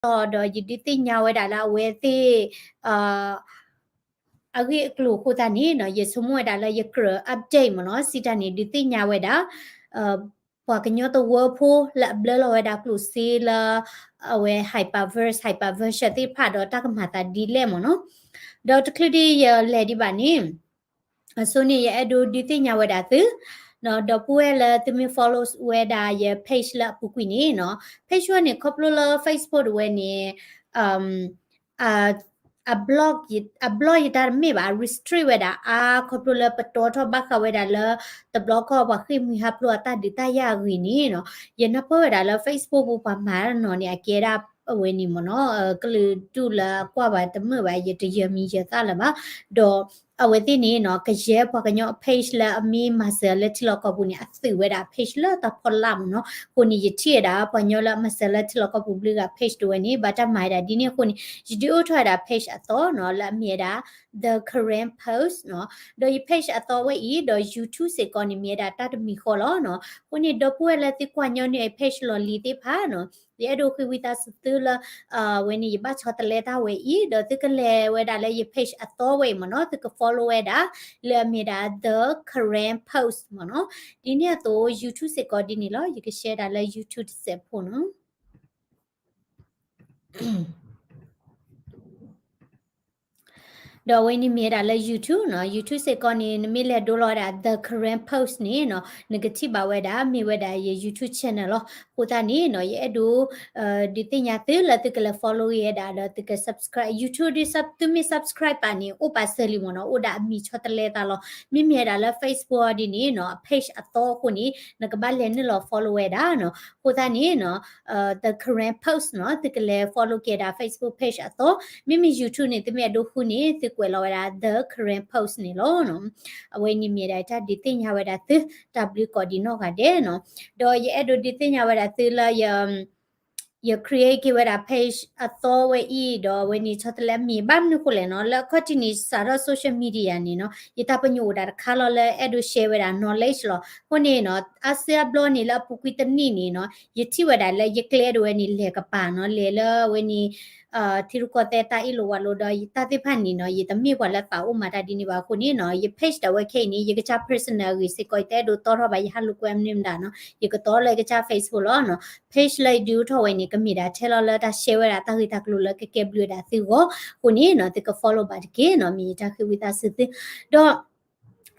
လီၤဒီး ယဒုးသ့ၣ်ညါဝဲဒၣ်လၢအဝဲသ့ၣ် အဂ့ၢ်အကျိၤအဃိသတးန့ၣ်နီၤ ယဆိကမိၣ်ဝဲဒၣ်လၢယကြၢး update မ့ၢ်နီၤ စံးတၢ်န့ၣ် ဒုးသ့ၣ်ညါဝဲဒၣ် ပှၤကညီသဝီဖိလၢအဘျၢလီၤဝဲဒၣ်ကျိၣ်စ့လၢ အဝဲ hyperverse hyperversion သ့ၣ်တဖၣ်ဒီးတၢ်ကမၤသးဒ်လဲၣ်မ့ၢ်နီၤ. ဒီးတချုးဒံးယလဲၤဒံးဘၣ်န့ၣ် အဆိန့ၣ် ယအဲၣ်ဒိးဒုးသ့ၣ်ညါဝဲဒၣ်သု ဒီပုၢ်ဝဲၢ်လၢသုမ့ၢ် follow ဝဲဒၣ်ယ page လၢအပူၤကွံာ်န့ၣ်နီၤ page ဝဲန့ၣ် ခီဖျိလၢ Facebook တဝဲန့ၣ် အ block ယတၢ်တမ့ၢ်ဘၣ် restrict ဝဲဒၣ်အါ ခီဖျိလၢပတီထီၣ်ဘၣ်ဃးဝဲဒၣ်လၢ တဘျီခီပှၤဃ့ၢ်မှံဟးဖျိးအတၢ်ဒုးတၢ်ယၤအဂ့ၢ်န့ၣ်နီၤ ယနၢ်ပၢၢ်ဝဲဒၣ်လၢ Facebook ပူၤပှၤမၤတၢ်နီၤန့ၣ် အကဲဒၣ်အဝဲန့ၣ်မ့ၢ်နီၤ ကလုာ်ဒူၣ်လၢအကွၢ်ဘၣ်တမုာ်ဘၣ် ယတယၢၤမံၤယၢၤသၣ်လၢၤဘၣ် ဒီး အဝဲသ့ၣ်န့ၣ်နီၤ ကယဲၢ်ပှၤကညီအ page လၢအမ့ၢ်မၤစၢၤလၢထံလီၢ်ကီၢ်ပူၤန့ၣ် အသုးဝဲဒၣ် page လၢတၢ်ဖီလာ်မ့ၢ်နီၤ အဃိန့ၣ် ယထံၣ်ဝဲဒၣ် ပှၤကညီလၢအမၤစၢၤလၢထံလီၢ်ကီၢ်ပူၤဘျုးဂၤ page တဝဲန့ၣ် ဘၣ်တၢ်မၤဝဲဒၣ်ဒ်န့ၣ်အဃိန့ၣ် ယဒုးအိၣ်ထီၣ်ဝဲဒၣ် page အသီနီၤ လၢအမ့ၢ်ဝဲဒၣ် The Karen Post နီၤ ဒီးယ page အသီဝဲအံၤ ဒီး YouTube စ့ၢ်ကီးန့ၣ် မ့ၢ်ဝဲဒၣ်တၢ်တမံၤဃီလီၤနီၤ အဃိန့ၣ် ဒီပုၢ်ဝဲၢ်လၢသုကွၢ်ညီနုာ်အ page လီၢ်လံၤသ့ၣ်တဖၣ်နီၤ ယအဲၣ်ဒိးဃ့ဝံသးစူၤသုလၢ ဝဲန့ၣ် ယဘၣ်ဆီတလဲတၢ်ဝဲအံၤ ဒီးသုကလဲၤဝဲဒၣ်လၢယ page အသီဝဲအံၤမ့ၢ်နီၤ သုက follow ဝဲဒၣ် လၢအမ့ၢ်ဒၣ် The Karen Post မ့ၢ်နီၤ ဒ်န့ၣ်အသိး YouTube စ့ၢ်ကီးဒ်န့ၣ်လီၤ ယက share ဒၣ်လၢ YouTube တစဲးဖိနီၤ ဒီးအဝဲန့ၣ်မ့ၢ်ဝဲဒၣ်လၢ YouTube နီၤ YouTube စ့ၢ်ကီးန့ၣ် နမ့ၢ်လဲၤဒိလီၤဝဲဒၣ် The Karen Post န့ၣ်နီၤ နကထံၣ်ဘၣ်ဝဲဒၣ် မ့ၢ်ဝဲဒၣ်ယ YouTube channel လီၤ အဃိသတးန့ၣ်နီၤ ယအဲၣ်ဒိး ဒုးသ့ၣ်ညါသုလၢသုကလဲၤ follow ဝဲဒၣ်ဒီးသုက subscribe YouTube ဒ်သုမ့ၢ် subscribe ဘၣ်န့ၣ် အိၣ်ပာ်စၢၤလံမ့ၢ်နီၤ အိၣ်ဒၣ်အမံၤဆီတလဲသးလီၤ မ့မ့ၢ်ဝဲဒၣ်လၢ Facebook အီၤဒ်န့ၣ်နီၤ အ page အသီအဃိန့ၣ် နကဘၣ်လဲၤနုာ်လီၤ follow ဝဲဒၣ်နီၤ အဃိသတးန့ၣ်နီၤ The Karen Post နီၤ သုကလဲၤ follow က့ၤဒၣ် Facebook page အသီ မ့မ့ၢ် YouTube န့ၣ် သုမ့ၢ်အဲၣ်ဒိးဃုန့ၣ် သုကွဲးလီၤဝဲဒၣ် The Karen Post န့ၣ်လီၤနီၤ အဝဲန့ၣ်မ့ၢ်ဒၣ်တၢ်ဒုးသ့ၣ်ညါဝဲဒၣ်သု တၢ်ဘျုးကိးဒံးနီၢ်ဂၤဒဲးနီၤ ဒီးယအဲၣ်ဒိးဒုးသ့ၣ်ညါဝဲဒၣ်သုလၢယ ယ create က့ၤဝဲဒၣ် page အသီဝဲအံၤ ဒီးအဝဲန့ၣ်ဆီတလဲအမံၤ ဘၣ်မနုၤဃိလဲၣ်နီၤ လၢအခီၣ်ထံးန့ၣ် စးထီၣ် social media န့ၣ်နီၤ ယတၢ်ပညိၣ်အိၣ်ဒၣ်တခါလီၤလၢအဲၣ်ဒိး share ဝဲဒၣ် knowledge လီၤ အဃိန့ၣ်နီၤ အါစုအါဘျီန့ၣ်လၢအပူၤကွံာ်တနံၣ်န့ၣ်နီၤ ယထံၣ်ဝဲဒၣ်လၢယကျဲဒၣ်ဝဲန့ၣ် လဲၤကပၤနီၤ လဲၤလၢအဝဲန့ၣ် ထံရူၢ်ကီၢ်သဲးတၢ်အ့ၣ်လိာ်ဝးလိာ်ဒီး ယတၢ်သ့ၣ်တဖၣ်န့ၣ်နီၤ ယတမ့ၢ်ပှၤလၢသးအိၣ်မၤတၢ်ဒ်န့ၣ်ဘၣ်အဃိန့ၣ်နီၤ ယ page ဒၣ်ဝဲခဲအံၤန့ၣ် ယကစၢ် personal အဂ့ၢ်စ့ၢ်ကီး ယတအဲၣ်ဒိးတီထီၣ်ဘၣ် ယဟးလိာ်ကွဲမနုၤမတၤနီၤ ယကတီလၢယကစၢ် Facebook လီၤနီၤ page လၢယဒုးအိၣ်ထီၣ်ဝဲန့ၣ် ကမ့ၢ်ဒၣ်ထဲလီၤလၢတၢ် share ဝဲဒၣ်တၢ်ဂ့ၢ်တၢ်ကျိၤလၢကကဲဘျုးဝဲဒၣ်သုဂီၢ် အဃိန့ၣ်နီၤ သုက follow ဘၣ်တက့ၢ်နီၤ မ့ၢ်ယတၢ်ဃ့ဝံသးစူၤသု ဒီး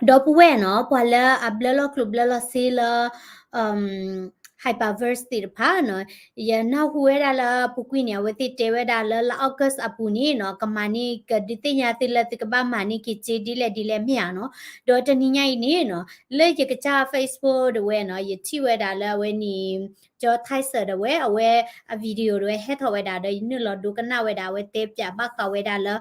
ဒီပုၢ်ဝဲၢ်နီၤ ပှၤလၢအဘျၢလီၤကျိၣ်ဘျၢလီၤစ့လၢ hyperverse သ့ၣ်တဖၣ်နီၤ ယနၢ်ဟူဝဲဒၣ်လၢအပူၤကွံာ်န့ၣ် အဝဲသ့ၣ်တဲဝဲဒၣ်လၢလါ August အပူၤန့ၣ်နီၤ ကမၤန့ၢ် ကဒုးသ့ၣ်ညါသုလၢသုကဘၣ်မၤန့ၢ်က့ၤစ့ဒ်လဲၣ်ဒ်လဲၣ်မ့ၢ်ဧါနီၤ ဒီးတနံၤညါအံၤန့ၣ်နီၤ လၢယကစၢ် Facebook ဒၣ်ဝဲနီၤ ယထံၣ်ဝဲဒၣ်လၢအဝဲန့ၣ် ကၠီ Tyson ဒၣ်ဝဲ အဝဲအ video ဒၣ်ဝဲဟဲထီၣ်ဝဲဒၣ်ဒီး ယနုာ်လီၤဒိကနၣ်ဝဲဒၣ် အဝဲတဲပၠးဘၣ်ဃးဝဲဒၣ်လၢ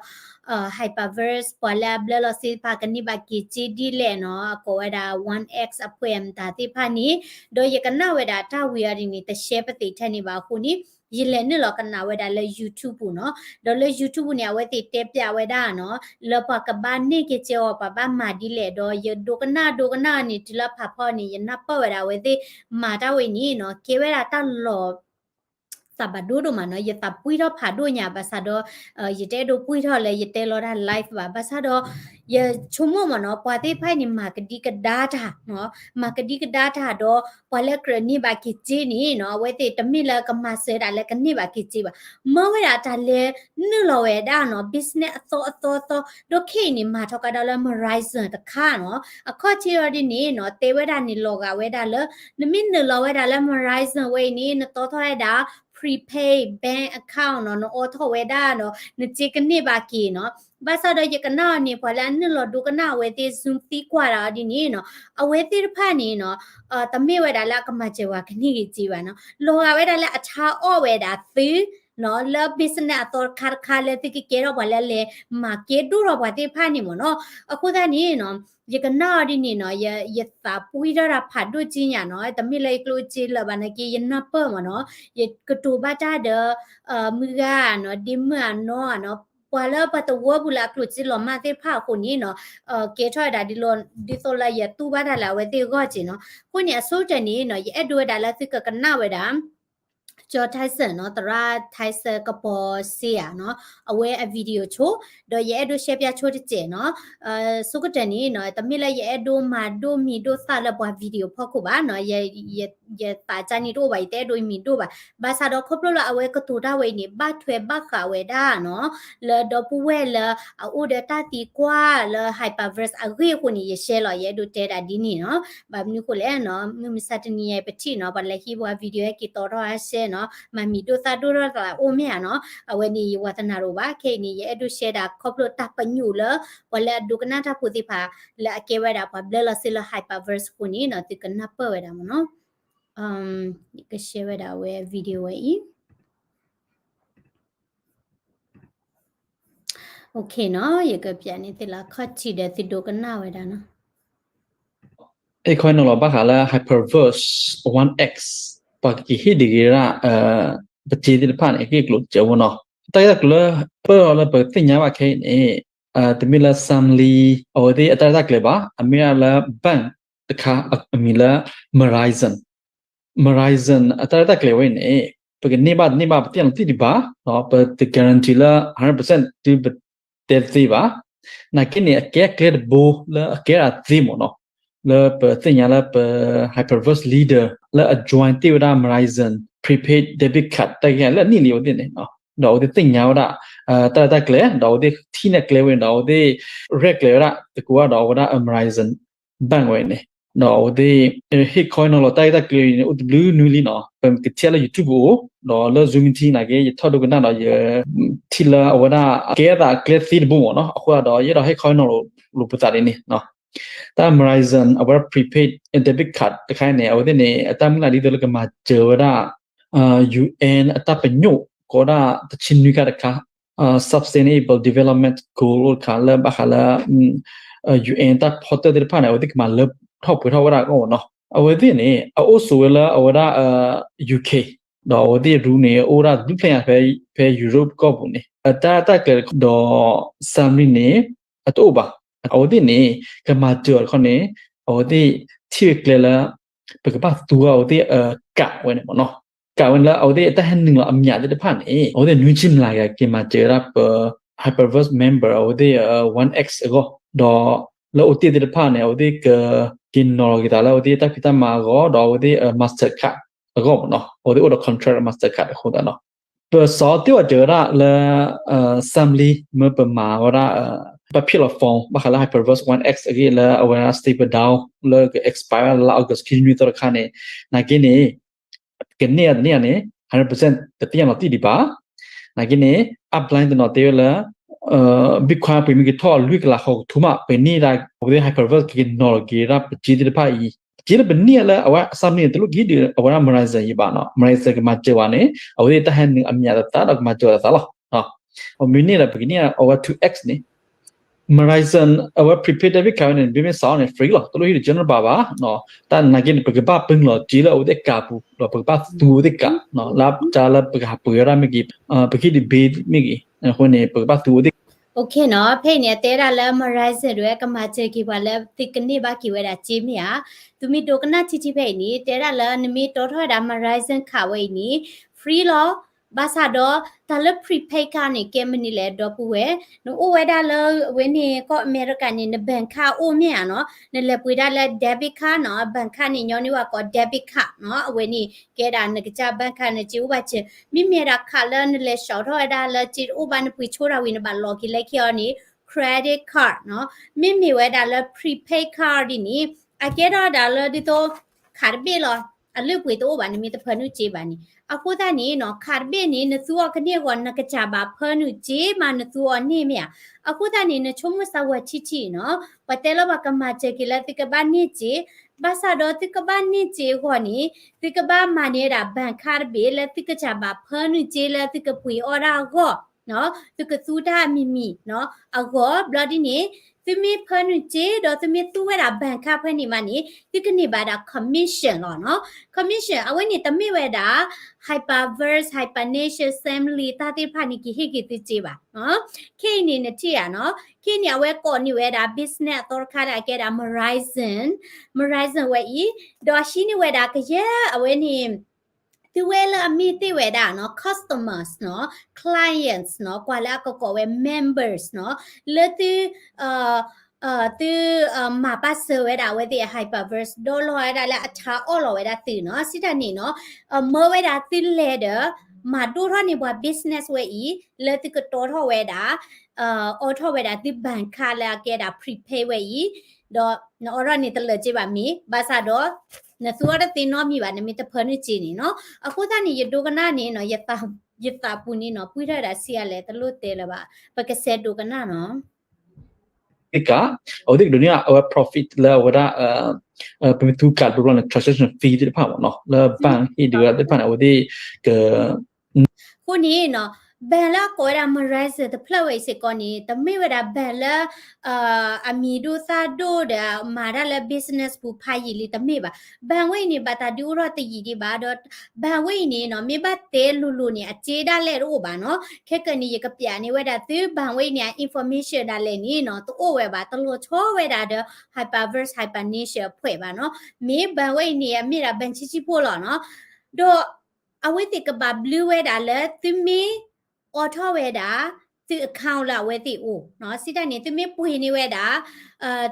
hyperverse ပှၤလၢအဘျၢလီၤစ့တဖၣ်ကန့ၢ်ဘၣ်က့ၤစ့ဒ်လဲၣ်နီၤ အကိးဝဲဒၣ် one X အဖှဲးမတၤသ့ၣ်တဖၣ်န့ၣ် ဒီးယကနၣ်ဝဲဒၣ်တၢ်ဝံၤအီၤဒ်န့ၣ် တ share ပသ့ၣ်ထဲန့ၣ်ဘၣ်အဃိန့ၣ် ယလဲၤနုာ်လီၤကနၣ်ဝဲဒၣ်လၢ YouTube ပူၤနီၤ ဒီးလၢ YouTube ပူၤန့ၣ် အဝဲသ့ၣ်တဲပၠးဝဲဒၣ်နီၤ လၢပှၤကဘၣ်န့ၢ်က့ၤစ့အီၤ ပှၤဘၣ်မၤဒ်လဲၣ် ဒီးယဒိကနၣ်ဒိကနၣ်န့ၣ် တုၤလၢဖးဖီန့ၣ် ယနၢ်ပၢၢ်ဝဲဒၣ်အဝဲသ့ၣ်မၤတၢ်ဝဲန့ၣ်နီၤ ကဲဝဲဒၣ်တၢ်လီၤ သးဘၣ်ဒိဒိၣ်မးနီၤ ယသးပှံၢ်ထီၣ်ဖးဒိၣ်ညါ ဘၣ်ဆၣ်ဒီး ယတအဲၣ်ဒိးပှံၢ်ထီၣ်လၢယတဲလီၤတၢ် live ဘၣ် ဘၣ်ဆၣ်ဒီး ယဆိကမိၣ်မ့ၢ်နီၤ ပှၤသ့ၣ်တဖၣ်အံၤန့ၣ် မၤကဒံကဒါတၢ် မၤကဒံကဒါတၢ်ဒီး ပှၤလၢကြၢးန့ၢ်ဘၣ်က့ၤစ့န့ၣ်နီၤ အဝဲသ့ၣ်တမ့ၢ်လၢကမၤစၢၤဒၣ်လၢကန့ၢ်ဘၣ်က့ၤစ့ဘၣ် မၢဝဲဒၣ်တၢ်လဲၤနုာ်လီၤဝဲဒၣ်နီၤ business အသီအသီအသီ ဒီးခဲအံၤန့ၣ် မၤထီၣ်ကဒါလၢ Verizon တခါနီၤ အခီၣ်ထံးအီၤဒ်န့ၣ်နီၤ တဲဝဲဒၣ်န့ၣ် လီၤဂာ်ဝဲဒၣ်လၢ နမ့ၢ်နုာ်လီၤဝဲဒၣ်လၢ Verizon ဝဲအံၤန့ၣ် နတီထီၣ်ဝဲဒၣ် prepaid bank account နီၤ နအိးထီၣ်ဝဲဒၣ်ဒီး နစ့ကန့ၢ်ဘၣ်က့ၤနီၤ ဘၣ်ဆၣ်ဒီးယကနၣ်အီၤန့ၣ် ပှၤလၢအနုာ်လီၤဒိကနၣ်အဝဲသ့ၣ် Zoom သံကွၢ်ဒၣ်အီၤဒ်န့ၣ်နီၤ အဝဲသ့ၣ်တဖၣ်န့ၣ်နီၤ တမ့ၢ်ဝဲဒၣ်လၢအကမၤစၢၤပှၤကန့ၢ်က့ၤစ့ဘၣ်နီၤ လီၤဂာ်ဝဲဒၣ်လၢအဆါအီၣ်ဝဲဒၣ်သု လၢ business အသီတခါတခါလၢသုကကဲထီၣ်ပှၤလၢလဲၤမၤကဲဒိၣ်ထီၣ်ပှၤသ့ၣ်တဖၣ်န့ၣ်မ့ၢ်နီၤ အဃိသတးန့ၣ်နီၤ ယကနၣ်အီၤဒ်န့ၣ်နီၤ ယသးပှံၢ်ထီၣ်တၢ်ဖးဒိၣ်က့ညါနီၤ တမ့ၢ်လၢယကျိၣ်စ့လၢၤဘၣ်နာ်က့ ယနၢ်ပၢၢ်မ့ၢ်နီၤ ယကတိၤဘၣ်တၢ်ဒီး မုၢ်ဂၤနီၤ ဒ့မုၣ်အနီၢ်နီၤ ပှၤလၢပှၤသဝီပူၤလၢအကျိၣ်စ့လီၤမၢ်သ့ၣ်တဖၣ်အဃိန့ၣ်နီၤ ကဲထီၣ်ဝဲဒၣ်ဒ်သိးလၢယတူၢ်ဘၣ်တၢ်လၢအဝဲသ့ၣ်အဂီၢ်က့နီၤ အဃိန့ၣ် အဆိကတၢၢ်န့ၣ်နီၤ ယအဲၣ်ဒိးဝဲဒၣ်လၢသုကကနၣ်ဝဲဒၣ် ကၠီ Tyson နီၤ, သရၣ် Tyson ကပီၤစ့ဧါနီၤ, အဝဲအ video ဆိ, ဒီးယအဲၣ်ဒိး share ပျၢ်ဆိတစဲးနီၤ. ဆိကတၢၢ်န့ၣ်နီၤ, တမ့ၢ်လၢယအဲၣ်ဒိးမၤဒိၣ်မံၤဒိၣ်သၣ်လၢပှၤ video ဖီခိၣ်ဘၣ်နီၤ, ယသးကါန့ၣ်တအိၣ်ဘၣ်, ယတအဲၣ်ဒိးမံၤဒိၣ်ဘၣ်. ဘၣ်ဆၣ်ဒီးခီဖျိလၢအဝဲကတိၤတၢ်ဝဲအံၤန့ၣ် ဘၣ်ထွဲဘၣ်ဃးဝဲဒၣ်နီၤ, လၢဒီပုၢ်ဝဲၢ်လၢအအိၣ်ဒီးတၢ်သံကွၢ်လၢ hyperverse အဂ့ၢ်အဃိန့ၣ် ယ share လီၤ, ယအဲၣ်ဒိးတဲဒၣ်ဒ်န့ၣ်နီၤ. ဘၣ်မနုၤဃိလဲၣ်နီၤ, မုၢ်မဆါတနံၤညါပထံၣ်နီၤ, ပှၤလဲၤဟံးပှၤ video ဟဲက့ၤတီထီၣ် share နီၤ, မၤမံၤဒိၣ်သၣ်ဒိၣ်ထီၣ်သးအိၣ်မ့ၢ်ဧါနီၤ. အဝဲန့ၣ်ယဝၤသနၣ်တအိၣ်ဘၣ်. ခဲအံၤန့ၣ် ယအဲၣ်ဒိး share ဒၣ်ခီဖျိတၢ်ပညိၣ်လၢ ပှၤလၢအဒိကနၣ်တၢ်ဖိသ့ၣ်တဖၣ် လၢအကဲဝဲဒၣ်ပှၤဘျၢလီၤစ့လၢ hyperverse အဃိန့ၣ်နီၤ, သုကနၢ်ပၢၢ်ဝဲဒၣ်မ့ၢ်နီၤ. ယက share ဝဲဒၣ်အဝဲ video ဝဲအံၤ. Okay နီၤ, ယကပျၢ်န့ၢ်သုလၢအခီၣ်ထံးဒီးသုဒိကနၣ်ဝဲဒၣ်နီၤ. ဟ့ၣ်ခီနီၤလီၤဘၣ်ဃးလၢ Hyperverse One X ပှၤကဟ့ၣ်ဒံးက့ၤဒၣ် ပစ့သ့ၣ်တဖၣ်န့ၣ် အဂ့ၢ်အကျိၤတစဲးဖိနီၤ. တၢ်ဂ့ၢ်တၢ်ကျိၤလၢပၢၢ်လီၤလၢပသ့ၣ်ညါဘၣ်ခဲအံၤန့ၣ် တမ့ၢ်လၢ Samlee အဝဲသ့ၣ်အတၢ်ရဲၣ်တၢ်ကျဲၤဘၣ်, အမ့ၢ်ဒၣ်လၢ bank တခါ အမံၤလၢ Merizion. Merizion အတၢ်ရဲၣ်တၢ်ကျဲၤဝဲအံၤန့ၣ် ပကန့ၢ်ဘၣ်တန့ၢ်ဘၣ် ပသ့ၣ်ညါလီၤတံၢ်ဒံးဘၣ်, ပတ guarantee လၢ hundred percent တုၤပတဲသ့ဘၣ်. နာ်က့န့ၣ် အကဲအကျဲတဘိလၢအကဲဒၣ်သ့မ့ၢ်နီၤ, လၢပသ့ၣ်ညါလၢပ Hyperverse leader လၢအ join သ့ၣ်ဝဲဒၣ် Merizion prepaid debit card တၢ်ဂ့ၢ်လၢအနံၣ်လံအဝဲသ့ၣ်န့ၣ်, ဒီးအဝဲသ့ၣ်သ့ၣ်ညါဝဲဒၣ် တၢ်ရဲၣ်တၢ်ကျဲၤ, ဒီးအဝဲသ့ၣ်ထံၣ်န့ၢ်ကျဲဝဲန့ၣ်ဒီး အဝဲသ့ၣ်ရဲၣ်ကျဲၤဝဲဒၣ် သကိးဝဲဒီးအဝဲဒၣ် Merizion bank ဝဲန့ၣ်, ဒီးအဝဲသ့ၣ် ဟ့ၣ်ခီနီၤလီၤတၢ်ဂ့ၢ်တၢ်ကျိၤအံၤန့ၣ် အိၣ်တဘျုးနွံလံနီၤ. ပကထံၣ်လၢ YouTube အိၣ်, ဒီးလၢ Zoom meeting နာ်က့ ယထီၣ်ဒိကနၣ်ဒီးယ ထံၣ်လၢအဝဲဒၣ် အကဲအသးအကျဲသ့တဘိမ့ၢ်နီၤ. အဃိဒီး ယအဲၣ်ဒိးဟ့ၣ်ခီနီၤလီၤပသးဒ်န့ၣ်နီၤ. တၢ် Merizion အဝဲဒၣ် prepaid debit card တခါအံၤန့ၣ် အဝဲသ့ၣ်န့ၣ် အတၢ်မုၢ်လၢ်ဒ်သိးလၢကမၤစၢၤဝဲဒၣ် UN အတၢ်ပညိၣ် ကိးဒၣ်တဆံနွံခါတခါ, Sustainable Development Goal အိၣ်တခါလၢဘၣ်ဃးလၢ UN တၢ်ဖီတၢၣ်သ့ၣ်တဖၣ်န့ၣ် အဝဲသ့ၣ်ကမၤလၢထီၣ်ပှဲၤထီၣ်ဝဲဒၣ်အဂီၢ်မ့ၢ်နီၤ. အဝဲသ့ၣ်န့ၣ် အအိၣ်ဆိးဝဲလၢအဝဲဒၣ် UK ဒီးအဝဲသ့ၣ်ရူန့ၣ် အိၣ်ဒၣ်တဘျုးဖျၢၣ်ညါဖဲ ဖဲ Europe ကီၢ်ပူၤန့ၣ် အတၢ်ရဲၣ်တၢ်ကျဲၤဒီး Samlee န့ၣ် အတအိၣ်ဘၣ်. အဝဲသ့ၣ်န့ၣ် ကမၤစၢၤအီၤတခီန့ၣ် အဝဲသ့ၣ်ထံၣ်ဝဲကျဲလၢ ပကဘၣ်သူအဝဲသ့ၣ် card ဝဲန့ၣ်မ့ၢ်နီၤ. card ဝဲန့ၣ်လၢအဝဲသ့ၣ်အတၢ်ဟဲနုာ်လီၤအမျးသ့ၣ်တဖၣ်န့ၣ် အဝဲသ့ၣ်နွံဆံမျးက့ၤမၤစၢၤဝဲဒၣ်ပ Hyperverse member အဝဲသ့ၣ် One X အဂီၢ်, ဒီးလၢအိၣ်တ့ၢ်သ့ၣ်တဖၣ်န့ၣ် အဝဲသ့ၣ်ကက့ၤနီၤလီၤက့ၤသးလၢအဝဲသ့ၣ်တၢ်ဖံးတၢ်မၤအဂီၢ် ဒီးအဝဲသ့ၣ် Mastercard အဂီၢ်မ့ၢ်နီၤ. အဝဲသ့ၣ်အိၣ်ဒီး contract Mastercard အဃိသတးနီၤ. ပစးထီၣ်တ့ၢ်အီၤစၢၤဝဲဒၣ်လၢ Samlee မ့ၢ်ပမၤဝဲဒၣ် ပ fill up form ဘၣ်ဃးလၢ Hyperverse One X အဂ့ၢ်လၢအဝဲဒၣ် stable down လၢက expire လါ August ခံဆံနွံသီတခါန့ၣ် နာ်က့န့ၣ် ကန့ၢ်အတန့ၢ်ဧါန့ၣ် hundred percent တသ့ၣ်ညါလီၤတံၢ်ဒံးဘၣ်. နာ်က့န့ၣ် upline တနီၤတဲဝဲလၢ Bitcoin ပှ့ၤမ့ၢ်က့ၤထီၣ်လွံၢ်ကလးဃီကထိမး ပန့ၢ်ဒၣ် အဝဲသ့ၣ် Hyperverse ကက့ၤနီၤလီၤက့ၤဒၣ်ပစ့သ့ၣ်တဖၣ်အံၤ စ့လၢပန့ၢ်လၢအဝဲ Samlee န့ၣ် တလိၣ်က့ၤဒုးအဝဲဒၣ် Merizion အံၤဘၣ်နီၤ. Merizion ကမၤစၢၤဝဲန့ၣ် အဝဲသ့ၣ်တၢ်ဟဲနုာ်အမျးသးသးဒီးကမၤစၢၤဝဲသးလီၤ. အမ့ၢ်န့ၢ်ဒီးပကန့ၢ်အဝဲ two X န့ၣ် Merizion အဝဲ prepaid debit card ဝဲန့ၣ် မ့မ့ၢ်စးထီၣ်န့ၣ် free လီၤ, တလိၣ်ဟံးဒီး general ဘၣ်ဘၣ်. တၢ်နာ်က့န့ၣ် ပကဘၣ်ပှ့ၤလီၤစ့လၢအဝဲသ့ၣ် card ပူၤ ဒီးပကဘၣ်သူအဝဲသ့ၣ် card လၢကၢလၢပကဟးပှ့ၤဝဲဒၣ်မ့ၢ်ဂ့ၤ, ပကဟံးဒီး bill မ့ၢ်ဂ့ၤ, အဃိန့ၣ် ပကဘၣ်သူအဝဲသ့ၣ် Okay နီၤ, ဖဲအံၤန့ၣ် အတဲဒၣ်လၢ Merizion ဒ်ဝဲကမၤစၢၤက့ၤပှၤလၢ သုကန့ၢ်ဘၣ်က့ၤဝဲဒၣ်စ့မ့ၢ်ဧါ. သုမ့ၢ်ဒိကနၣ်ထံထံဖဲအံၤန့ၣ် တဲဒၣ်လၢနမ့ၢ်တီထီၣ်ဝဲဒၣ် Merizion card ဝဲအံၤန့ၣ် free လီၤ. ဘၣ်ဆၣ်ဒီး တၢ်လၢ prepaid card န့ၣ် ကဲမနုၤလဲၣ် ဒီပုၢ်ဝဲၢ်, နအိၣ်ဝဲဒၣ်လၢအဝဲန့ၣ် ကီၢ်အမဲရကၤန့ၣ် န bank card အိၣ်မ့ၢ်ဧါနီၤ, နလဲၤပှ့ၤဒၣ်လၢ debit card နီၤ, bank card န့ၣ် ညီနုၢ်ဝဲကိး debit card နီၤ, အဝဲန့ၣ် ကဲဒၣ်နကစၢ် bank card နစ့အိၣ်ဘၣ်စၢၤ, မ့မ့ၢ်ဝဲဒၣ် card လၢနလဲၤ shop ထီၣ်ဝဲဒၣ်လၢစ့တအိၣ်ဘၣ် နပှ့ၤဆိတၢ်ဝံၤ နဘၣ်လီၤက့ၤလၢခံအီၤန့ၣ် credit card နီၤ, မ့မ့ၢ်ဝဲဒၣ်လၢ prepaid card ဒ်န့ၣ် အကဲထီၣ်ဒၣ်လၢဒ်သိး card တဘ့ၣ်လီၤ, အလုၢ်အပှ့ၤတအိၣ်ဘၣ် နမ့ၢ်တဖၢနုာ်စ့ဘၣ်န့ၣ်, အဃိသတးန့ၣ်နီၤ card တဘ့ၣ်န့ၣ် နသူအီၤကန့ၢ်အဂီၢ် နကစၢ်ဘၣ်ဖၢနုာ်စ့မး နသူအီၤန့ၢ်မ့ၢ်ဧါ. အဃိသတးန့ၣ် နဆိကမိၣ်စၢ်ဝဲထံထံနီၤ, ပှၤတဲလၢပှၤကမၤစၢၤက့ၤလၢသုကဘၣ်န့ၢ်စ့, ဘၣ်ဆၣ်ဒီးသုကဘၣ်န့ၢ်စ့အဂီၢ်န့ၣ် သုကဘၣ်မၤန့ၢ်ဝဲဒၣ် bank card တဘ့ၣ်လၢသုကစၢ်ဘၣ်ဖၢနုာ်စ့လၢသုကပှ့ၤအီၣ်ဒၣ်အဂီၢ် သုကသူတၢ်အမံၤမံၤအဂီၢ်, ဘျီဒ်န့ၣ် သုမ့ၢ်ဖၢနုာ်စ့ဒီးသုမ့ၢ်သူဝဲဒၣ် bank card ဖဲန့ၣ်မးန့ၣ် သုကန့ၢ်ဘၣ်ဒၣ် commission လီၤနီၤ. commission အဝဲန့ၣ်တမ့ၢ်ဝဲဒၣ် Hyperverse, Hypernasia, Samlee တၢ်သ့ၣ်တဖၣ်န့ၣ် ကဟ့ၣ်က့ၤသုစ့ဘၣ်. ခဲအံၤန့ၣ်နထံၣ်ဧါနီၤ, ခဲအံၤန့ၣ် အဝဲကိးန့ၢ်ဝဲဒၣ် business အသီတခါဒၣ်ကဲဒၣ် Merizion, Merizion ဝဲအံၤ, ဒီးဟံးန့ၢ်ဝဲဒၣ်ကယဲၢ်အဝဲန့ၣ် သုဝဲလၢအမ့ၢ်တ့ၢ်ဝဲဒၣ်နီၤ customers နီၤ clients နီၤ ကွၢ်လၢအကကိးဝဲ members နီၤ လၢသု သုမၤပာ်စၢၤဝဲဒၣ်အဝဲသ့ၣ်အ hyperverse ဒီးလီၤဝဲဒၣ်လၢအထးအီၣ်လီၤဝဲဒၣ်သုနီၤ စံးတၢ်န့ၣ်နီၤ မၢဝဲဒၣ်သုလဲၤဒီး မၤဒိၣ်ထီၣ်န့ၢ်ပှၤ business ဝဲအံၤ လၢသုကတီထီၣ်ဝဲဒၣ် အိးထီၣ်ဝဲဒၣ်သု bank card လၢအကဲဒၣ် prepaid ဝဲအံၤ ဒီးနအိးထီၣ်န့ၢ်တလၢာ်စ့ဘၣ်မ့ၢ် ဘၣ်ဆၣ်ဒီး နသူအီၤတသ့နီတမံၤဘၣ် နမ့ၢ်တဖၢနုာ်စ့န့ၣ်နီၤ အဃိသတးန့ၣ် ယဒိကနၣ်န့ၣ်နီၤ ယသးပူၤန့ၣ်နီၤ ပှံထီၣ်ဝဲဒၣ်ဆံးအါလဲၣ် တလိၣ်တဲလၢၤဘၣ် ပကစဲးဒိကနၣ်နီၤ က အဝဲသ့ၣ်ကဒိးန့ၢ်အဝဲ profit လၢအဝဲဒၣ် ပမ့ၢ်သူကးတဘျီဘျီန့ၣ် transaction fee သ့ၣ်တဖၣ်မ့ၢ်နီၤ လၢ bank ဟ့ၣ်ဒုးဝဲဒၣ်သ့ၣ်တဖၣ်န့ၣ် အဝဲသ့ၣ်က အဃိန့ၣ်နီၤ bank လၢအကိးဝဲဒၣ် Verizon တဖျၢၣ်ဝဲအံၤစ့ၢ်ကီးန့ၣ် တမ့ၢ်ဝဲဒၣ် bank လၢ အမံၤဒိၣ်သၣ်ဒိၣ်ဒီးမၤတၢ်လၢ business ပူၤဖးယံာ်လံတမ့ၢ်ဘၣ် bank ဝဲအံၤန့ၣ် ဘၣ်တၢ်ဒုးအိၣ်ထီၣ်တယံာ်ဒံးဘၣ်ဒီး bank ဝဲအံၤန့ၣ်နီၤ မ့ၢ်ဘၣ်တဲလိၤလိၤန့ၣ် အစ့ဒၣ်လဲာ်တအိၣ်ဘၣ်နီၤ ခဲကနံၣ်အံၤ ယကပျးန့ၢ်ဝဲဒၣ်သု bank ဝဲအံၤန့ၣ် အ information ဒၣ်လဲာ်န့ၣ်နီၤ တအိၣ်ဝဲဘၣ် တလီၤဆီဝဲဒၣ်ဒီး Hyperverse Hypernation အဖှဲးဘၣ်နီၤ မ့ၢ် bank ဝဲအံၤန့ၣ် အမ့ၢ်ဒၣ် bank ဆံးဆံးဖိလီၤနီၤ ဒီး အဝဲသ့ၣ်ကဘၣ်ဘျုးဝဲဒၣ်လၢသုမ့ၢ်အိးထီၣ်ဝဲဒၣ် သု account လၢအဝဲသ့ၣ်အိၣ်နီၤ စံးတၢ်န့ၣ် သုမ့ၢ်ပှ့ၤန့ၢ်ဝဲဒၣ်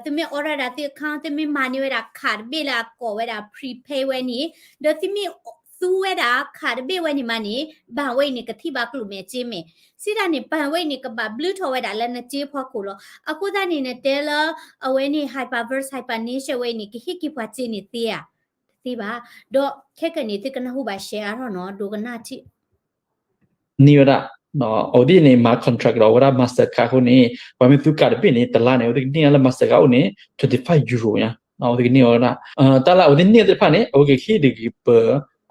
သုမ့ၢ်အိးထီၣ်ဝဲဒၣ်သု account သုမ့ၢ်မၤန့ၢ်ဝဲဒၣ် card တဘ့ၣ်လၢအကိးဝဲဒၣ် prepaid ဝဲန့ၣ် ဒီးသုမ့ၢ်သူဝဲဒၣ် card တဘ့ၣ်ဝဲန့ၣ်မးန့ၣ် bank ဝဲအံၤန့ၣ် ကထံၣ်ဘၣ်ကျိၣ်မဲာ်စ့မဲာ် စံးတၢ်န့ၣ် bank ဝဲအံၤန့ၣ် ကဘၣ်ဘျုးထီၣ်ဝဲဒၣ်လၢနစ့ဖီခိၣ်လီၤ အဃိသတးန့ၣ် နတဲလၢ အဝဲန့ၣ် Hyperverse Hypernation ဝဲအံၤန့ၣ် ကဟ့ၣ်က့ၤပှၤစ့န့ၣ်သ့ဧါ တသ့ဘၣ် ဒီးခဲကနံၣ်သုကနၢ်ဟူဘၣ် share အါထီၣ်နီၤ ဒိကနၣ်ထံၣ် န့ၢ်ဝဲဒၣ် အဝဲသ့ၣ်န့ၣ် မၤ contract ဒီးဝဲဒၣ် Mastercard အဃိန့ၣ် ပှၤမ့ၢ်သူကးတဘ့ၣ်န့ၣ် တလါန့ၣ် အဝဲသ့ၣ်ကန့ၢ်လၢ Mastercard အိၣ်န့ၣ် twenty five euro ညါ အဝဲသ့ၣ်ကန့ၢ်ဝဲဒၣ် တၢ်လၢအဝဲသ့ၣ်န့ၢ်သ့ၣ်တဖၣ်န့ၣ် အဝဲကဟ့ၣ်ဒုးက့ၤပ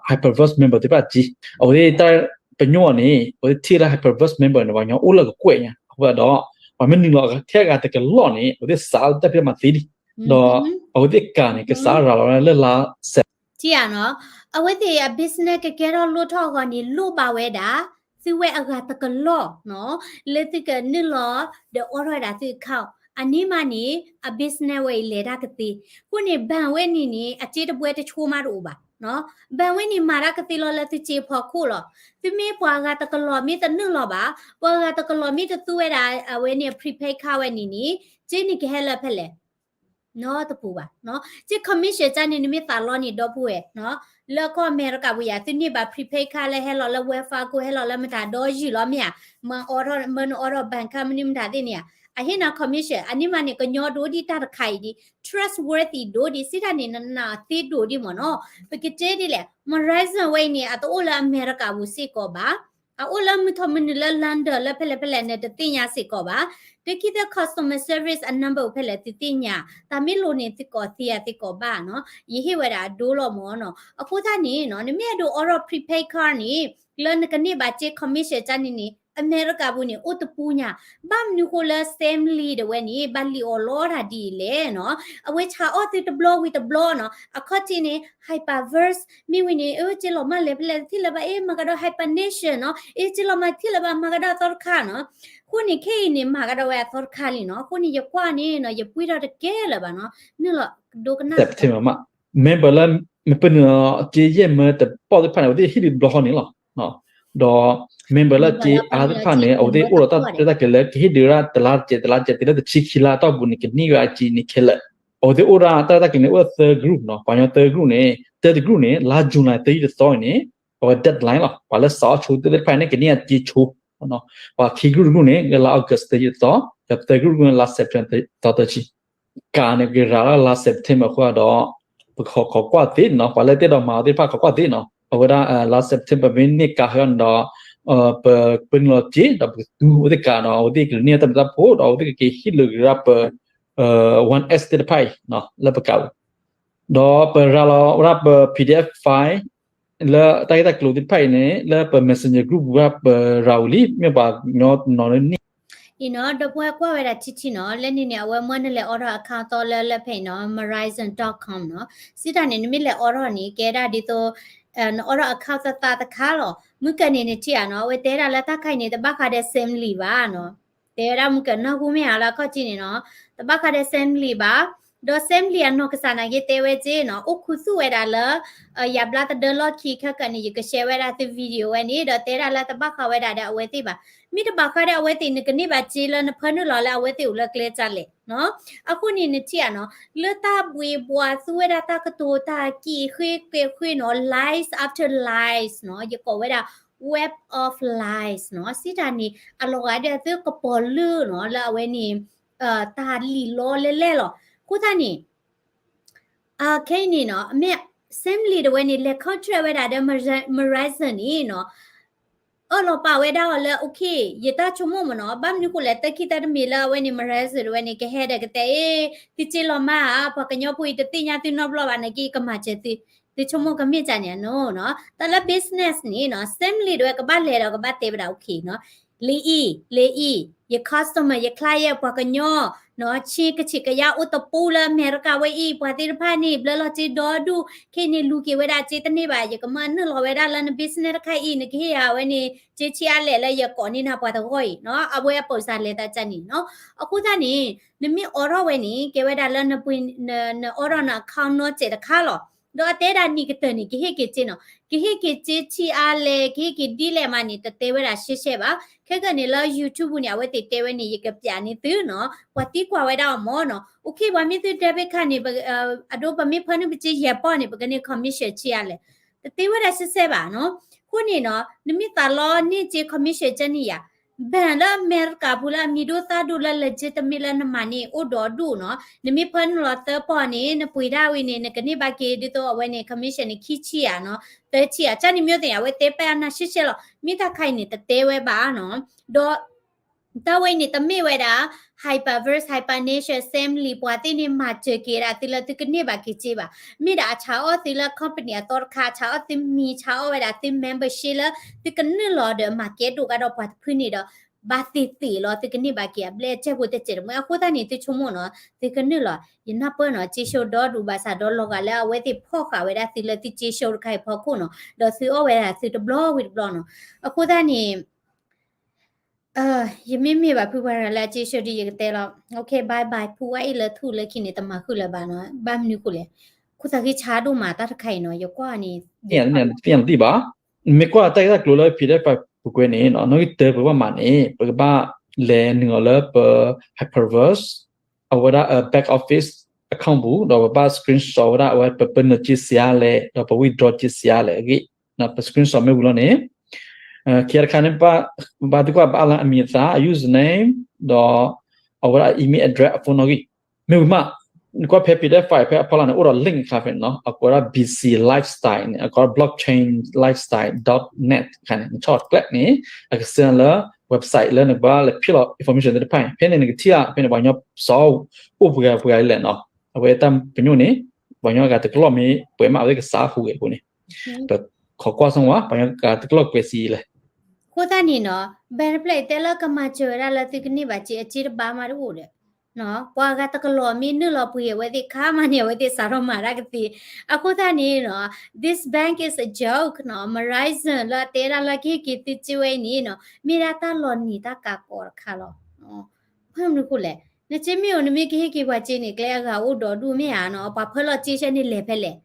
Hyperverse member သ့ၣ်တဖၣ်က့ အဝဲသ့ၣ်တၢ်ပညိၣ်န့ၣ် အဝဲသ့ၣ်ထံၣ်လၢ Hyperverse member န့ၣ် ပှၤကညီအိၣ်လၢကကွဲၢ်ညါ အဃိသတးဒီး ပှၤမ့ၢ်နုာ်လီၤထဲအဂၤတကလီၢ်န့ၣ် အဝဲသ့ၣ်စးလၢတၢ်ဖံးတၢ်မၤသ့လံ ဒီးအဝဲသ့ၣ်ကးန့ၣ် ကစးရၤလီၤလၢလါ ထံၣ်ဧါနီၤ အဝဲသ့ၣ်အ business ကကဲထီၣ်လိၣ်ထီၣ်အဂီၢ်န့ၣ် လိၣ်ဘၣ်ဝဲဒၣ် သုဝဲအဂၤတကလီၢ်နီၤ လၢသုကနုာ်လီၤ ဒီးအိးထီၣ်ဝဲဒၣ်သု account အန့ၣ်မးန့ၣ် အ business ဝဲအံၤလဲၤတၢ်ကသ့ အဃိန့ၣ် bank ဝဲန့ၣ်န့ၣ် အစ့တဘှဲတဆိမးတအိၣ်ဘၣ်နီၤ bank ဝဲန့ၣ်မၤတၢ်ကသ့လီၤလၢသုစ့ဖီခိၣ်လီၤ သုမ့ၢ်ပှၤဂၤတကလီၢ်မ့ၢ်တနုာ်လီၤဘၣ် ပှၤဂၤတကလီၢ်မ့ၢ်တသူဝဲဒၣ် အဝဲန့ၣ် prepaid card ဝဲန့ၣ်န့ၣ် စ့န့ၣ်ကဟဲလၢဖဲလဲၣ် နီတပူၤဘၣ်နီၤ စ့ commission ကန့ၣ် နမ့ၢ်သးလီန့ၣ် ဒီပုၢ်ဝဲၢ်နီၤ လၢကီၢ်အမဲရကၤပူၤယၤ သုန့ၢ်ဘၣ် prepaid card လၢဟဲလီၤလၢ Wells Fargo ဟဲလီၤလၢမတၤဒီယုၢ်လီၤမ့ၢ်ဧါ မၤအီထီၣ် မၢနအီထီၣ် bank card မနုၤမတၤသ့ၣ်န့ၣ်ဧါ အဟ့ၣ်နၤ commission အန့ၣ်မးန့ၣ် ကညီဒိၣ်ဒံးတၢ်တခါအံၤဒံး trustworthy ဒိၣ်ဒံး စံးတၢ်န့ၣ် နနာ်သ့ဒိၣ်ဒံးမ့ၢ်နီၤ ပကတဲဒ်လဲၣ် Verizon ဝဲအံၤန့ၣ် အတအိၣ်လၢအမဲရကၤပူၤစ့ၢ်ကီးဘၣ် အအိၣ်လၢမုၢ်ထီၣ်မုၢ်နုာ်လၢ London လၢဖဲလဲၣ်ဖဲလဲၣ်န့ၣ် တသ့ၣ်ညါစ့ၢ်ကီးဘၣ်. တခံသၢ customer service အ number အိၣ်ဖဲလဲၣ် သုသ့ၣ်ညါ, တၢ်မ့ၢ်လိၤန့ၣ် သုကိးသ့ဧါ သုကိးဘၣ်နီၤ. ယဟ့ၣ်ဝဲဒၣ်အဒိလီၤမ့ၢ်နီၤ. အဃိသတးန့ၣ်နီၤ နမ့ၢ်အဲၣ်ဒိးအိးထီၣ် prepaid card န့ၣ် လၢနကန့ၢ်ဘၣ်စ့ commission တၢ်န့ၣ်န့ၣ် အမဲရကၤပူၤန့ၣ် အိၣ်တပူၤညါ. ဘၣ်မနုၤဃိလၢ Sam Lee ဒၣ်ဝဲန့ၣ် ဘၣ်လံၣ်အီၣ်လီတၢ်ဒ်အံၤလဲၣ်နီၤ. အဝဲဆါအီၣ်သုတဘျီဝံၤတဘျီနီၤ. အခီၣ်ထံးန့ၣ် Hyperverse မ့ၢ်ဝံၤန့ၣ် အၢ စ့လီၤမၢ်လဲၤဖဲလဲၣ်တထံၣ်လၢၤဘၣ် အ့ မၤကဒီး Hypernature နီၤ. အ့ စ့လီၤမၢ်တထံၣ်လၢၤဘၣ် မၤကဒီးအသီတခါနီၤ. အဃိန့ၣ် ခဲအံၤန့ၣ် မၤကဒီးဝဲအသီတခါလံနီၤ. အဃိန့ၣ် ယကွၢ်န့ၣ်နီၤ ယပှံထီၣ်တကဲလၢၤဘၣ်နီၤ. နုာ်လီၤဒိကနၣ် member လၢ မ့ၢ်ပနုာ်လီၤစ့ယဲၢ်မၢတပီၢ်သ့ၣ်တဖၣ်န့ၣ် အဝဲသ့ၣ်ဟ့ၣ်ဒုးတဘျီဃီန့ၣ်လီၤ. ဒီး member လၢစ့အါသ့ၣ်တဖၣ်န့ၣ် အဝဲသ့ၣ်အိၣ်ဒီးတၢ်ရဲၣ်တၢ်ကျဲၤလၢကဟ့ၣ်ဒုးဝဲဒၣ်တလါတကဲး တလါတကဲး တုၤလၢတဆံခံလါအတီၢ်ပူၤန့ၣ် ကန့ၢ်ဝဲအစ့န့ၣ်ခဲလၢာ်. အဝဲသ့ၣ်အိၣ်ဒီးတၢ်ရဲၣ်တၢ်ကျဲၤန့ၣ် အိၣ်ဒီးသၢ group နီၤ. ပှၤကညီသၢ group န့ၣ် တၢတ group န့ၣ် လါ July သၢဆံတသီန့ၣ် အဝဲ deadline လီၤ. ပှၤလၢစးအီၣ်ဆိသ့ၣ်တဖၣ်န့ၣ် ကန့ၢ်အစ့ဆိ ပှၤခံ group တ group န့ၣ် လၢလါ August သၢဆံတသီ, ဒီးသၢ group န့ၣ် လါ September သီသၢဆံ. ကးန့ၣ် က့ၤရၤလၢလါ September အဃိဒီး ပကခိးကွၢ်သ့နီၤ, ပှၤလၢတအဲၣ်ဒိးမၤအီၤသ့ၣ်တဖၣ်ခိးကွၢ်သ့နီၤ. အဝဲဒၣ် လါ September မ့ၢ်န့ၢ်ကးဃီန့ၣ်ဒီး ပ ပနုာ်လီၤစ့ ဒီးပကသူအဝဲသ့ၣ်ကးနီၤ, အဝဲသ့ၣ်ကန့ၢ်တၢ်မုာ်တၢ်ဖိး ဒီးအဝဲသ့ၣ်ကက့ၤဟ့ၣ်လီၤက့ၤဝဲဒၣ်ပ one S သ့ၣ်တဖၣ်အံၤ လၢပကးပူၤ ဒီးပရၤလီၤဝဲဒၣ်ပ PDF file လၢတၢ်ဂ့ၢ်တၢ်ကျိၤသ့ၣ်တဖၣ်အံၤန့ၣ် လၢပ Messenger group ပူၤ ပရၤဝံၤလံ, မ့ၢ်ပှၤကညီနီၤန့ၢ် အံၤနီၤ ဒီပုၢ်ဝဲၢ်ကွၢ်ဝဲဒၣ်ထံထံနီၤ, လၢန့ၣ်န့ၣ် အဝဲမၢနလဲၤအိးထီၣ် account သီလၢလၢဖဲအံၤနီၤ Verizon dot com နီၤ. စံးတၢ်န့ၣ် နမ့ၢ်လဲၤအိးထီၣ်န့ၣ် ကဲဒၣ်ဒ်သိး နအိးထီၣ် account သီသီတခါလီၤ. မုၢ်ကၢန့ၣ်နထံၣ်ဧါနီၤ, အဝဲတဲဒၣ်လၢတၢ်ခါအံၤန့ၣ် တဘၣ်ဃးဒီး Sam Lee ဘၣ်နီၤ. တဲဝဲဒၣ်မုၢ်ကၢနၢ်ဟူမ့ၢ်ဧါလၢအခီၣ်ထံးန့ၣ်နီၤ, တဘၣ်ဃးဒီး Sam Lee ဘၣ် ဒီး Sam Lee အနီၢ်ကစၢ်နာ်က့တဲဝဲက့နီၤ, အိၣ်ခူသူၣ်ဝဲဒၣ်လၢ ယၤဘျါသဒၢလီၢ်ခံခဲကနံၣ် ယက share ဝဲဒၣ်သု video ဝဲန့ၣ် ဒီးတဲဒၣ်လၢတဘၣ်ဃးဝဲဒၣ်ဒီးအဝဲသ့ၣ်ဘၣ်. မ့ၢ်တဘၣ်ဃးဒီးအဝဲသ့ၣ် နကန့ၢ်ဘၣ်စ့လၢနဖၢနုာ်လီၤလၢအဝဲသ့ၣ်အိၣ်လၢကျဲကလဲၣ်နီၤ. အဃိန့ၣ်နထံၣ်ဧါနီၤ, လၢတၢ်ဘှ့ၣ်ဘှီးသူဝဲဒၣ်တၢ်ကတိၤတၢ်က့ၢ်ဃ့ကဲဃ့နီၤ, lies after lies နီၤ, ယကိးဝဲဒၣ် web of lies နီၤ, စံးတၢ်န့ၣ် အလီၤဂာ်ဒီးသုကပီၤလၢနီၤ လၢအဝဲန့ၣ် တၢ်လံၣ်လီလဲလဲလီၤ. အဃိသတးန့ၣ် ခဲအံၤန့ၣ်နီၤ မ့ၢ် Sam Lee တဝဲန့ၣ် လဲၤ contract ဝဲဒၣ်ဒီး Verizon န့ၣ်နီၤ, အၢၣ်လီၤပာ်ဝဲဒၣ်အီၤလၢ okay ယတၢ်ဆိကမိၣ်မ့ၢ်နီၤ, ဘၣ်မနုၤဃိလဲၣ် တၢ်ခံးတၢ်တမံၤလၢအဝဲန့ၣ် Verizon တဝဲန့ၣ် ကဟဲဒီးကတဲ အ့ သုစ့လီၤမါဧါ, ပှၤကညီဖိအံၤတသ့ၣ်ညါသုနီတဘျီဘၣ်နာ်က့ ကမၤစၢၤသု, သုဆိကမိၣ်ကမ့ၢ်ကန့ၣ်နီၤ. တၢ်လၢ business န့ၣ်နီၤ Sam Lee တဝဲကဘၣ်လဲၤဒီးကဘၣ်တဲဝဲဒၣ် okay နီၤ လံအံၤ လံအံၤ ယ customer ယ client ပှၤကညီနီၤ ဆ့ကဆံးကယါအိၣ်တပူၤလၢအမဲရကၤဝဲအံၤ ပှၤသ့ၣ်တဖၣ်န့ၣ် ဘျၢလီၤစ့ဒီဒူၣ်, ခဲအံၤန့ၣ် လူၤက့ၤဝဲဒၣ်စ့တန့ၢ်ဘၣ်, ယကမၤနုာ်လီၤဝဲဒၣ်လၢန business တခါအံၤ နကဟ့ၣ်ယၤဝဲန့ၣ် စ့ဆံးအါလဲၣ်လၢယကိးန့ၢ်နၤပှၤတဂီၢ်အံၤနီၤ, အဝဲအပိာ်စၢ်လဲၤသးကန့ၣ်နီၤ. အဃိသတးန့ၣ် နမ့ၢ်အိးထီၣ်ဝဲန့ၣ် ကဲဝဲဒၣ်လၢနပှ့ၤ နအိးထီၣ်န account နီတစဲးတခါလီၤ. ဒီးအတဲဒၣ်နံၣ်ကတၢၢ်န့ၣ် ကဟ့ၣ်က့ၤစ့နီၤ, ကဟ့ၣ်က့ၤစ့ဆံးအါလဲၣ် ကဟ့ၣ်က့ၤဒ်လဲၣ်မးန့ၣ် တတဲဝဲဒၣ်ရှဲရှဲဘၣ်. ခဲကနံၣ်န့ၣ်လၢ YouTube ပူၤန့ၣ် အဝဲသ့ၣ်တဲဝဲန့ၣ် ယကပျးန့ၢ်သုနီၤ, ပှၤသံကွၢ်ဝဲဒၣ်အီၤမ့ၢ်နီၤ, okay ပှၤမ့ၢ်သု debit card န့ၣ် အဒိပမ့ၢ်ဖၢနုာ်ပစ့ယဲၢ်ပီၢ်န့ၣ် ပကန့ၢ် commission ဆံးအါလဲၣ်, တတဲဝဲဒၣ်ရှဲရှဲဘၣ်နီၤ. အဃိန့ၣ်နီၤ နမ့ၢ်သးလီန့ၢ်စ့ commission ကန့ၣ်ယၤ bank လၢအမဲရကၤပူၤလၢအမံၤဒိၣ်သၣ်ဒိၣ်လၢ legitimate လၢနမၤန့ၢ်အိၣ်ဒီးဒူၣ်နီၤ, နမ့ၢ်ဖၢနုာ်လီၤသၢပီၢ်န့ၣ် နပှ့ၤဒၣ်ဝံၤန့ၣ် နကန့ၢ်ဘၣ်က့ၤဒ်သိးအဝဲန့ၣ် commission န့ၣ် ခံဆံဧါနီၤ, သၢဆံဧါ, ကန့ၣ်မ့ၢ်သ့ၣ်ညါ အဝဲတဲပာ်အနၢ်ရှဲရှဲလီၤ. မ့ၢ်တၢ်ခါအံၤန့ၣ် တတဲဝဲဘၣ်နီၤ, ဒီး တၢ်ဝဲအံၤန့ၣ် တမ့ၢ်ဝဲဒၣ် Hyperverse, Hypernature, Sam Lee ပှၤသ့ၣ်န့ၣ် မၤစၢၤက့ၤဒၣ်သုလၢသုကန့ၢ်ဘၣ်က့ၤစ့ဘၣ်. မ့ၢ်ဒၣ်အဆးအီၣ်သုလၢ company အသီတခါ, ဆးအီၣ်သုမံၤ, ဆးအီၣ်ဝဲဒၣ်သု membership လၢသုကနုာ်လီၤဒီးမၤကဲဒိၣ်ကဒီးပှၤတဖုန့ၣ်ဒီး ဘၣ်သ့ၣ်သ့ၣ်လီၤ သုကန့ၢ်ဘၣ်က့ၤအဘျဲၣ်အစဲးဖိတစဲးတမှဲ. အဃိသတးန့ၣ် သုဆိကမိၣ်နီၤ, သုကနုာ်လီၤ ယနၢ်ပၢၢ်နီၤ, စ့ရှိဒီဒူၣ်ဘၣ်ဆၣ်ဒီးလီၤဂာ်လၢအဝဲသ့ၣ်ဖီၣ်ဃာ်ဝဲဒၣ်သုလၢသုစ့ရှိတခါအံၤ ဖီခိၣ်နီၤ, ဒီးသုအီၣ်ဝဲဒၣ်သုတဘျီဝံၤတဘျီနီၤ. အဃိသတးန့ၣ် ယမ့မ့ၢ်ဘၣ်ဖုပှၤတဂၤလၢအစ့ရှိဒ်ယကတဲလီၤ. Okay, bye bye ဖုဝဲအံၤလၢထူၣ်လၢခံန့ၣ် တမၤဃုာ်လၢၤဘၣ်နီၤ. ဘၣ်မနုၤဃိလဲၣ်, ခိၣ်သးဂ့ၤဆါဒိၣ်မးတၢ်တခါအံၤနီၤ, ယကွၢ်န့ၣ် သ့ၣ်ညါတဘၣ်, မ့ၢ်ကွၢ်တၢ်ဂ့ၢ်တၢ်ကျိၤလၢ PDF ပူၤကွံာ်န့ၣ်နီၤ, နီၣ်ဂံၢ်တၢပကဘၣ်မၤန့ၣ် ပကဘၣ်လဲၤနုာ်လီၤလၢပ Hyperverse အဝဲဒၣ် back office account ပူၤ, ဒီးပဘၣ် screenshot ဝဲဒၣ်အဝဲပပၢနုာ်စ့ဆံးအါလဲၣ် ဒီးပ withdraw စ့ဆံးအါလဲၣ်အဂ့ၢ်, ပ screenshot မ့ၢ်ဝံၤလီၤန့ၣ် ခံခါတခါန့ၣ် ပဘၣ်သံကွၢ်ဘၣ်လၢအမံၤအသၣ် အ username ဒီး အဝဲဒၣ် email address အ phone နီၣ်ဂံၢ်, မ့ၢ်ဝံၤမး နကွၢ်ဖဲ PDF file ဖဲအဖီလာ်န့ၣ် အိၣ်ဒီး link တခါဖဲန့ၣ်နီၤ, အကိးဝဲဒၣ် BC Lifestyle န့ၣ် အကိး blockchain lifestyle dot net တခါန့ၣ် နဆီၣ်ကျဲန့ၣ် အကစၢ်လၢ website လၢနကဘၣ်လဲၤဖံးလီၤ information သ့ၣ်တဖၣ်န့ၣ်, ဖဲန့ၣ်နကထံၣ်ဧါ, ဖဲန့ၣ်ပှၤကညီစီအိၣ်ပှဲၤဂၤပှဲၤဂၤလဲၣ်နီၤ, အဝဲတၢ်ပညိၣ်န့ၣ် ပှၤကညီဂၤတကလီၢ်မ့ၢ်ပှဲၤမး အဝဲကစးဟူးဂဲၤအဃိန့ၣ် ပခိးကွၢ်ဆိဝဲ ပှၤကညီဂၤတကလီၢ်ပှဲၤဆံလဲၣ်. အဃိသတးန့ၣ်နီၤ ဘၣ်တဖျၢၣ်အံၤတဲလၢကမၤစၢၤဝဲဒၣ်လၢသုကန့ၢ်ဘၣ်စ့ အစ့တဘၣ်မးတအိၣ်ဒီး ပှၤဂၤတကလီၢ်မ့ၢ်နုာ်လီၤပှ့ၤအဝဲသ့ၣ်ခါမးန့ၣ် အဝဲသ့ၣ်စးထီၣ်မၤတၢ်ကသ့. အဃိသတးန့ၣ်နီၤ this bank is a joke နီၤ, Verizon လၢအတဲဒၣ်လၢကဟ့ၣ်က့ၤသုစ့ဝဲအံၤန့ၣ်နီၤ မ့ၢ်ဒၣ်တၢ်လီၤနံၤတၢ်ကၤကီတခါလီၤ. ဘၣ်မနုၤအဃိလဲၣ်, နစ့မ့ၢ်အိၣ် နမ့ၢ်ကဟ့ၣ်က့ၤပှၤစ့န့ၣ် ကျဲအဂၤအိၣ်ဒီးဒူၣ်မ့ၢ်ဧါနီၤ, ပှၤဖၢလီၤစ့ဆဲန့ၣ်လဲၤဖဲလဲၣ်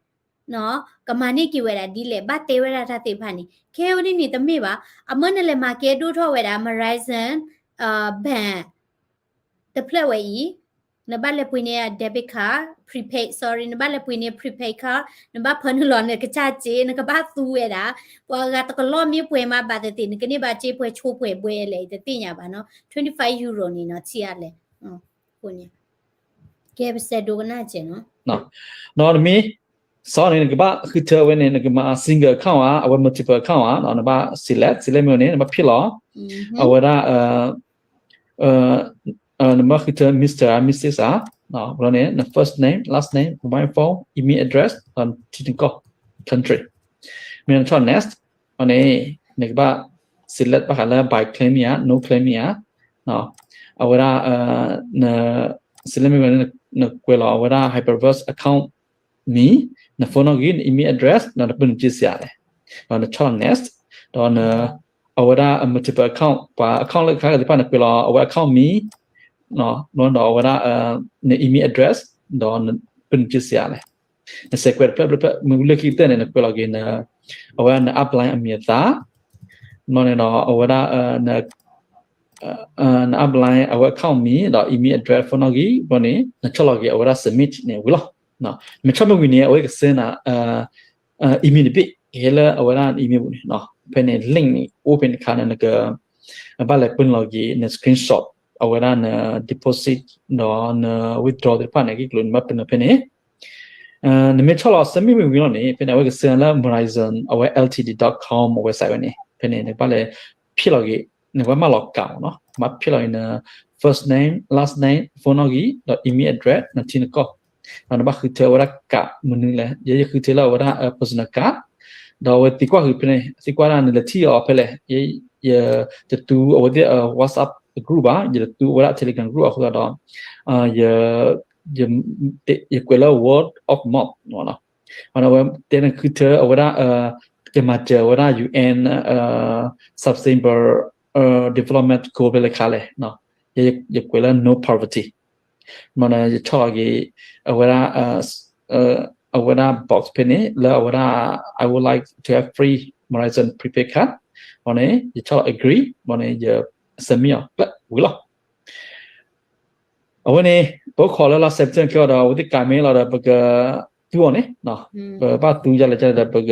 ကမၤန့ၢ်က့ၤဝဲဒၣ်ဒ်လဲၣ် ဘၣ်တဲဝဲဒၣ်တၢ်သ့ၣ်တဖၣ်န့ၣ် ခဲအံၤဒ်န့ၣ်တမ့ၢ်ဘၣ်. အမ့ၢ်နလဲၤမၤကဲဒိၣ်ထီၣ်ဝဲဒၣ် Verizon bank တဖျၢၣ်ဝဲအံၤ နဘၣ်လဲၤပှ့ၤန့ၢ် debit card, prepaid, sorry, နဘၣ်လဲၤပှ့ၤန့ၢ် prepaid card, နဘၣ်ဖၢနုာ်လီၤနကစၢ်စ့ နကဘၣ်သူဝဲဒၣ် ပှၤဂၤတကလီၢ်မ့ၢ်ပှဲၤမးဘၣ်သ့ၣ်သ့ၣ် နကန့ၢ်ဘၣ်စ့ပှဲၤဆိပှဲၤဘှဲလဲၣ် တသ့ၣ်ညါဘၣ်နီၤ. twenty five euro န့ၣ်နီၤ ဆံးအါလဲၣ် အဃိန့ၣ် ကဲပစဲးဒိကနၣ်စဲးနီၤ. ဒီးနမ့ၢ် စီၤန့ၣ် နကဘၣ်ဃုထၢဝဲန့ၣ် နကမၤ single account ဧါ, အဝဲ multiple account ဧါ, နဘၣ် select, select မ့ၢ်န့ၣ် နဘၣ်ဖံးလီၤ အဝဲဒၣ် နဘၣ်ဃုထၢ Mister ဧါ Missus ဧါ, ဘျီန့ၣ် န first name, last name, mobile phone, email address, ဒီးထံနကီၢ် country. မ့ၢ်နဆီၣ် next အန့ၣ် နကဘၣ် select ဘၣ်ဃးလၢ by claim မ့ၢ်ဧါ, no claim မ့ၢ်ဧါ, အဝဲဒၣ် န select မ့ၢ်ဝဲ နကွဲးလီၤအဝဲဒၣ် Hyperverse account မံၤ, န phone နီၣ်ဂံၢ်, န email address ဒီးနပၢနုာ်စ့ဆံးအါလဲၣ်, ဒီးနဆီၣ် next, ဒီးန အဝဲဒၣ် multiple account ပှၤ account လၢကခါကသ့ၣ်တဖၣ် နကွဲးလီၤအဝဲ account မံၤ ဒီးအဝဲဒၣ် န email address ဒီးပနုာ်က့ၤစ့အါလဲၣ်. နစဲးကွဲးတဖျၢၣ်ဖျၢၣ်ဖျၢၣ် မ့ၢ်လၢခံကတၢၢ်န့ၣ် နကွဲးလီၤက့ၤ အဝဲဒၣ်န upline အမံၤအသၣ်, မ့ၢ်န့ၣ်ဒီး အဝဲဒၣ် န upline အဝဲ account မံၤ ဒီး email address, phone နီၣ်ဂံၢ် ဘီန့ၣ် နဆီၣ်လီၤက့ၤအဝဲဒၣ် submit န့ၣ်ဝံၤလီၤ. မ့ၢ်ဆီၣ်မ့ၢ်ဝံၤန့ၣ် အဝဲကစၢနၤ email တဘ့ၣ် ကဟဲလၢအဝဲဒၣ် email ပူၤန့ၣ်, ဖဲန့ၣ် link န့ၣ် အိၣ်ဖဲန့ၣ်အခါန့ၣ် နက ဘၣ်လဲၤပၢနုာ်လီၤက့ၤ န screenshot အဝဲဒၣ်န deposit ဒီးန withdraw သ့ၣ်တဖၣ်န့ၣ် အဂ့ၢ်အကျိၤန့ၣ် ဘၣ်ပၢနုာ်ဖဲန့ၣ် နမ့ၢ်ဆီၣ်လီၤ submit မ့ၢ်ဝံၤလီၤန့ၣ် ဖဲန့ၣ် အဝဲကစၢနၤလၢ Verizon အဝဲ ltd.com အ website ဝဲန့ၣ် ဖဲန့ၣ် နကဘၣ်လဲၤဖံးလီၤက့ၤ နကဘၣ်မၢလီၤကးမ့ၢ်နီၤ, ဘၣ်ဖံးလီၤက့ၤန first name, last name, phone နီၣ်ဂံၢ် ဒီး email address နထံနကီၢ်, ဒီးနဘၣ်ဃုထၢဝဲဒၣ်ကးမနုၤလဲၣ်, ယဲယဃုထၢလၢအဝဲဒၣ် personal card, ဒီးအဝဲသံကွၢ်ဃုာ်ဖဲန့ၣ် သံကွၢ်ဒၣ်နလဲၤထံၣ်အီၤဖဲလဲၣ်, ယတသူအဝဲသ့ၣ် WhatsApp group ဘၣ်, ယတသူအဝဲဒၣ် Telegram group အဃိသတးဒီး ယကွဲးလၢ word of mouth မ့ၢ်နီၤ, အဝဲတဲနဃုထၢအဝဲဒၣ် ယမၤစၢၤအဝဲဒၣ် UN Sustainable Development Goal ဖဲလဲၣ်ခါလဲၣ်, ယကွဲးလၢ no poverty, မ့ၢ်န့ၣ် ယဆီၣ်လီၤက့ၤ အဝဲဒၣ် အဝဲဒၣ် box ဖဲန့ၣ် လၢအဝဲဒၣ် I would like to have free Verizon prepaid card, မ့ၢ်န့ၣ် ယဆီၣ်လီၤ agree, မ့ၢ်န့ၣ် ယ submit အီၤ ဝံၤလီၤ. အဝဲန့ၣ် ပအိၣ်ခိးလၢလါ September ခဲအံၤဒီး အဝဲသ့ၣ်ကးမ့ၢ်လီၤဒီး ပကသူအီၤန့ၣ်, ပဘၣ်သူယၤလဲၣ်ကလဲၣ်ဒီး ပက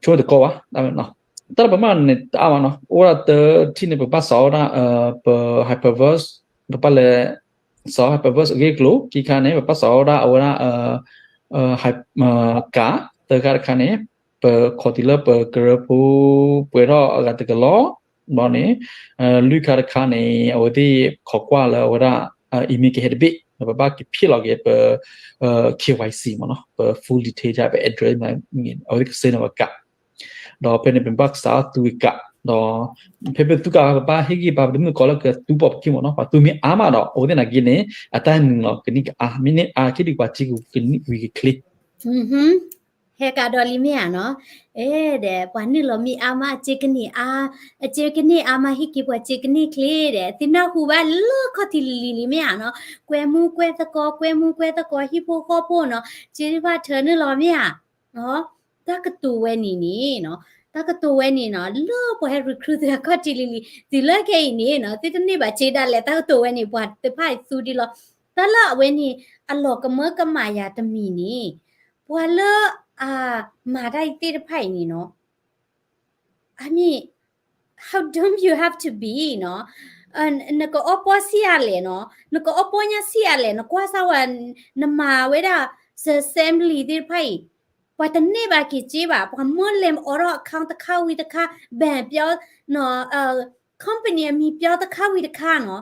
ဆိတကီဘၣ်, တၢ်လၢပမၤန့ၣ်တအါမးနီၤ, အိၣ်ဒၣ်တထံၣ်န့ၣ် ပဘၣ်စးထီၣ်ဝဲဒၣ် ပ hyperverse, ပဘၣ်လဲၤစးထီၣ် hyperverse အဂ့ၢ်အကျိၤ, ခံခါန့ၣ် ပဘၣ်စးထီၣ်ဝဲဒၣ်အဝဲဒၣ် ကး, သၢခါတခါန့ၣ် ပခိးတုၤလၢပကရၢဖိပှဲၤထီၣ်အဂၤတကလီၢ်, ဘီန့ၣ် လွံၢ်ခါတခါန့ၣ် အဝဲသ့ၣ်ခိးကွၢ်လၢအဝဲဒၣ် email ကဟဲတဘ့ၣ်, ဒီးပဘၣ်က့ၤဖံးလီၤက့ၤပ KYC မ့ၢ်နီၤ, ပ full detail ဒ်ပ address မ့ၢ်ဂ့ၤ, အဝဲသ့ၣ်ကစၢနၤဝဲကး, ဒီးဖဲန့ၣ် ပဘၣ်ကစးထီၣ်သူကး, ဒီး ဖဲပသူကး ပဘၣ်ဟ့ၣ်ဂံၢ်ဘါ ပတမုၣ်ကီးလၢကသူပိာ်ပခံမ့ၢ်နီၤ, ပှၤသူမ့ၢ်အါမးဒီး အဝဲသ့ၣ်နာ်က့န့ၣ် အတၢ်နုာ်လီၤကနံၣ်ကအါ, မ့ၢ်န့ၢ်အါက့ဒုး ပှၤစ့ကဝံၤကချ့ ဟဲကးဒီးလံမ့ၢ်ဧါနီၤ, အဲ ဒီး ပှၤနုာ်လီၤမ့ၢ်အါမး အစ့ကန့ၢ်အါ, အစ့ကန့ၢ်အါမး ဟ့ၣ်က့ၤပှၤစ့ကန့ၢ်ချ့ဒီး သုနၢ်ဟူဘၣ်လၢခီၣ်ထံးလံၤလံၤလံၤမ့ၢ်ဧါနီၤ, ကွဲမူကွဲသကိး ကွဲမူကွဲသကိး ဟံၣ်ဖိဃီဖိနီၤ, စ့တဖၣ်ထၢနုာ်လီၤမ့ၢ်ဧါ, တၢ်ကတိၤဝဲန့ၣ်န့ၣ်နီၤ, တၢ်ကတိၤဝဲန့ၣ်နီၤ လၢပှၤဟဲ recruit သုအခီၣ်ထံးလံၤလံၤ တုၤလၢခဲအံၤန့ၣ်နီၤ သုတန့ၢ်ဘၣ်စ့ဒၣ်လဲာ် တၢ်ကတိၤဝဲန့ၣ် ပှၤသ့ၣ်တဖၣ်အံၤသူဒံးလီၤ, တၢ်လၢအဝဲန့ၣ် အလီၤကမၢကမၣ်ယၤတမံၤန့ၣ် ပှၤလၢ အမၤတၢ်သ့ၣ်တဖၣ်အံၤန့ၣ်နီၤ, I mean, how dumb you have to be နီၤ, နကအီပီဆံးအါလဲၣ်နီၤ, နကအီပီညါဆံးအါလဲၣ်, နကွၢ်စၢ်ဝဲ နမၤဝဲဒၣ် assembly သ့ၣ်တဖၣ်အံၤ, ပှၤတန့ၢ်ဘၣ်က့ၤစ့ဘၣ်, ပှၤမၢလဲၤမၤအိးထီၣ် account တခါဝံၤတခါ, ဘဏ်ပြော, နီၤ, company အမံၤပြောတခါဝံၤတခါနီၤ,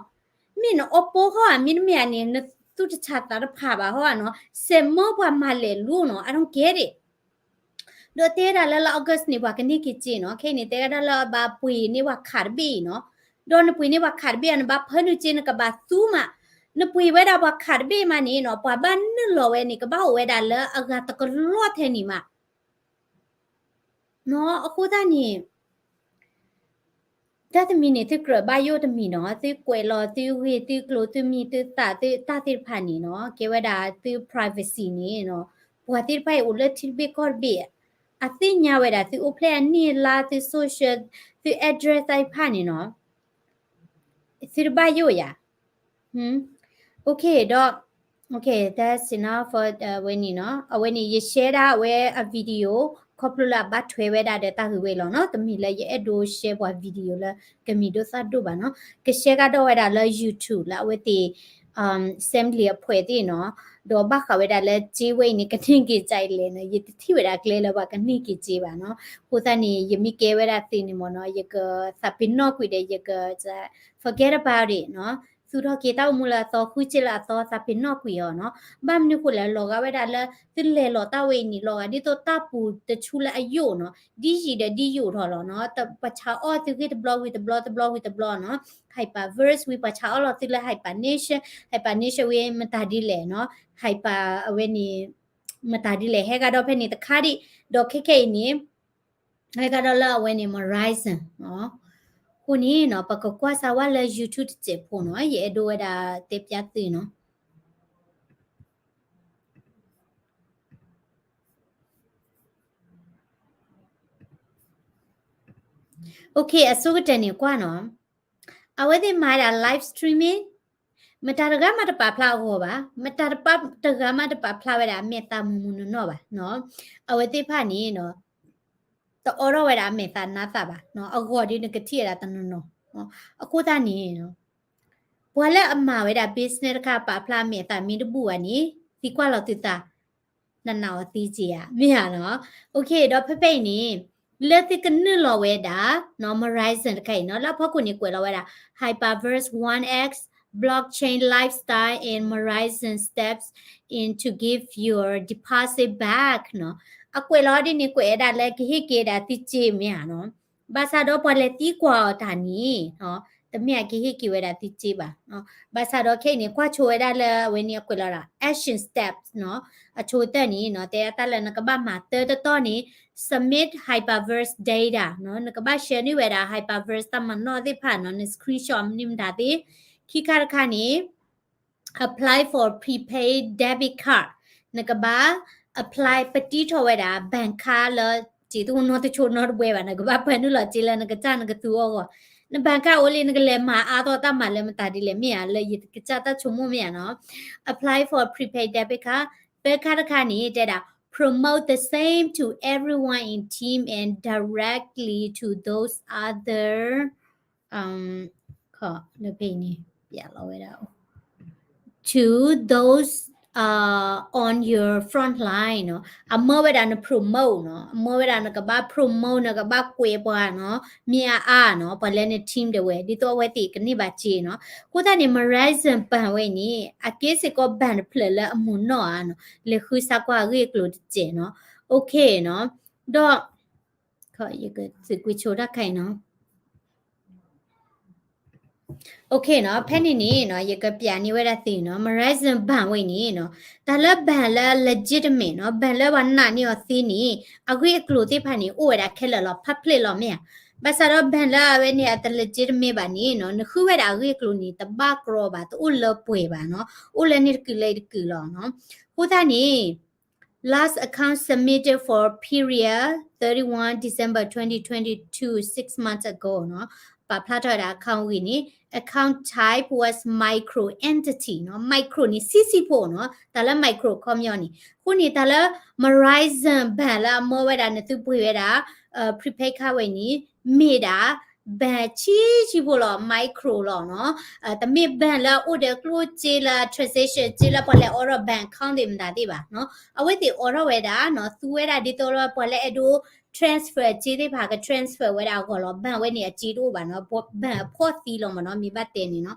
မ့ၢ်နအီပီဟီဧါ မ့တမ့ၢ်ဧါန့ၣ် နသူၣ်တဆးသးတဖးဘၣ်ဟီဧါနီၤ, စဲးမၢပှၤမၤလဲၤလူၤနီၤ, I don't get it. ဒီးတဲဒၣ်လၢလါ August န့ၣ် ပှၤကန့ၢ်က့ၤစ့နီၤ, ခဲအံၤန့ၣ် တဲဒၣ်လၢဘၣ်ပှ့ၤန့ၢ်ပှၤခးတဘ့ၣ်အံၤနီၤ, ဒီးနပှ့ၤန့ၢ်ပှၤခးတဘ့ၣ်အံၤ နဘၣ်ဖၢနုာ်စ့ နကဘၣ်သူမး, နပှ့ၤဝဲဒၣ်ပှၤခးတဘ့ၣ်မးန့ၣ်နီၤ ပှၤဘၣ်နုာ်လီၤဝဲန့ၣ် ကဘၣ်အိၣ်ဝဲဒၣ်လၢအဂၤတကလီၢ်ထဲန့ၣ်မး နီၤ, အဃိသတးန့ၣ် တၢ်တမံၤန့ၣ် သုကြၢးဘၣ်ယိၣ်တမံၤနီၤ, သုကွဲးလီၤသုဂ့ၢ်သုကျိၤ သုမံၤသုသၣ်သုတၢ်သ့ၣ်တဖၣ်န့ၣ်နီၤ, ကဲဝဲဒၣ်သု privacy န့ၣ်နီၤ, ပှၤသ့ၣ်တဖၣ်အံၤအိၣ်လၢထံတဘ့ၣ်ကီၢ်တဘ့ၣ်, အသ့ၣ်ညါဝဲဒၣ်သုအိၣ်ဖျဲၣ်အနံၣ်အလါ သု social, သု address သ့ၣ်တဖၣ်န့ၣ်နီၤ, သုတဘၣ်ယိၣ်ယၤ OK ဒီး OK, that's enough for ဝဲန့ၣ်နီၤ, အဝဲန့ၣ် ယ share ဒၣ်အဝဲအ video ခီဖျိလၢအဘၣ်ထွဲဝဲဒၣ်ဒီးတၢ်ဂ့ၢ်ဝဲလီၤနီၤ, တမ့ၢ်လၢယအဲၣ်ဒိး share ပှၤ video လၢကမံၤဒိၣ်သၣ်ဒိၣ်ဘၣ်နီၤ, က share ကဒီးဝဲဒၣ်လၢ YouTube လၢအဝဲသ့ၣ် assembly အဖှဲးသ့ၣ်နီၤ, ဒီးဘၣ်ဃးဝဲဒၣ်လၢစ့ဝဲအံၤန့ၣ် ကန့ၢ်က့ၤကၠဲလဲၣ်နီၤ, ယတထံၣ်ဝဲဒၣ်ကျဲလၢပှၤကန့ၢ်က့ၤစ့ဘၣ်နီၤ, အဃိသတးန့ၣ် ယမ့ၢ်ကဲဝဲဒၣ်သ့န့ၣ်မ့ၢ်နီၤ, ယကသးပ့ၤနီၣ်ကွံာ်ဒီး ယက forget about it နီၤ, သူၣ်ထီၣ်က့ၤတၢ်အိၣ်မူလၢအသီ ဃုစ့လၢအသီ သးပ့ၤနီၣ်ကွံာ်အီၤနီၤ, ဘၣ်မနုၤဃိလဲၣ် လီၤဂာ်ဝဲဒၣ်လၢ သုလဲၤလီၤတၢ်ဝဲအံၤန့ၣ် လီၤဂာ်ဒ်သိးတၢ်ပူၤတဆူလၢအယိာ်နီၤ, ဒ်ယံာ်ဒီးဒ်ယိာ်ထီၣ်လီၤနီၤ, ပှၤဆးအီၣ်သုဂ့ၢ်တဘျီဝံၤတဘျီ တဘျီဝံၤတဘျီနီၤ, hyperverse ဝံၤ ပှၤဆးအီၣ်လီၤသုလၢ hypernature, hypernature ဝံၤမတၤဒ်လဲၣ်နီၤ, hyper အဝဲန့ၣ် မတၤဒ်လဲၣ် ဟဲကဒီးဖဲန့ၣ်တခါဒံး, ဒီးခဲခဲအံၤန့ၣ် ဟဲကဒီးလၢအဝဲန့ၣ် Verizon နီၤ, အဃိန့ၣ်နီၤ ပကကွၢ်စၢ်ဝဲလၢ YouTube တစဲးဖိနီၤ, ယအဲၣ်ဒိးဝဲဒၣ်တဲပျါသုနီၤ. Okay, အဆိကတၢၢ်န့ၣ်ကွၢ်နီၤ, အဝဲသ့ၣ်မၤဝဲဒၣ် live streaming, မတၤတဂၤမးတပာ်ဖျါအဂီၢ်ဘၣ်, မတၤတဂၤမးတပာ်ဖျါဝဲဒၣ်အမဲာ်သးမုာ်မုာ်နီၢ်နီၢ်ဘၣ်နီၤ. အဝဲသ့ၣ်တဖၣ်န့ၣ်နီၤ တအိးထီၣ်ဝဲဒၣ်အမဲာ်သးနါသးဘၣ်နီၤ, အဂီၢ်ဒီးနကထံၣ်ဝဲဒၣ်တနီၤနီၤ. အဃိသတးန့ၣ် ပှၤလၢအမၤဝဲဒၣ် business တခါ ပာ်ဖျါအမဲာ်သးမ့ၢ်တဘူၣ်ဘၣ်န့ၣ် သံကွၢ်လီၤသုသး, နနာ်အီၤသ့က့ဧါ, မ့ၢ်ဧါနီၤ. Okay, ဒီးဖဲဖဲအံၤန့ၣ် လၢသုကနုာ်လီၤဝဲဒၣ် Verizon တခါအံၤနီၤ, လၢအဖီခိၣ်န့ၣ်ကွဲးလီၤဝဲဒၣ် Hyperverse One X, blockchain lifestyle and Verizon steps in to give your deposit back နီၤ. အကွဲးလီၤဒ်န့ၣ် ကွဲးဝဲဒၣ်လၢကဟ့ၣ်က့ၤဝဲဒၣ်သုစ့ မ့ၢ်ဧါနီၤ. ဘၣ်ဆၣ်ဒီးပှၤလဲၤသံကွၢ်အီၤတၢ်န့ၣ် တမ့ၢ်အကဟ့ၣ်က့ၤဝဲဒၣ်သုစ့ဘၣ်. ဘၣ်ဆၣ်ဒီးခဲအံၤန့ၣ် ကွၢ်ဆိဝဲဒၣ်လၢအဝဲန့ၣ်အကွဲးလီၤဒၣ် action steps နီၤ, အဆိကတၢၢ်န့ၣ်နီၤ တဲတၢ်လၢနကဘၣ်မၤတၢတတီန့ၣ် submit Hyperverse data နီၤ, နကဘၣ်ဆှၢန့ၢ်ဝဲဒၣ် Hyperverse တၢ်မၤနီၣ်သ့ၣ်တဖၣ်နီၤ, န screenshot မနုၤမတၤသ့ၣ်. ခံခါတခါန့ၣ် apply for prepaid debit card, နကဘၣ် apply ပတံထီၣ်ဝဲဒၣ် bank card လၢ စ့တအိၣ်နီတဆိနီတဘှဲဘၣ်, နကဘၣ်ပာ်နုာ်လီၤစ့လၢနကစၢ်နကသူအဂီၢ်. န bank card အိၣ်လံ နကလဲၤမၤအါထီၣ်တၢ်မၤလၢမတၤဒ်လဲၣ် မ့ၢ်ဧါ, လၢယကစၢ်တၢ်ဆိကမိၣ် မ့ၢ်ဧါနီၤ. Apply for prepaid debit card, သၢခါတခါန့ၣ် တဲဒၣ် promote the same to everyone in team and directly to those other, လၢဖဲအံၤန့ၣ် ပျးလီၤဝဲဒၣ် to those, uh, on your front line နီၤ, အမၢဝဲဒၣ်န promote နီၤ, အမၢဝဲဒၣ်နကဘၣ် promote နကဘၣ်ကွဲးပှၤနီၤ, မ့ၢ်အါအါနီၤ, ပှၤလၢန team ဒၣ်ဝဲ ဒ်သိးအဝဲသ့ၣ်ကန့ၢ်ဘၣ်စ့နီၤ. အဃိသတးန့ၣ် Verizon ဘဏ်ဝဲအံၤန့ၣ် အကဲစ့ၢ်ကီးဘဏ်တဖျၢၣ်လၢအမုာ်နီၢ်ဧါနီၤ, လဲၤဃုစါကွၢ်အဂ့ၢ်အကျိၤတစဲးနီၤ. Okay နီၤ, ဒီး ယကသံကွံာ်ဆိတၢ်ခဲအံၤနီၤ. Okay နီၤ, ဖဲန့ၣ်န့ၣ်နီၤ ယကပျးန့ၢ်ဝဲဒၣ်သုနီၤ, Verizon ဘဏ်ဝဲအံၤန့ၣ်နီၤ, တၢ်လၢဘဏ်လၢ legitimate နီၤ, ဘဏ်လၢပှၤနာ်န့ၢ်အီၤသ့န့ၣ် အဂ့ၢ်အကျိၤသ့ၣ်တဖၣ်န့ၣ် အိၣ်ဝဲဒၣ်ခဲလၢာ်လီၤ, public လီၤ မ့ၢ်ဧါ. ဘၣ်ဆၣ်ဒီးဘဏ်လၢအဝဲန့ၣ် အတ legitimate ဘၣ်န့ၣ်နီၤ, နဃုဝဲဒၣ်အဂ့ၢ်အကျိၤန့ၣ် တဘၣ်ကြီဘၣ်, တအိၣ်လၢပှဲၤဘၣ်နီၤ, အိၣ်လၢန့ၣ်တကုာ်လၢအံၤတကုာ်လီၤနီၤ. အဃိသတးန့ၣ် last account submitted for period thirty-one December twenty twenty-two, six months ago နီၤ, ပာ်ဖျါထီၣ်ဝဲဒၣ် account ဝံၤန့ၣ် account type was micro entity နီၤ, micro န့ၣ် ဆံးဆံးဖိနီၤ, တၢ်လၢ micro ခီပညီန့ၣ်. အဃိန့ၣ် တၢ်လၢ Verizon ဘဏ်လၢအမၢဝဲဒၣ် နသုပှ့ၤဝဲဒၣ် prepaid card ဝဲန့ၣ် မ့ၢ်ဒၣ် ဘဏ်ဆံးဆံးဖိလီၤ, micro လီၤနီၤ. တမ့ၢ်ဘဏ်လၢအအိၣ်ဒီးကျိၣ်စ့လၢ transaction စ့လၢပှၤလဲၤအိးထီၣ် bank account သ့ၣ်မတၤသ့ၣ်ဘၣ်နီၤ. အဝဲသ့ၣ်အိးထီၣ်ဝဲဒၣ်နီၤ, သူဝဲဒၣ်ဒ်သိးလၢပှၤလၢအဲၣ်ဒိး transfer စ့သ့ၣ်တဖၣ်က transfer ဝဲဒၣ်အဂီၢ်လီၤ. ဘဏ်ဝဲန့ၣ်အစ့တအိၣ်ဘၣ်နီၤ, ဘဏ်အဖှီၣ်သံလီၤမ့ၢ်နီၤ, မ့ၢ်ဘၣ်တဲန့ၣ်နီၤ.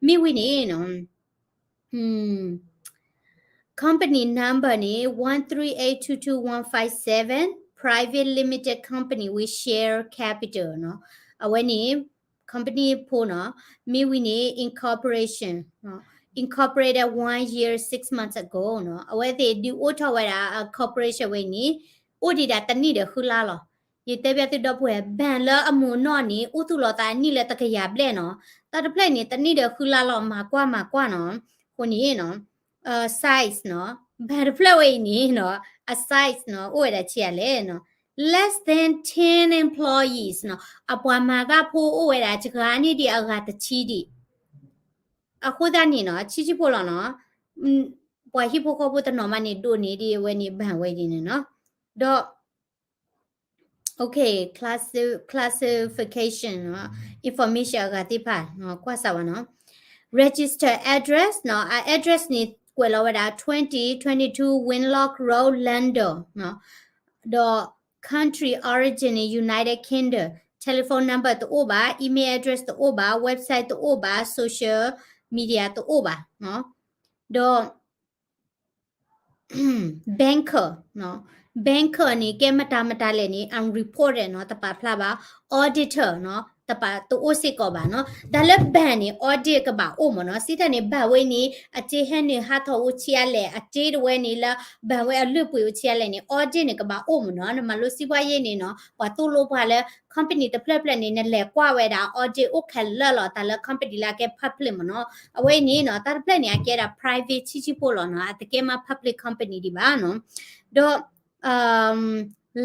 မ့ၢ်ဝံၤန့ၣ်နီၤ company number န့ၣ် one three eight two two one five seven, private limited company with share capital နီၤ. အဝဲန့ၣ် company ဖိနီၤ, မ့ၢ်ဝံၤန့ၣ် incorporation, incorporated one year, six months ago နီၤ. အဝဲသ့ၣ်ဒုးအိၣ်ထီၣ်ဝဲဒၣ် corporation ဝဲန့ၣ် အိၣ်ဒံးဒၣ်တနံၣ်ဒီးဃုလါလီၤ. ယတဲဘၣ်သုဒီပုၢ်ဝဲၢ် ဘဏ်လၢအမုာ်နီၢ်န့ၣ် အိၣ်သူၣ်လီၤသးအနံၣ်လၢတကယၤဘျဲၣ်နီၤ. တၢ်တဖျၢၣ်န့ၣ် တနံၣ်ဒီးဃုလါလီၤ, မၤကွၢ်မၤကွၢ်နီၤ. အဃိန့ၣ်နီၤ size နီၤ, ဘဏ်တဖျၢၣ်ဝဲအံၤန့ၣ်နီၤ အ size နီၤ အိၣ်ဝဲဒၣ်ဆံးအါလဲၣ်နီၤ, less than ten employees နီၤ, အပှၤမၤတၢ်ဖိအိၣ်ဝဲဒၣ်စှၤန့ၢ်ဒံးအဂၤတဆံဒံး. အဃိသတးန့ၣ်နီၤ ဆံးဆံးဖိလီၤနီၤ, ပှၤဟံၣ်ဖိဃီဖိတနီၤမးန့ၣ် ဒိးန့ၢ်ဒံးဝဲန့ၣ် ဘဏ်ဝဲဒ်န့ၣ်နီၤ. ဒီး Okay, classi- classification နီၤ, information အဂၤသ့ၣ်တဖၣ် ကွၢ်စၢ်ဝဲနီၤ. Register address နီၤ, အ address န့ၣ် ကွဲးလီၤဝဲဒၣ် twenty twenty-two Winlock Road, London နီၤ. ဒီး country origin န့ၣ် United Kingdom, telephone number တအိၣ်ဘၣ်, email address တအိၣ်ဘၣ်, website တအိၣ်ဘၣ်, social media တအိၣ်ဘၣ်နီၤ. ဒီး banker နီၤ, banker န့ၣ် ကဲမတၤမတၤလဲၣ်န့ၣ် unreported နီၤ, တပာ်ဖျါဘၣ်, auditor နီၤ, တပာ်တအိၣ်စ့ၢ်ကီးဘၣ်နီၤ. တၢ်လၢ bank န့ၣ် audit ကဘၣ်အိၣ်မ့ၢ်နီၤ, စံးတၢ်န့ၣ် bank ဝဲန့ၣ် အစ့ဟဲနုာ်ဟးထီၣ်အိၣ်ဆံးအါလဲၣ်, အစ့တဝဲန့ၣ်လၢ bank ဝဲအလုၢ်ပှ့ၤအိၣ်ဆံးအါလဲၣ်န့ၣ် audit န့ၣ် ကဘၣ်အိၣ်မ့ၢ်နီၤ. နမၤလိစံးပှၢ်ယဲၢ်န့ၣ်နီၤ, ပှၤသိၣ်လိပှၤလၢ company တဖျၢၣ်ဖျၢၣ်န့ၣ် နလဲၤကွၢ်ဝဲဒၣ် audit အိၣ်ခဲလၢာ်လီၤ, တၢ်လၢ company လၢအကဲ public မ့ၢ်နီၤ. အဝဲအံၤန့ၣ်နီၤ, တၢ်တဖျၢၣ်န့ၣ် အကဲဒၣ် private ဆံးဆံးဖိလီၤနီၤ, အတကဲမး public company ဒံးဘၣ်နီၤ. ဒီး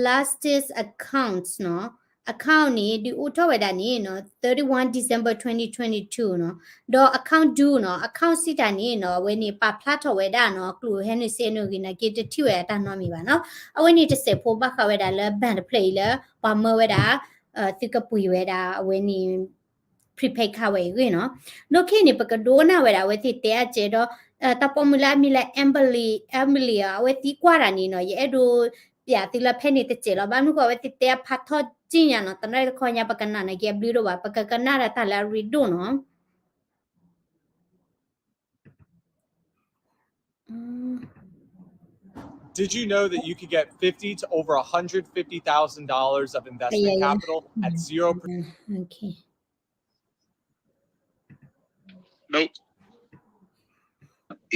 lastest accounts နီၤ, account န့ၣ် ဒုးအိၣ်ထီၣ်ဝဲဒၣ်န့ၣ်နီၤ thirty-one December twenty twenty-two နီၤ, ဒီး account due နီၤ, account စံးတၢ်န့ၣ်နီၤ အဝဲန့ၣ် ပာ်ဖျါထီၣ်ဝဲဒၣ်နီၤ ကျိၤဟဲနုာ်စ့နုာ်ဂ့ၤနာ်က့ တထံၣ်ဝဲဒၣ်တၢ်နီတမံၤဘၣ်နီၤ. အဝဲန့ၣ်တစဲးဖိဘၣ်ဃးဝဲဒၣ်လၢ bank တဖျၢၣ်အံၤလၢ ပှၤမၢဝဲဒၣ် သုကပှ့ၤဝဲဒၣ် အဝဲန့ၣ် prepaid card ဝဲအံၤအဂ့ၢ်နီၤ. နီၢ်ခံန့ၣ် ပကဒိကနၣ်ဝဲဒၣ် အဝဲသ့ၣ်တဲအကဲဒီး တၢ်ပိာ်မုၣ်လၢအမံၤလၢ Emily, Emily အဝဲသံကွၢ်တၢ်န့ၣ်နီၤ ယအဲၣ်ဒိးပျးသုလၢဖဲန့ၣ်တစဲးလီၤ. ဘၣ်မနုၤဃိ အဝဲသ့ၣ်တဲအဖးထီၣ်ကံၢ်ညါနီၤ, တနၣ်တခီညါ ပကနၣ်နာ်က့အဘျုးဒိၣ်ဘၣ်, ပကကနၣ်ဒၣ်တၢ်လၢအရ့ဒိၣ်နီၤ. Did you know that you could get fifty to over a hundred fifty thousand dollars of investment capital at zero percent? Okay. Nope.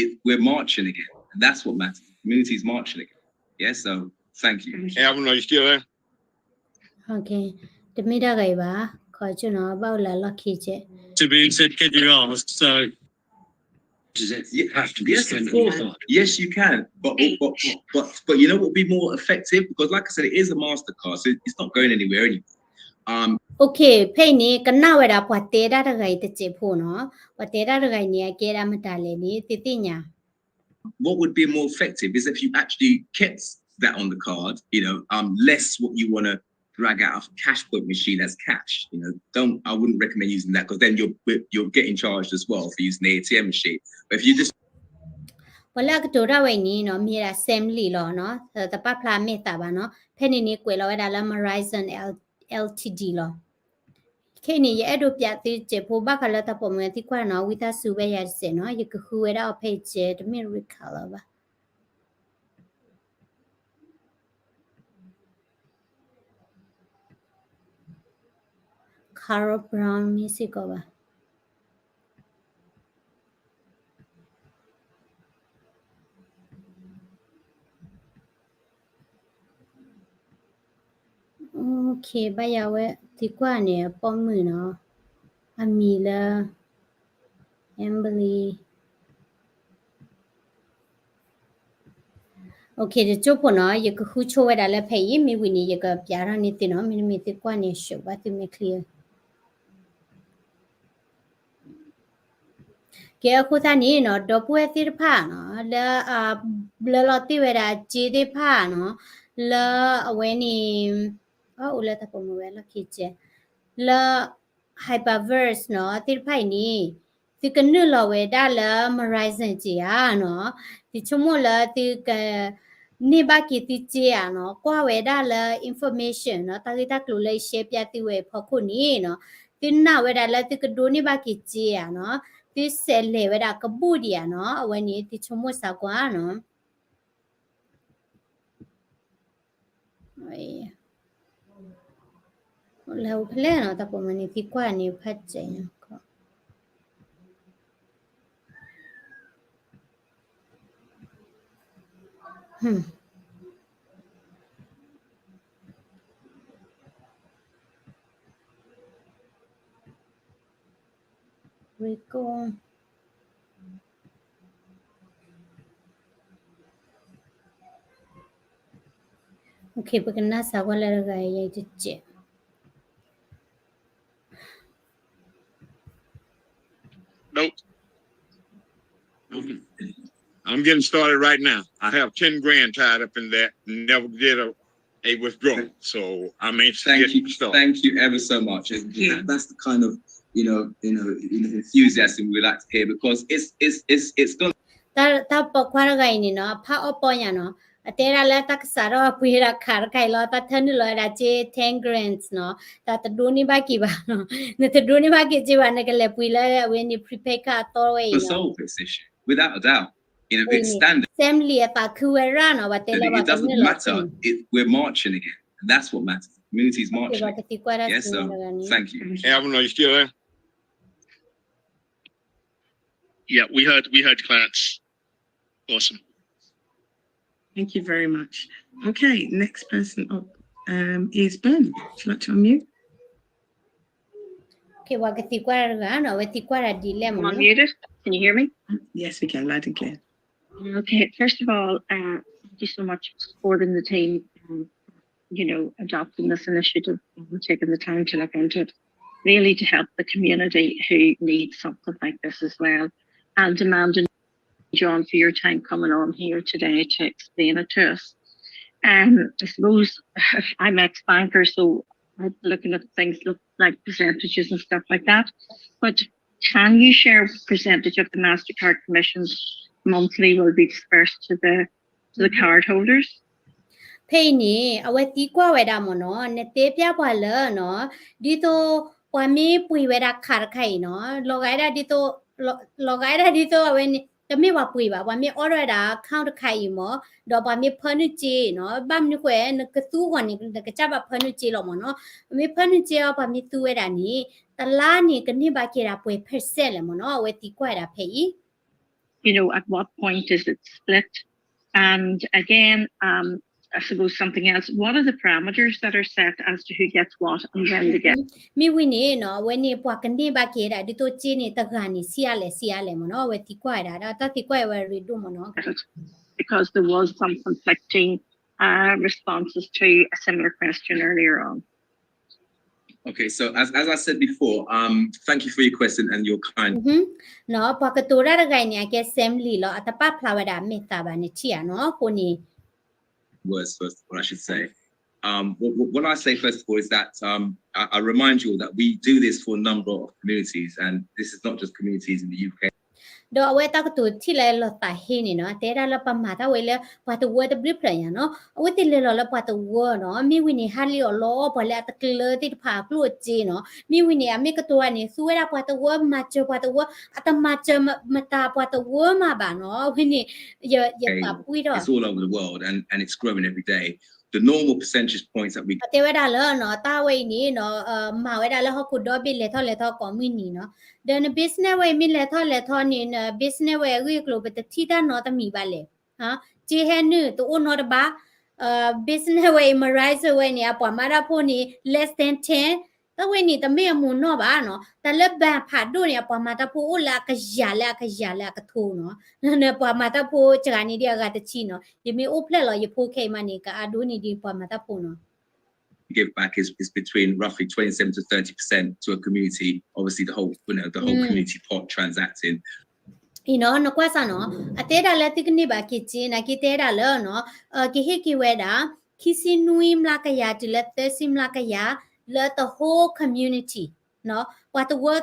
It, we're marching again. And that's what matters. The community's marching again. Yeah, so thank you. Alvin, are you still there? Okay. တမ့ၢ်တၢ်ဂ့ၤဘၣ်, ခီကၠိနီၤ ဘၣ်အိၣ်လၢအလီၢ်ခံကဲး. To be said, can you ask? So, does it have to be yes, of course. Yes, you can. But, but, but, but, but you know what would be more effective? Because like I said, it is a Mastercard, so it's not going anywhere anyway. Um, okay, ဖဲအံၤန့ၣ် ကနၣ်ဝဲဒၣ်ပှၤတဲဒၣ်တဂၤအံၤတစဲးဖိနီၤ, ပှၤတဲဒ�ၣ်တဂၤအံၤန့ၣ် အကဲဒၣ်မတၤလဲၣ်န့ၣ် သုသ့ၣ်ညါ. What would be more effective is if you actually kept that on the card, you know, um, less what you want to drag out of a cash point machine as cash. You know, don't, I wouldn't recommend using that because then you're, you're getting charged as well for using the A T M machine. But if you just ပှၤလၢအကတိၤတၢ်ဝဲအံၤန့ၣ်နီၤ မ့ၢ်ဝဲဒၣ် Sam Lee လီၤနီၤ, တပာ်ဖျါမဲာ်သးဘၣ်နီၤ, ဖဲန့ၣ်န့ၣ်ကွဲးလီၤဝဲဒၣ်လၢ Verizon L-, L T D လီၤ. ခဲအံၤန့ၣ် ယအဲၣ်ဒိးပျးသုစဲးဖိဘၣ်ဃးလၢတၢ်ပိာ်မုၣ်အသံကွၢ်နီၤ, ဝံသးစူၤဝဲယၤတစဲးနီၤ, ယကဃုဝဲဒၣ်အီၤဖဲအံၤစဲး, တမ့ၢ် record လၢၤဘၣ်. Carol Brown မ့ၢ်စ့ၢ်ကီးဘၣ်. Okay, ဘၣ်ယၤဝဲသံကွၢ်န့ၣ် အပိာ်မုၣ်နီၤ, အမံၤလၢ Emily. Okay, တကၠိၢ်ဖိနီၤ, ယကဃုဆိဝဲဒၣ်လၢဖဲအံၤ, မ့ၢ်ဝံၤန့ၣ် ယကပျးထီၣ်န့ၢ်သုနီၤ, မ့တမ့ၢ်သံကွၢ်န့ၣ် ရှုပ်းဘၣ်သုမ့ၢ်ချ့ ကဲ အဃိသတးန့ၣ်နီၤ, ဒီပုၢ်ဝဲၢ်သ့ၣ်တဖၣ်နီၤ, လၢ ဘျၢလီၤတ့ၢ်ဝဲဒၣ်အစ့သ့ၣ်တဖၣ်နီၤ, လၢအဝဲန့ၣ် အိၣ်လၢတၢ်ပိာ်မုၣ်ဝဲလီၢ်ခံကဲး, လၢ Hyperverse နီၤ သ့ၣ်တဖၣ်အံၤန့ၣ် သုကနုာ်လီၤဝဲဒၣ်လၢ Verizon က့ၤဧါနီၤ, သုဆိကမိၣ်လၢသုက န့ၢ်ဘၣ်က့ၤသုစ့ဧါနီၤ, ကွၢ်ဝဲဒၣ်လၢ information နီၤ, တၢ်ဂ့ၢ်တၢ်ကျိၤလၢယရှဲပျးသုဝဲအဖီခိၣ်န့ၣ်နီၤ, သုနာ်ဝဲဒၣ်လၢသုကဒိးန့ၢ်ဘၣ်က့ၤစ့ဧါနီၤ, သုဆဲးလဲၤဝဲဒၣ်ကဘူၣ်ဒံးဧါနီၤ, အဝဲန့ၣ်သုဆိကမိၣ်စ့ၢ်ကီးနီၤ. လဲၤအိၣ်ဖဲလဲၣ်နီၤ, တၢ်ပိာ်မုၣ်န့ၣ်သံကွၢ်န့ၣ် ဖးစဲးညါကီး. Rico. Okay, ပကနၣ်စ့ၢ်ကီးလၢတဂၤအံၤတစဲး. Nope. I'm getting started right now. I have ten grand tied up in that. Never did a, a withdrawal. So I'm anxious to get started. Thank you ever so much. And that, that's the kind of, you know, you know, you know, enthusiasm we like to hear because it's, it's, it's, it's gonna တၢ်ပိာ်ခွါတဂၤအံၤန့ၣ်နီၤ, အဖးအီၣ်ပီညါနီၤ, အတဲဒၣ်လၢတၢ်ကစးထီၣ်ပှ့ၤဒၣ်ခးတခါအံၤလီၤ, တၢ်ထၢနုာ်လီၤဝဲဒၣ်စ့ ten grand နီၤ, တၢ်တဒိးန့ၢ်ဘၣ်က့ၤဘၣ်နီၤ, နတဒိးန့ၢ်ဘၣ်က့ၤစ့ဘၣ် နကလဲၤပှ့ၤလၢအဝဲန့ၣ် prepaid card အသီဝဲအံၤနီၤ. Without a doubt. You know, it's standard. Sam Lee အသးခုဝဲရၣ်နီၤ, ဘၣ်တဲလၢ it doesn't matter. We're marching again. And that's what matters. The community's marching. ပှၤကသံကွၢ်တၢ်စ့တဂၤန့ၣ်. Thank you. Alvin, are you still there? Yeah, we heard, we heard Clarence. Awesome. Thank you very much. Okay, next person up, um, is Ben. Would you like to unmute? Okay, ပှၤကသံကွၢ်တဂၤနီၤ, အဝဲသံကွၢ်တၢ်ဒ်လဲၣ်မး. I'm unmuted. Can you hear me? Yes, we can, loud and clear. Okay, first of all, uh, thank you so much for supporting the team, um, you know, adopting this initiative and taking the time to look into it, really to help the community who needs something like this as well. And demanding, John, for your time coming on here today to explain it to us. Um, I suppose I'm ex-banker, so I'm looking at things like percentages and stuff like that. But can you share percentage of the MasterCard commissions monthly will be dispersed to the to the cardholders? ဖဲအံၤန့ၣ် အဝဲသံကွၢ်ဝဲဒၣ်မ့ၢ်နီၤ, နတဲပျၢ်ပှၤလၢနီၤ, ဒ်သိးပှၤမ့ၢ်ပှ့ၤဝဲဒၣ် card တခါအံၤနီၤ, လီၤဂာ်ဒၣ်ဒ်သိး, လီၤဂာ်ဒၣ်ဒ်သိးအဝဲန့ၣ် တမ့ၢ်ပှၤပှ့ၤဘၣ်, ပှၤမ့ၢ်အိးထီၣ်ဝဲဒၣ် account တခါအံၤမ့ၢ်, ဒီးပှၤမ့ၢ်ဖၢနုာ်စ့နီၤ, ဘၣ်မနုၤဃိ နကသူအဂီၢ်န့ၣ် နကစၢ်ဘၣ်ဖၢနုာ်စ့လီၤမ့ၢ်နီၤ, မ့ၢ်ဖၢနုာ်စ့အီၤ ပှၤမ့ၢ်သူဝဲဒၣ်န့ၣ် တလါန့ၣ် ကန့ၢ်ဘၣ်က့ၤဒၣ်ပှဲၤ percent လဲၣ်မ့ၢ်နီၤ, အဝဲသံကွၢ်ဝဲဒၣ်ဖဲအံၤ you know, at what point is it split? And again, um, I suppose something else, what are the parameters that are set as to who gets what and when they get? မ့ၢ်ဝံၤန့ၣ်နီၤ, အဝဲန့ၣ်ပှၤကန့ၢ်ဘၣ်က့ၤဒၣ် ဒ်သိးစ့န့ၣ် တဂၤန့ၣ် ဆံးအါလဲၣ် ဆံးအါလဲၣ်မ့ၢ်နီၤ, အဝဲသံကွၢ်ဝဲဒၣ် ဒီးတၢ်သံကွၢ်ဝဲရ့ဒိၣ်မ့ၢ်နီၤ. Because there was some conflicting uh, responses to a similar question earlier on. Okay, so as, as I said before, um, thank you for your question and your kind နီၤ, ပှၤကတိၤတၢ်တဂၤအံၤန့ၣ် အကဲ Sam လံာ်လီၤ, အတပာ်ဖျါဝဲဒၣ်အမဲာ်သးဘၣ်န့ၣ်ထံၣ်ဧါနီၤ, အဃိန့ၣ် words first of all, I should say. Um, what, what, what I say first of all is that um, I, I remind you all that we do this for a number of communities, and this is not just communities in the U K. ဒီးအဝဲတၢ်ကတိၤထံၣ်လၢလီၤသးဟ့န့ၣ်နီၤ, တဲဒၣ်လၢပမၤတၢ်ဝဲလၢပှၤတဝၢတဘျုးဖျၢၣ်ညါနီၤ, အဝဲသ့ၣ်လဲၤလီၤလၢပှၤတဝၢနီၤ, မ့ၢ်ဝံၤန့ၣ် ဟးလံအီၤလီၤ ပှၤလၢအတကျၢၤသ့ၣ်တဖၣ်အကျိၣ်အစ့နီၤ, မ့ၢ်ဝံၤန့ၣ် အမ့ၢ်ကတိၤတၢ်န့ၣ် သူဝဲဒၣ်ပှၤတဝၢ မၤစၢၤပှၤတဝၢ, အတမၤစၢၤမတၤပှၤတဝၢမးဘၣ်နီၤ, အဝဲန့ၣ် ယသးပှံၢ်ထီၣ် it's all over the world and, and it's growing every day. The normal percentage points that we တဲဝဲဒၣ်လၢနီၤ, တၢ်ဝဲအံၤန့ၣ်နီၤ, မၤဝဲဒၣ်လၢဟီၣ်ခိၣ်ဒီဘ့ၣ်လဲၤထီၣ်လဲၤထီကိးမုၢ်နံၤနီၤ, ဒီးန business ဝဲအံၤမ့ၢ်လဲၤထီၣ်လဲၤထီန့ၣ် န business ဝဲအဂ့ၢ်အကျိၤ ပတထံၣ်တၢ်နီတမံၤဘၣ်လဲၣ်, စ့ဟဲနုာ်တအိၣ်နီတဘ့ၣ်, business ဝဲအံၤ မၤ rise ဝဲန့ၣ် အပှၤမၤတၢ်ဖိန့ၣ် less than ten, တၢ်ဝဲန့ၣ် တမ့ၢ်အမိၢ်နီၢ်ဘၣ်နီၤ, တၢ်လၢ bank ဖးဒိၣ်န့ၣ် အပှၤမၤတၢ်ဖိအိၣ်လၢအကယၤလၢအကယၤလၢအကထိနီၤ, ပှၤမၤတၢ်ဖိစှၤန့ၢ်ဒံးအဂၤတဆံနီၤ, ယမ့ၢ်အိၣ်ဖျဲၣ်လီၤ ယဖိခဲအံၤမးန့ၣ် ကအါဒိၣ်န့ၢ်ဒံးပှၤမၤတၢ်ဖိနီၤ. Give back is, is between roughly twenty-seven to thirty percent to a community, obviously the whole, you know, the whole community pot transacting. အံၤနီၤ နကွၢ်စၢ်နီၤ, အတဲဒၣ်လၢသုကန့ၢ်ဘၣ်က့ၤစ့ နာ်က့တဲဒၣ်လၢနီၤ, ကဟ့ၣ်က့ၤဝဲဒၣ် ခံဆံနွံမျးကယၤတုၤလၢသၢဆံမျးကယၤ လၢ the whole community နီၤ, ပှၤတဝၢ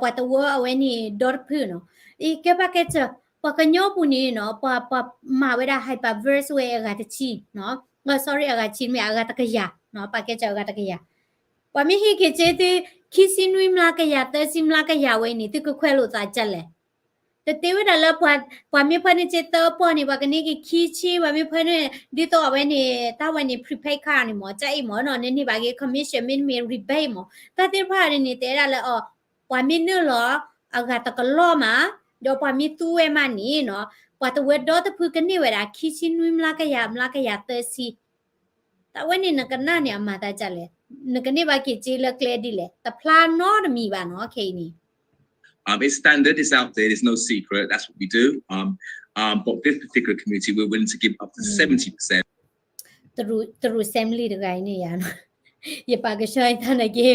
ပှၤတဝၢအဝဲန့ၣ်ဒီတဖုနီၤ, အံၤကဲဘၣ်ကဲစၢၢ် ပှၤကညီပူၤန့ၣ်နီၤ, ပှၤ ပှၤမၤဝဲဒၣ် hyperverse ဝဲအဂၤတဆံနီၤ, sorry အဂၤတဆံမ့ၢ် အဂၤတကယၤနီၤ, ပှၤကဲစၢၢ်အဂၤတကယၤ, ပှၤမ့ၢ်ဟ့ၣ်က့ၤစ့သု ခံဆံနွံမျးကယၤ သၢဆံမျးကယၤဝဲအံၤန့ၣ် သုကခွဲးလိာ်သးဒ်လဲၣ်. တတဲဝဲဒၣ်လၢပှၤ ပှၤမ့ၢ်ဖၢနုာ်စ့သၢပီၢ်န့ၣ် ပှၤကန့ၢ်က့ၤခံဆံ, ပှၤမ့ၢ်ဖၢနုာ် ဒ်သိးအဝဲန့ၣ် တၢ်ဝဲန့ၣ် prepaid card န့ၣ်မ့ၢ် ကအံၤမ့ၢ်နီၤ, နန့ၢ်ဘၣ်က့ၤ commission မ့တမ့ၢ် rebate မ့ၢ် တၢ်သ့ၣ်တဖၣ်န့ၣ် တဲဒၣ်လၢအီၤ ပှၤမ့ၢ်နုာ်လီၤ အဂၤတကလီၢ်မး, ဒီးပှၤမ့ၢ်သူဝဲမးန့ၣ်နီၤ, ပှၤတဝၢဒီတဖုကန့ၢ်ဝဲဒၣ် ခံဆံနွံမျးကယၤ မျးကယၤသၢဆံ တၢ်ဝဲန့ၣ်နကနၣ်န့ၣ် အမၤသးဒ်လဲၣ်, နကန့ၢ်ဘၣ်က့ၤစ့လၢကျဲဒ်လဲၣ်, တဖျါနီတမံၤဘၣ်နီၤ ခဲအံၤန့ၣ်. Um, it's standard, it's out there, there's no secret, that's what we do. Um, um, but this particular community, we're willing to give up to seventy percent. တရူး တရူး Sam လံာ်တဂၤအံၤန့ၣ်ယၤနီၤ, ယပာ်ကဆှီယတၢ်နာ်က့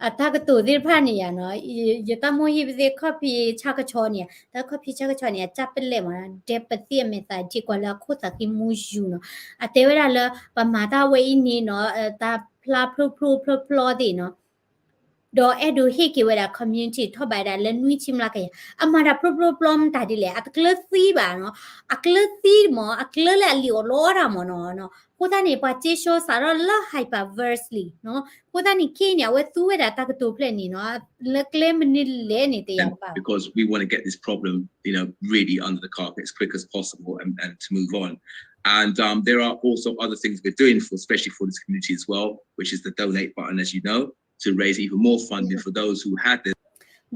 အတၢ်ကတိၤသ့ၣ်တဖၣ်န့ၣ်ယၤနီၤ, ယတၢ်မိၣ်ဟံၣ်ပသ့ၣ် ခီၣ်ဖံးဆၣ်ကဆီန့ၣ်, တၢ်ခီၣ်ဖံးဆၣ်ကဆီန့ၣ် အစၢ်ပလဲၣ်မး ဒဲပသ့ၣ်အမဲာ်သးထံးကွၢ်လၢအခိၣ်သးဃံမူယူၤနီၤ, အတဲဝဲဒၣ်လၢ ပမၤတၢ်ဝဲအံၤန့ၣ်နီၤ, တၢ်ဖျါဖျိဖျိဖျီဖျီသ့ၣ်နီၤ, ဒီးအဲၣ်ဒိးဟ့ၣ်က့ၤဝဲဒၣ် community ထီၣ်ဘးဒၣ်လၢနွံဆံမျးကယၤ, အမၤတၢ်ဖျိဖျိဖျီမတၤဒ်လဲၣ်, အတကျၢၤသံဘၣ်နီၤ, အကျၢၤသံမး အကျၢၤလၢအလံာ်အိၣ်လီတၢ်မးနီၤ, အဃိသတးန့ၣ် ပှၤစ့ဆှီစးထီၣ်လၢ hyperverse လံနီၤ, အဃိသတးန့ၣ် ခဲအံၤန့ၣ် အဝဲသူဝဲဒၣ်တၢ်ကတိၤဖျၢၣ်န့ၣ်နီၤ, လၢကျဲမနုၤလဲၣ်န့ၣ် တယာ်ဘၣ် because we want to get this problem, you know, really under the carpet as quick as possible and, and to move on. And um, there are also other things we're doing for, especially for this community as well, which is the donate button, as you know, to raise even more funding for those who had this.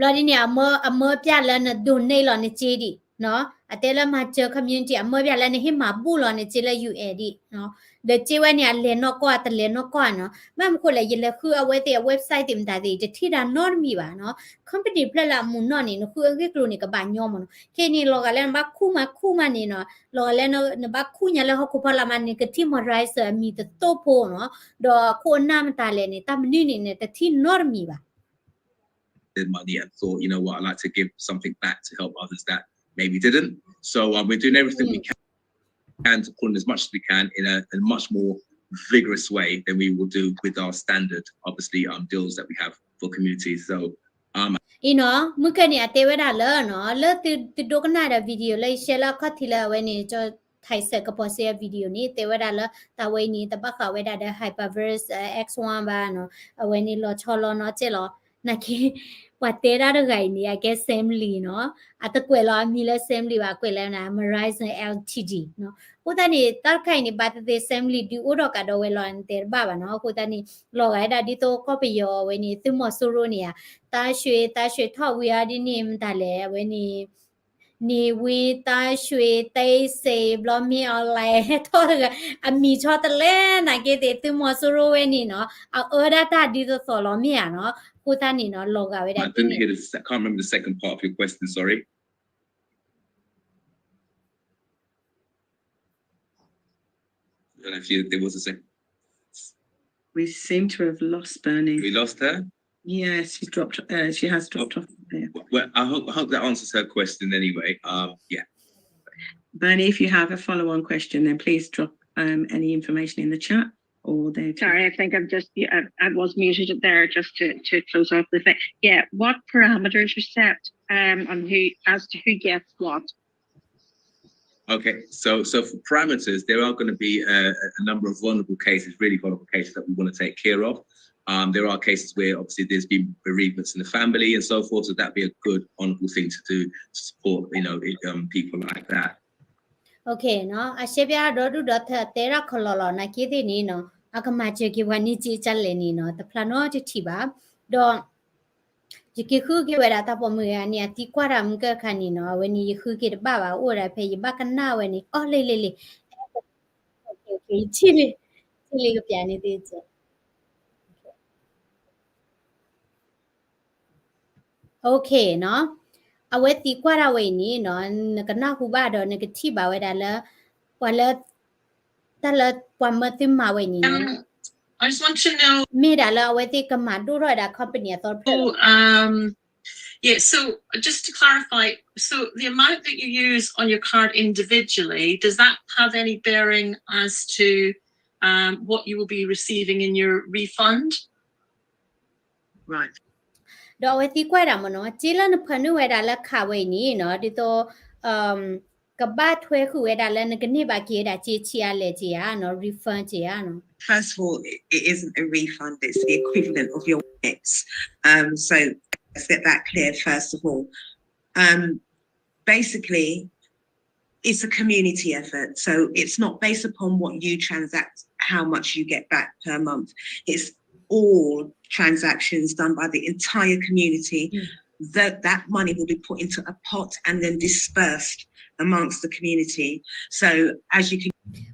ဘျီဒ်န့ၣ် အမၢ အမၢပျၢ်လၢန donate လီၤနစ့ဒံးနီၤ, အတဲလၢမၤစၢၤ community အမၢပျၢ်လၢနဟ့ၣ်မၤဘူၣ်လီၤနစ့လၢ UN ဒံး ဒီးစ့ဝဲန့ၣ် အလဲၤနီၢ်ကီၢ် အတလဲၤနီၢ်ကီၢ်နီၤ. ဘၣ်မနုၤဃိလဲၣ် ယလဲၤဃုအဝဲသ့ၣ်အ website သ့ၣ်မတၤသ့ၣ် တထံၣ်တၢ်နီတမံၤဘၣ်နီၤ. company ဖျၢၣ်လၢအမုာ်နီၢ်န့ၣ် နဃုအဂ့ၢ်ကျိၤန့ၣ် ကဘၣ်ညီမးနီၤ. ခဲအံၤန့ၣ် လီၤဂာ်လၢနဘၣ်ခူၣ်မးခူၣ်မးန့ၣ်နီၤ, လီၤဂာ်လၢနဘၣ်ခူၣ်ညါလၢဟီၣ်ခိၣ်ဖီလာ်မးန့ၣ် နကထံၣ်မၤရၤစၢၤအမံၤတသိၣ်ဖိနီၤ, ဒီးခိၣ်အနၢ်မတၤလဲၣ်န့ၣ် တၢ်မနုၤန့ၣ် နတထံၣ်နီတမံၤဘၣ်. their money and thought, you know what, I'd like to give something back to help others that maybe didn't. So um, we're doing everything we can to pull in as much as we can in a, a much more vigorous way than we will do with our standard, obviously, um, deals that we have for communities. So um, အံၤနီၤ မုၢ်ကဲန့ၣ် အတဲဝဲဒၣ်လၢနီၤ လၢသုဒိကနၣ်ဒီး video လၢယ share လၢအခီၣ်ထံးလၢအဝဲန့ၣ် ကၠီ Tyson ကပီၤစ့အ video န့ၣ် တဲဝဲဒၣ်လၢ တၢ်ဝဲအံၤန့ၣ် တဘၣ်ဃးဝဲဒၣ်ဒီး Hyperverse X one ဘၣ်နီၤ, အဝဲန့ၣ်လီၤဆီလီၤနီၤကဲလီၤ. နာ်က့ ပှၤတဲတၢ်တဂၤအံၤန့ၣ် အကဲ Sam Lee နီၤ, အတကွဲးလီၤအမံၤလၢ Sam Lee ဘၣ်, ကွဲးလၢ Verizon Ltd နီၤ. အဃိသတးန့ၣ် တၢ်တခါအံၤန့ၣ် ဘၣ်သ့ၣ်သ့ၣ် Sam Lee ဒုးအိၣ်ထီၣ်ကဒီးဝဲလီၤ နတဲတဘၣ်ဘၣ်နီၤ. အဃိသတးန့ၣ် လီၤဂာ်ဝဲဒၣ်ဒ်သိးကီၢ်ပယီၤအဝဲန့ၣ် သုးမီၤစိရိၤန့ၣ်ဧါ, တၢ်ရွှ့ တၢ်ရွှ့ထီၣ်ဝံၤအါဒ်န့ၣ် မတၤလဲၣ် အဝဲန့ၣ် န့ၣ်ဝံ တၢ်ရွှ့ တ့စ့ ဘျီမ့ၢ် online ထီၣ်တဂၤ အမံၤဆီတလဲ နာ်က့သ့ၣ် သုးမီၤစိရိၤဝဲန့ၣ်နီၤ အအၢဒၣ်တၢ်ဒ်သိးသိးလီၤမ့ၢ်ဧါနီၤ. အဃိသတးန့ၣ်နီၤ လီၤဂာ်ဝဲဒၣ် I didn't hear the se-, I can't remember the second part of your question, sorry. I don't know if you, there was a second. We seem to have lost Bernie. We lost her? Yes, she's dropped, uh, she has dropped off. Yeah. Well, I hope, I hope that answers her question anyway. Um, yeah. Bernie, if you have a follow-on question, then please drop um, any information in the chat. Or they Sorry, I think I'm just, yeah, I, I was muted there just to, to close off the thing. Yeah, what parameters are set um, on who, as to who gets what? Okay, so so for parameters, there are going to be a, a number of vulnerable cases, really vulnerable cases that we want to take care of. Um, there are cases where obviously there's been bereavements in the family and so forth, so that'd be a good, honourable thing to do to support, you know, it, um, people like that. Okay နီၤ, အရှဲပျါဒီဒူၣ်ဒီထၢ တဲဒၣ်ခီလီၤလီၤ နာ်က့သ့ၣ်န့ၣ်နီၤ, အကမၤစၢၤက့ၤပှၤန့ၢ်စ့ကလဲၣ်န့ၣ်နီၤ, တဖျါနီတထံၣ်ဘၣ်. ဒီး ယက့ၤဃုက့ၤဝဲဒၣ်တၢ်ပိာ်မုၣ်ဂၤန့ၣ် အသံကွၢ်တၢ်မုၢ်ကၢခါန့ၣ်နီၤ, အဝဲန့ၣ်ယဃုက့ၤတဘၣ်ဘၣ် အိၣ်ဝဲဒၣ်ဖဲယဘၣ်ကနၣ်ဝဲန့ၣ်, အီၣ်လ့လ့လ့, ယထံၣ်လံ, ထံၣ်လံကပျးန့ၣ်သ့ၣ် Okay နီၤ, အဝဲသံကွၢ်တၢ်ဝဲအံၤန့ၣ်နီၤ, နကနၢ်ဟူဘၣ်ဒီးနကထံၣ်ဘၣ်ဝဲဒၣ်လၢ ပှၤလၢ တၢ်လၢပှၤမၢသုမၤဝဲအံၤန့ၣ်နီၤ, မ့ၢ်ဒၣ်လၢအဝဲသ့ၣ်ကမၤဒိၣ်ထီၣ်ဝဲဒၣ် company အသီတဖျၢၣ် Yeah, so just to clarify, so the amount that you use on your card individually, does that have any bearing as to um, what you will be receiving in your refund? Right. ဒီးအဝဲသံကွၢ်ဒၣ်မ့ၢ်နီၤ, စ့လၢနဖၢနုာ်ဝဲဒၣ်လၢခးဝဲအံၤန့ၣ်နီၤ, ဒ်သိး ကဘၣ်ထွဲဃုာ်ဝဲဒၣ်လၢနကန့ၢ်ဘၣ်က့ၤဝဲဒၣ်စ့ဆံးအါလဲၣ်က့ၤဧါနီၤ, refund က့ၤဧါနီၤ. First of all, it, it isn't a refund, it's the equivalent of your minutes. Um, so let's get that clear first of all. Um, basically, it's a community effort. So it's not based upon what you transact, how much you get back per month. It's all transactions done by the entire community. That, that money will be put into a pot and then dispersed amongst the community. So as you can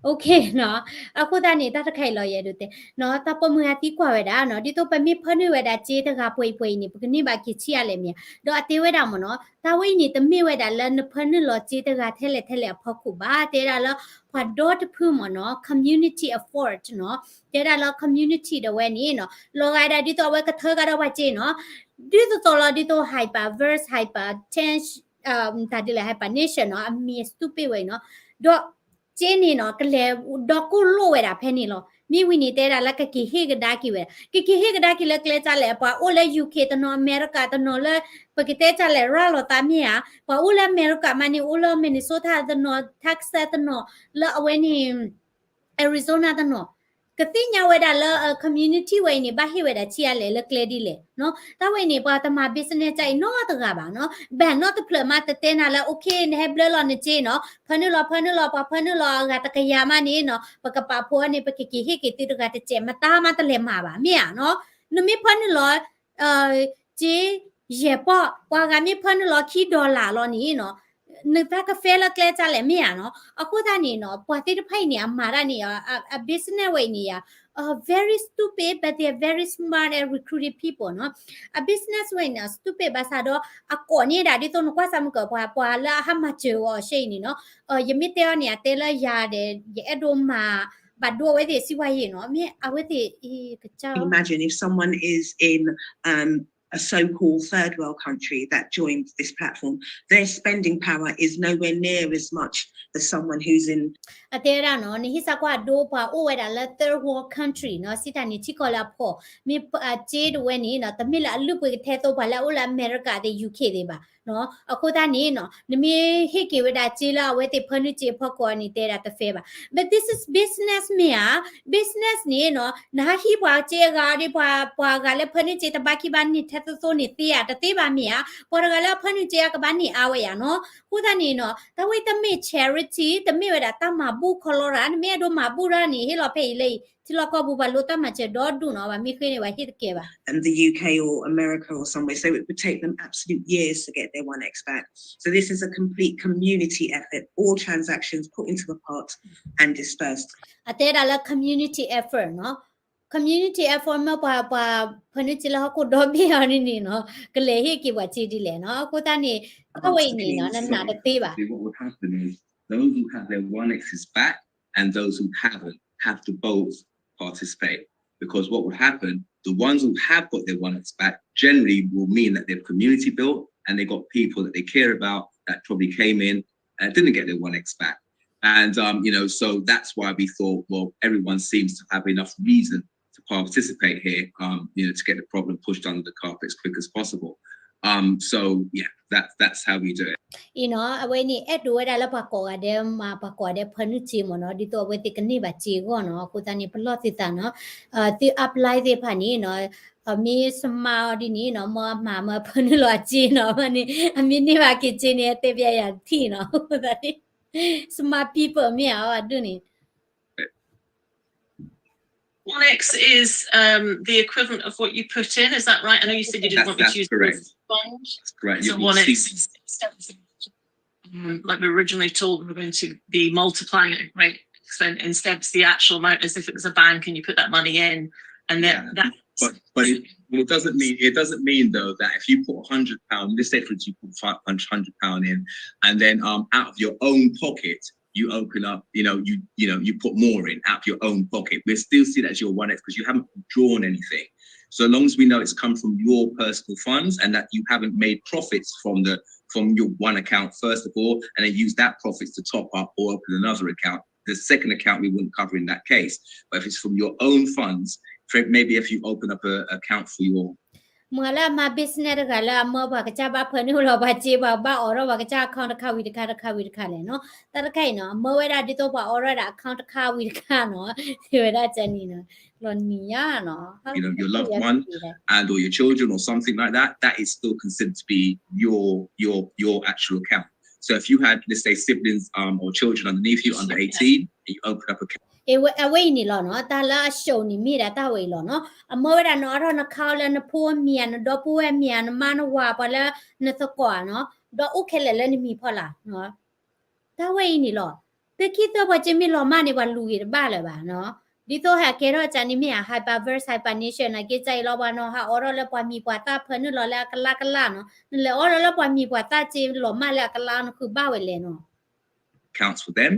Okay နီၤ, အဃိသတးန့ၣ် တၢ်တခါအံၤလီၤယဲဒိးတဲ နီၤ, တၢ်ပိာ်မုၣ်ဟဲသံကွၢ်ဝဲဒၣ်နီၤ, ဒ်သိးပမ့ၢ်ဖၢနုာ်ဝဲဒၣ်စ့တဂၤပှဲၤအံၤပှဲၤအံၤန့ၣ် ပကန့ၢ်ဘၣ်က့ၤဆံးအါလဲၣ်မ့ၢ်ဧါ, ဒီးအတဲဝဲဒၣ်မ့ၢ်နီၤ, တၢ်ဝဲအံၤန့ၣ် တမ့ၢ်ဝဲဒၣ်လၢနဖၢနုာ်လီၤစ့တဂၤထဲလဲၣ်ထဲလဲၣ်အဖီခိၣ်ဘၣ်, တဲဒၣ်လၢ ပှၤဒီတဖုမ့ၢ်နီၤ, community effort နီၤ, တဲဒၣ်လၢ community ဒီးဝဲန့ၣ်နီၤ, လီၤဂာ်ဒၣ်ဒ်သိးအဝဲကထၢကဒီးပှၤစ့နီၤ, ဒ်သိးသိးလီၤဒ်သိး Hyperverse, Hypertension, တၢ်ဒ်လဲၣ် Hypernation နီၤ, အမံၤ stupid ဝဲအံၤနီၤ, ဒီး စ့န့ၣ်နီၤ ကလဲၤဒီကိၢ်လိၣ်ဝဲဒၣ်ဖဲန့ၣ်လီၤ. မ့ၢ်ဝံၤန့ၣ်တဲဒၣ်လၢကက့ၤဟ့ၣ်ကဒါက့ၤဝဲဒၣ်, ကက့ၤဟ့ၣ်ကဒါက့ၤလၢကျဲဒ်လဲၣ်, ပှၤအိၣ်လၢ UK တနီၤ, အမဲရကၤတနီၤလၢ ပကတဲဒ်လဲၣ် ရၤလီၤသးမ့ၢ်ဧါ, ပှၤအိၣ်လၢအမဲရကၤမးန့ၣ် အိၣ်လၢ Minnesota တနီၤ, Texas တနီၤ, လၢအဝဲန့ၣ် Arizona တနီၤ, ကသ့ၣ်ညါဝဲဒၣ်လၢ community ဝဲအံၤန့ၣ် ဘၣ်ဟ့ၣ်ဝဲဒၣ်ဆံးအါလဲၣ်လၢကျဲဒ်လဲၣ်နီၤ. တၢ်ဝဲအံၤန့ၣ် ပှၤတမၤ business တၢ်အံၤနီတဂၤဘၣ်နီၤ. bank နီတဖျၢၣ်မးတတဲနၤလၢ okay နဟဲဘျၢလီၤနစ့နီၤ, ဖၢနုာ်လီၤ ဖၢနုာ်လီၤ ပှၤဖၢနုာ်လီၤအဂၤတကယၤမးန့ၣ်နီၤ, ပကပာ်ဖှိၣ်န့ၣ် ပကက့ၤဟ့ၣ်က့ၤသုတဂၤတစဲး, မတၤမးတလဲၤမၤဘၣ် မ့ၢ်ဧါနီၤ. နမ့ၢ်ဖၢနုာ်လီၤ စ့ယဲၢ်ပီၢ်, ပှၤဂၤမ့ၢ်ဖၢနုာ်လီၤခံ dollar လီၤန့ၣ်နီၤ, နတၢ်က fail လၢကျဲတၢ်လဲၣ် မ့ၢ်ဧါနီၤ. အဃိသတးန့ၣ်နီၤ ပှၤသ့ၣ်တဖၣ်အံၤန့ၣ် အမၤတၢ်န့ၣ် အ business ဝဲအံၤန့ၣ်ယါ very stupid but they are very smart and recruited people နီၤ. အ business ဝဲအံၤန့ၣ် stupid ဘၣ်ဆၣ်ဒီး အကိးန့ၢ်ဒၣ်ဒ်သိးနကွၢ်စၢ်မုၢ်ကၢၤ ပှၤ ပှၤလၢအဟးမၤစၢၤအီၤအရှဲအံၤန့ၣ်နီၤ. ယမ့ၢ်တဲအီၤန့ၣ် အတဲလၢယၤဒီး ယအဲၣ်ဒိးမၤ ဘၣ်ဒိအဝဲသ့ၣ်စံးဝါယံၤနီၤ မ့ၢ်အဝဲသ့ၣ် ကစၢ် Imagine if someone is in um, a so-called third world country that joined this platform, their spending power is nowhere near as much as someone who's in အတဲဝဲဒၣ်နီၤ နဟ့ၣ်စးကွၢ်ဒိပှၤအိၣ်ဝဲဒၣ်လၢ third world country နီၤ စံးတၢ်န့ၣ်ထံကီၢ်လၢအဖှီၣ် မ့ၢ်စ့တဝဲန့ၣ်နီၤ တမ့ၢ်လၢအလုၢ်ပှ့ၤကထဲသိးပှၤလၢအအိၣ်လၢအမဲရကၤသ့ၣ် UK သ့ၣ်ဘၣ်နီၤ. အဃိသတးန့ၣ်နီၤ နမ့ၢ်ဟ့ၣ်က့ၤဝဲဒၣ်စ့လၢအဝဲသ့ၣ်ဖၢနုာ်စ့အဖီခိၣ်န့ၣ် တဲဒၣ်တ fair ဘၣ်. But this is business မ့ၢ်ဧါ. Business န့ၣ်နီၤ နဟးဟံးပှၤစ့အဂၤဒီး ပှၤ ပှၤဂၤလၢဖၢနုာ်စ့တဘါခံဘါန့ၢ်ထဲသိးသိးန့ၣ်သ့ဧါ တသ့ဘၣ်မ့ၢ်ဧါ. ပှၤတဂၤလၢအဖၢနုာ်စ့အကဘၣ်န့ၢ်အါဝဲယါနီၤ. အဃိသတးန့ၣ်နီၤ တၢ်ဝဲတမ့ၢ် charity တမ့ၢ်ဝဲဒၣ်တၢ်မၤဘူၣ်ခီလီတၢ် နမ့ၢ်အဲၣ်ဒိးမၤဘူၣ်တၢ်န့ၣ် ဟ့ၣ်လီၤဖဲအံၤလၢအံၤ ထံလီၢ်ကီၢ်ပူၤပှၤလိတၢ်မၤစၢၤဒီဒူၣ်နီၤ ဘၣ်မ့ၢ်ဃ့န့ၣ် ပှၤဟ့ၣ်တကဲဘၣ်. And the U K or America or somewhere, so it would take them absolute years to get their one X back. So this is a complete community effort, all transactions put into a pot and dispersed. အတဲဒၣ်လၢ community effort နီၤ community effort မ့ၢ်ပှၤ ပှၤဖၢနုာ်စ့လၢဟီၣ်ခိၣ်ဒီဘ့ၣ်အီၤန့ၣ်နီၤ ကလဲၤဟ့ၣ်က့ၤပှၤစ့ဒ်လဲၣ်နီၤ. အဃိသတးန့ၣ် တၢ်ဝဲအံၤန့ၣ်နီၤ နနာ်တသ့ဘၣ်. What would happen is those who have their one X's back and those who haven't have to both participate. Because what would happen, the ones who have got their one X back generally will mean that they've community built and they got people that they care about that probably came in and didn't get their one X back. And, um, you know, so that's why we thought, well, everyone seems to have enough reason to participate here, um, you know, to get the problem pushed under the carpet as quick as possible. Um, so, yeah, that, that's how we do it. အံၤနီၤ အဝဲန့ၣ် အဲၣ်ဒိးဝဲဒၣ်လၢပှၤကိးဂၤဒဲးမၤ ပှၤကိးဂၤဒဲးဖၢနုာ်စ့မ့ၢ်နီၤ ဒ်သိးအဝဲသ့ၣ်ကန့ၢ်ဘၣ်စ့အဂီၢ်နီၤ. အဃိသတးန့ၣ် ပလီၢ်သုသးနီၤ သု apply သ့ၣ်တဖၣ်န့ၣ်နီၤ မ့ၢ်စမါအီၤဒ်န့ၣ်နီၤ မ့ၢ်အမၤမ့ၢ်အဖၢနုာ်လီၤအစ့နီၤ မ့ၢ်န့ၣ် အမ့ၢ်န့ၢ်ဘၣ်က့ၤစ့န့ၣ် အတဲပျဲယၤထံၣ်နီၤ အဃိသတးန့ၣ် smart people မ့ၢ်အီၤဒ်န့ၣ် One X is um, the equivalent of what you put in, is that right? I know you said you didn't want me to use the word fund. That's correct. So one X is um, like we were originally told we were going to be multiplying at a great extent. Instead, it's the actual amount as if it was a bank and you put that money in and then yeah. That. But, but it, it doesn't mean it doesn't mean though that if you put a hundred pound, let's say for instance you put five hundred pound in, and then um out of your own pocket you open up, you know, you you know, you put more in out of your own pocket. We still see that as your one X because you haven't drawn anything. So long as we know it's come from your personal funds and that you haven't made profits from the from your one account first of all, and then use that profits to top up or open another account. The second account we wouldn't cover in that case. But if it's from your own funds, for maybe if you open up an account for your မ့ၢ်လၢအမၤ business တဂၤလၢအမၢပှၤကစၢ်ဘၣ်ဖၢနုာ်လီၤပှၤစ့ ပှၤဘၣ်အိးထီၣ်ပှၤကစၢ် account တခါဝံၤတခါ တခါဝံၤတခါလဲၣ်နီၤ. တၢ်တခါအံၤနီၤ အမၢဝဲဒၣ်ဒ်သိးပှၤအိးထီၣ်ဒၣ် account တခါဝံၤတခါနီၤ ဝဲဒၣ်ကန့ၣ်နီၤ လီၤနံၤညါနီၤ you know, your loved one and or your children or something like that, that is still considered to be your your your actual account. So if you had, let's say, siblings um, or children underneath you under eighteen, and you open up a အဝဲအံၤန့ၣ်လီၤနီၤ တၢ်လၢအ show န့ၣ်မ့ၢ်ဒၣ်တၢ်ဝဲအံၤလီၤနီၤ အမၢဝဲဒၣ်နအိးထီၣ်နခါလၢနဖိအမံၤဧါ နဒီပုၢ်ဝဲၢ်အမံၤဧါ နမါနဝၤ ပှၤလၢနသကိးဧါနီၤ ဒီးအိၣ်ခဲလၢာ်လၢနမံၤဖီလာ် တၢ်ဝဲအံၤန့ၣ်လီၤ သုခံသၢပှၤစ့မ့ၢ်လီၤမၢ်န့ၣ် ပှၤလူၤဂ့ၤတဘၣ်လၢၤဘၣ်နီၤ ဒ်သိးဟဲကဲထီၣ်ကန့ၣ်မ့ၢ်ဧါ hyperverse hypernature နာ်က့ ကစၢ်အံၤလီၤ ပှၤနီၤဟးအိးထီၣ်လၢပှၤမံၤပှၤသၣ်ဖၢနုာ်လီၤလၢအကလါကလါနီၤ နလဲၤအိးထီၣ်လၢပှၤမံၤပှၤသၣ်စ့လီၤမၢ်လၢအကလါ နဃုဘၣ်ဝဲလဲၣ်နီၤ accounts for them,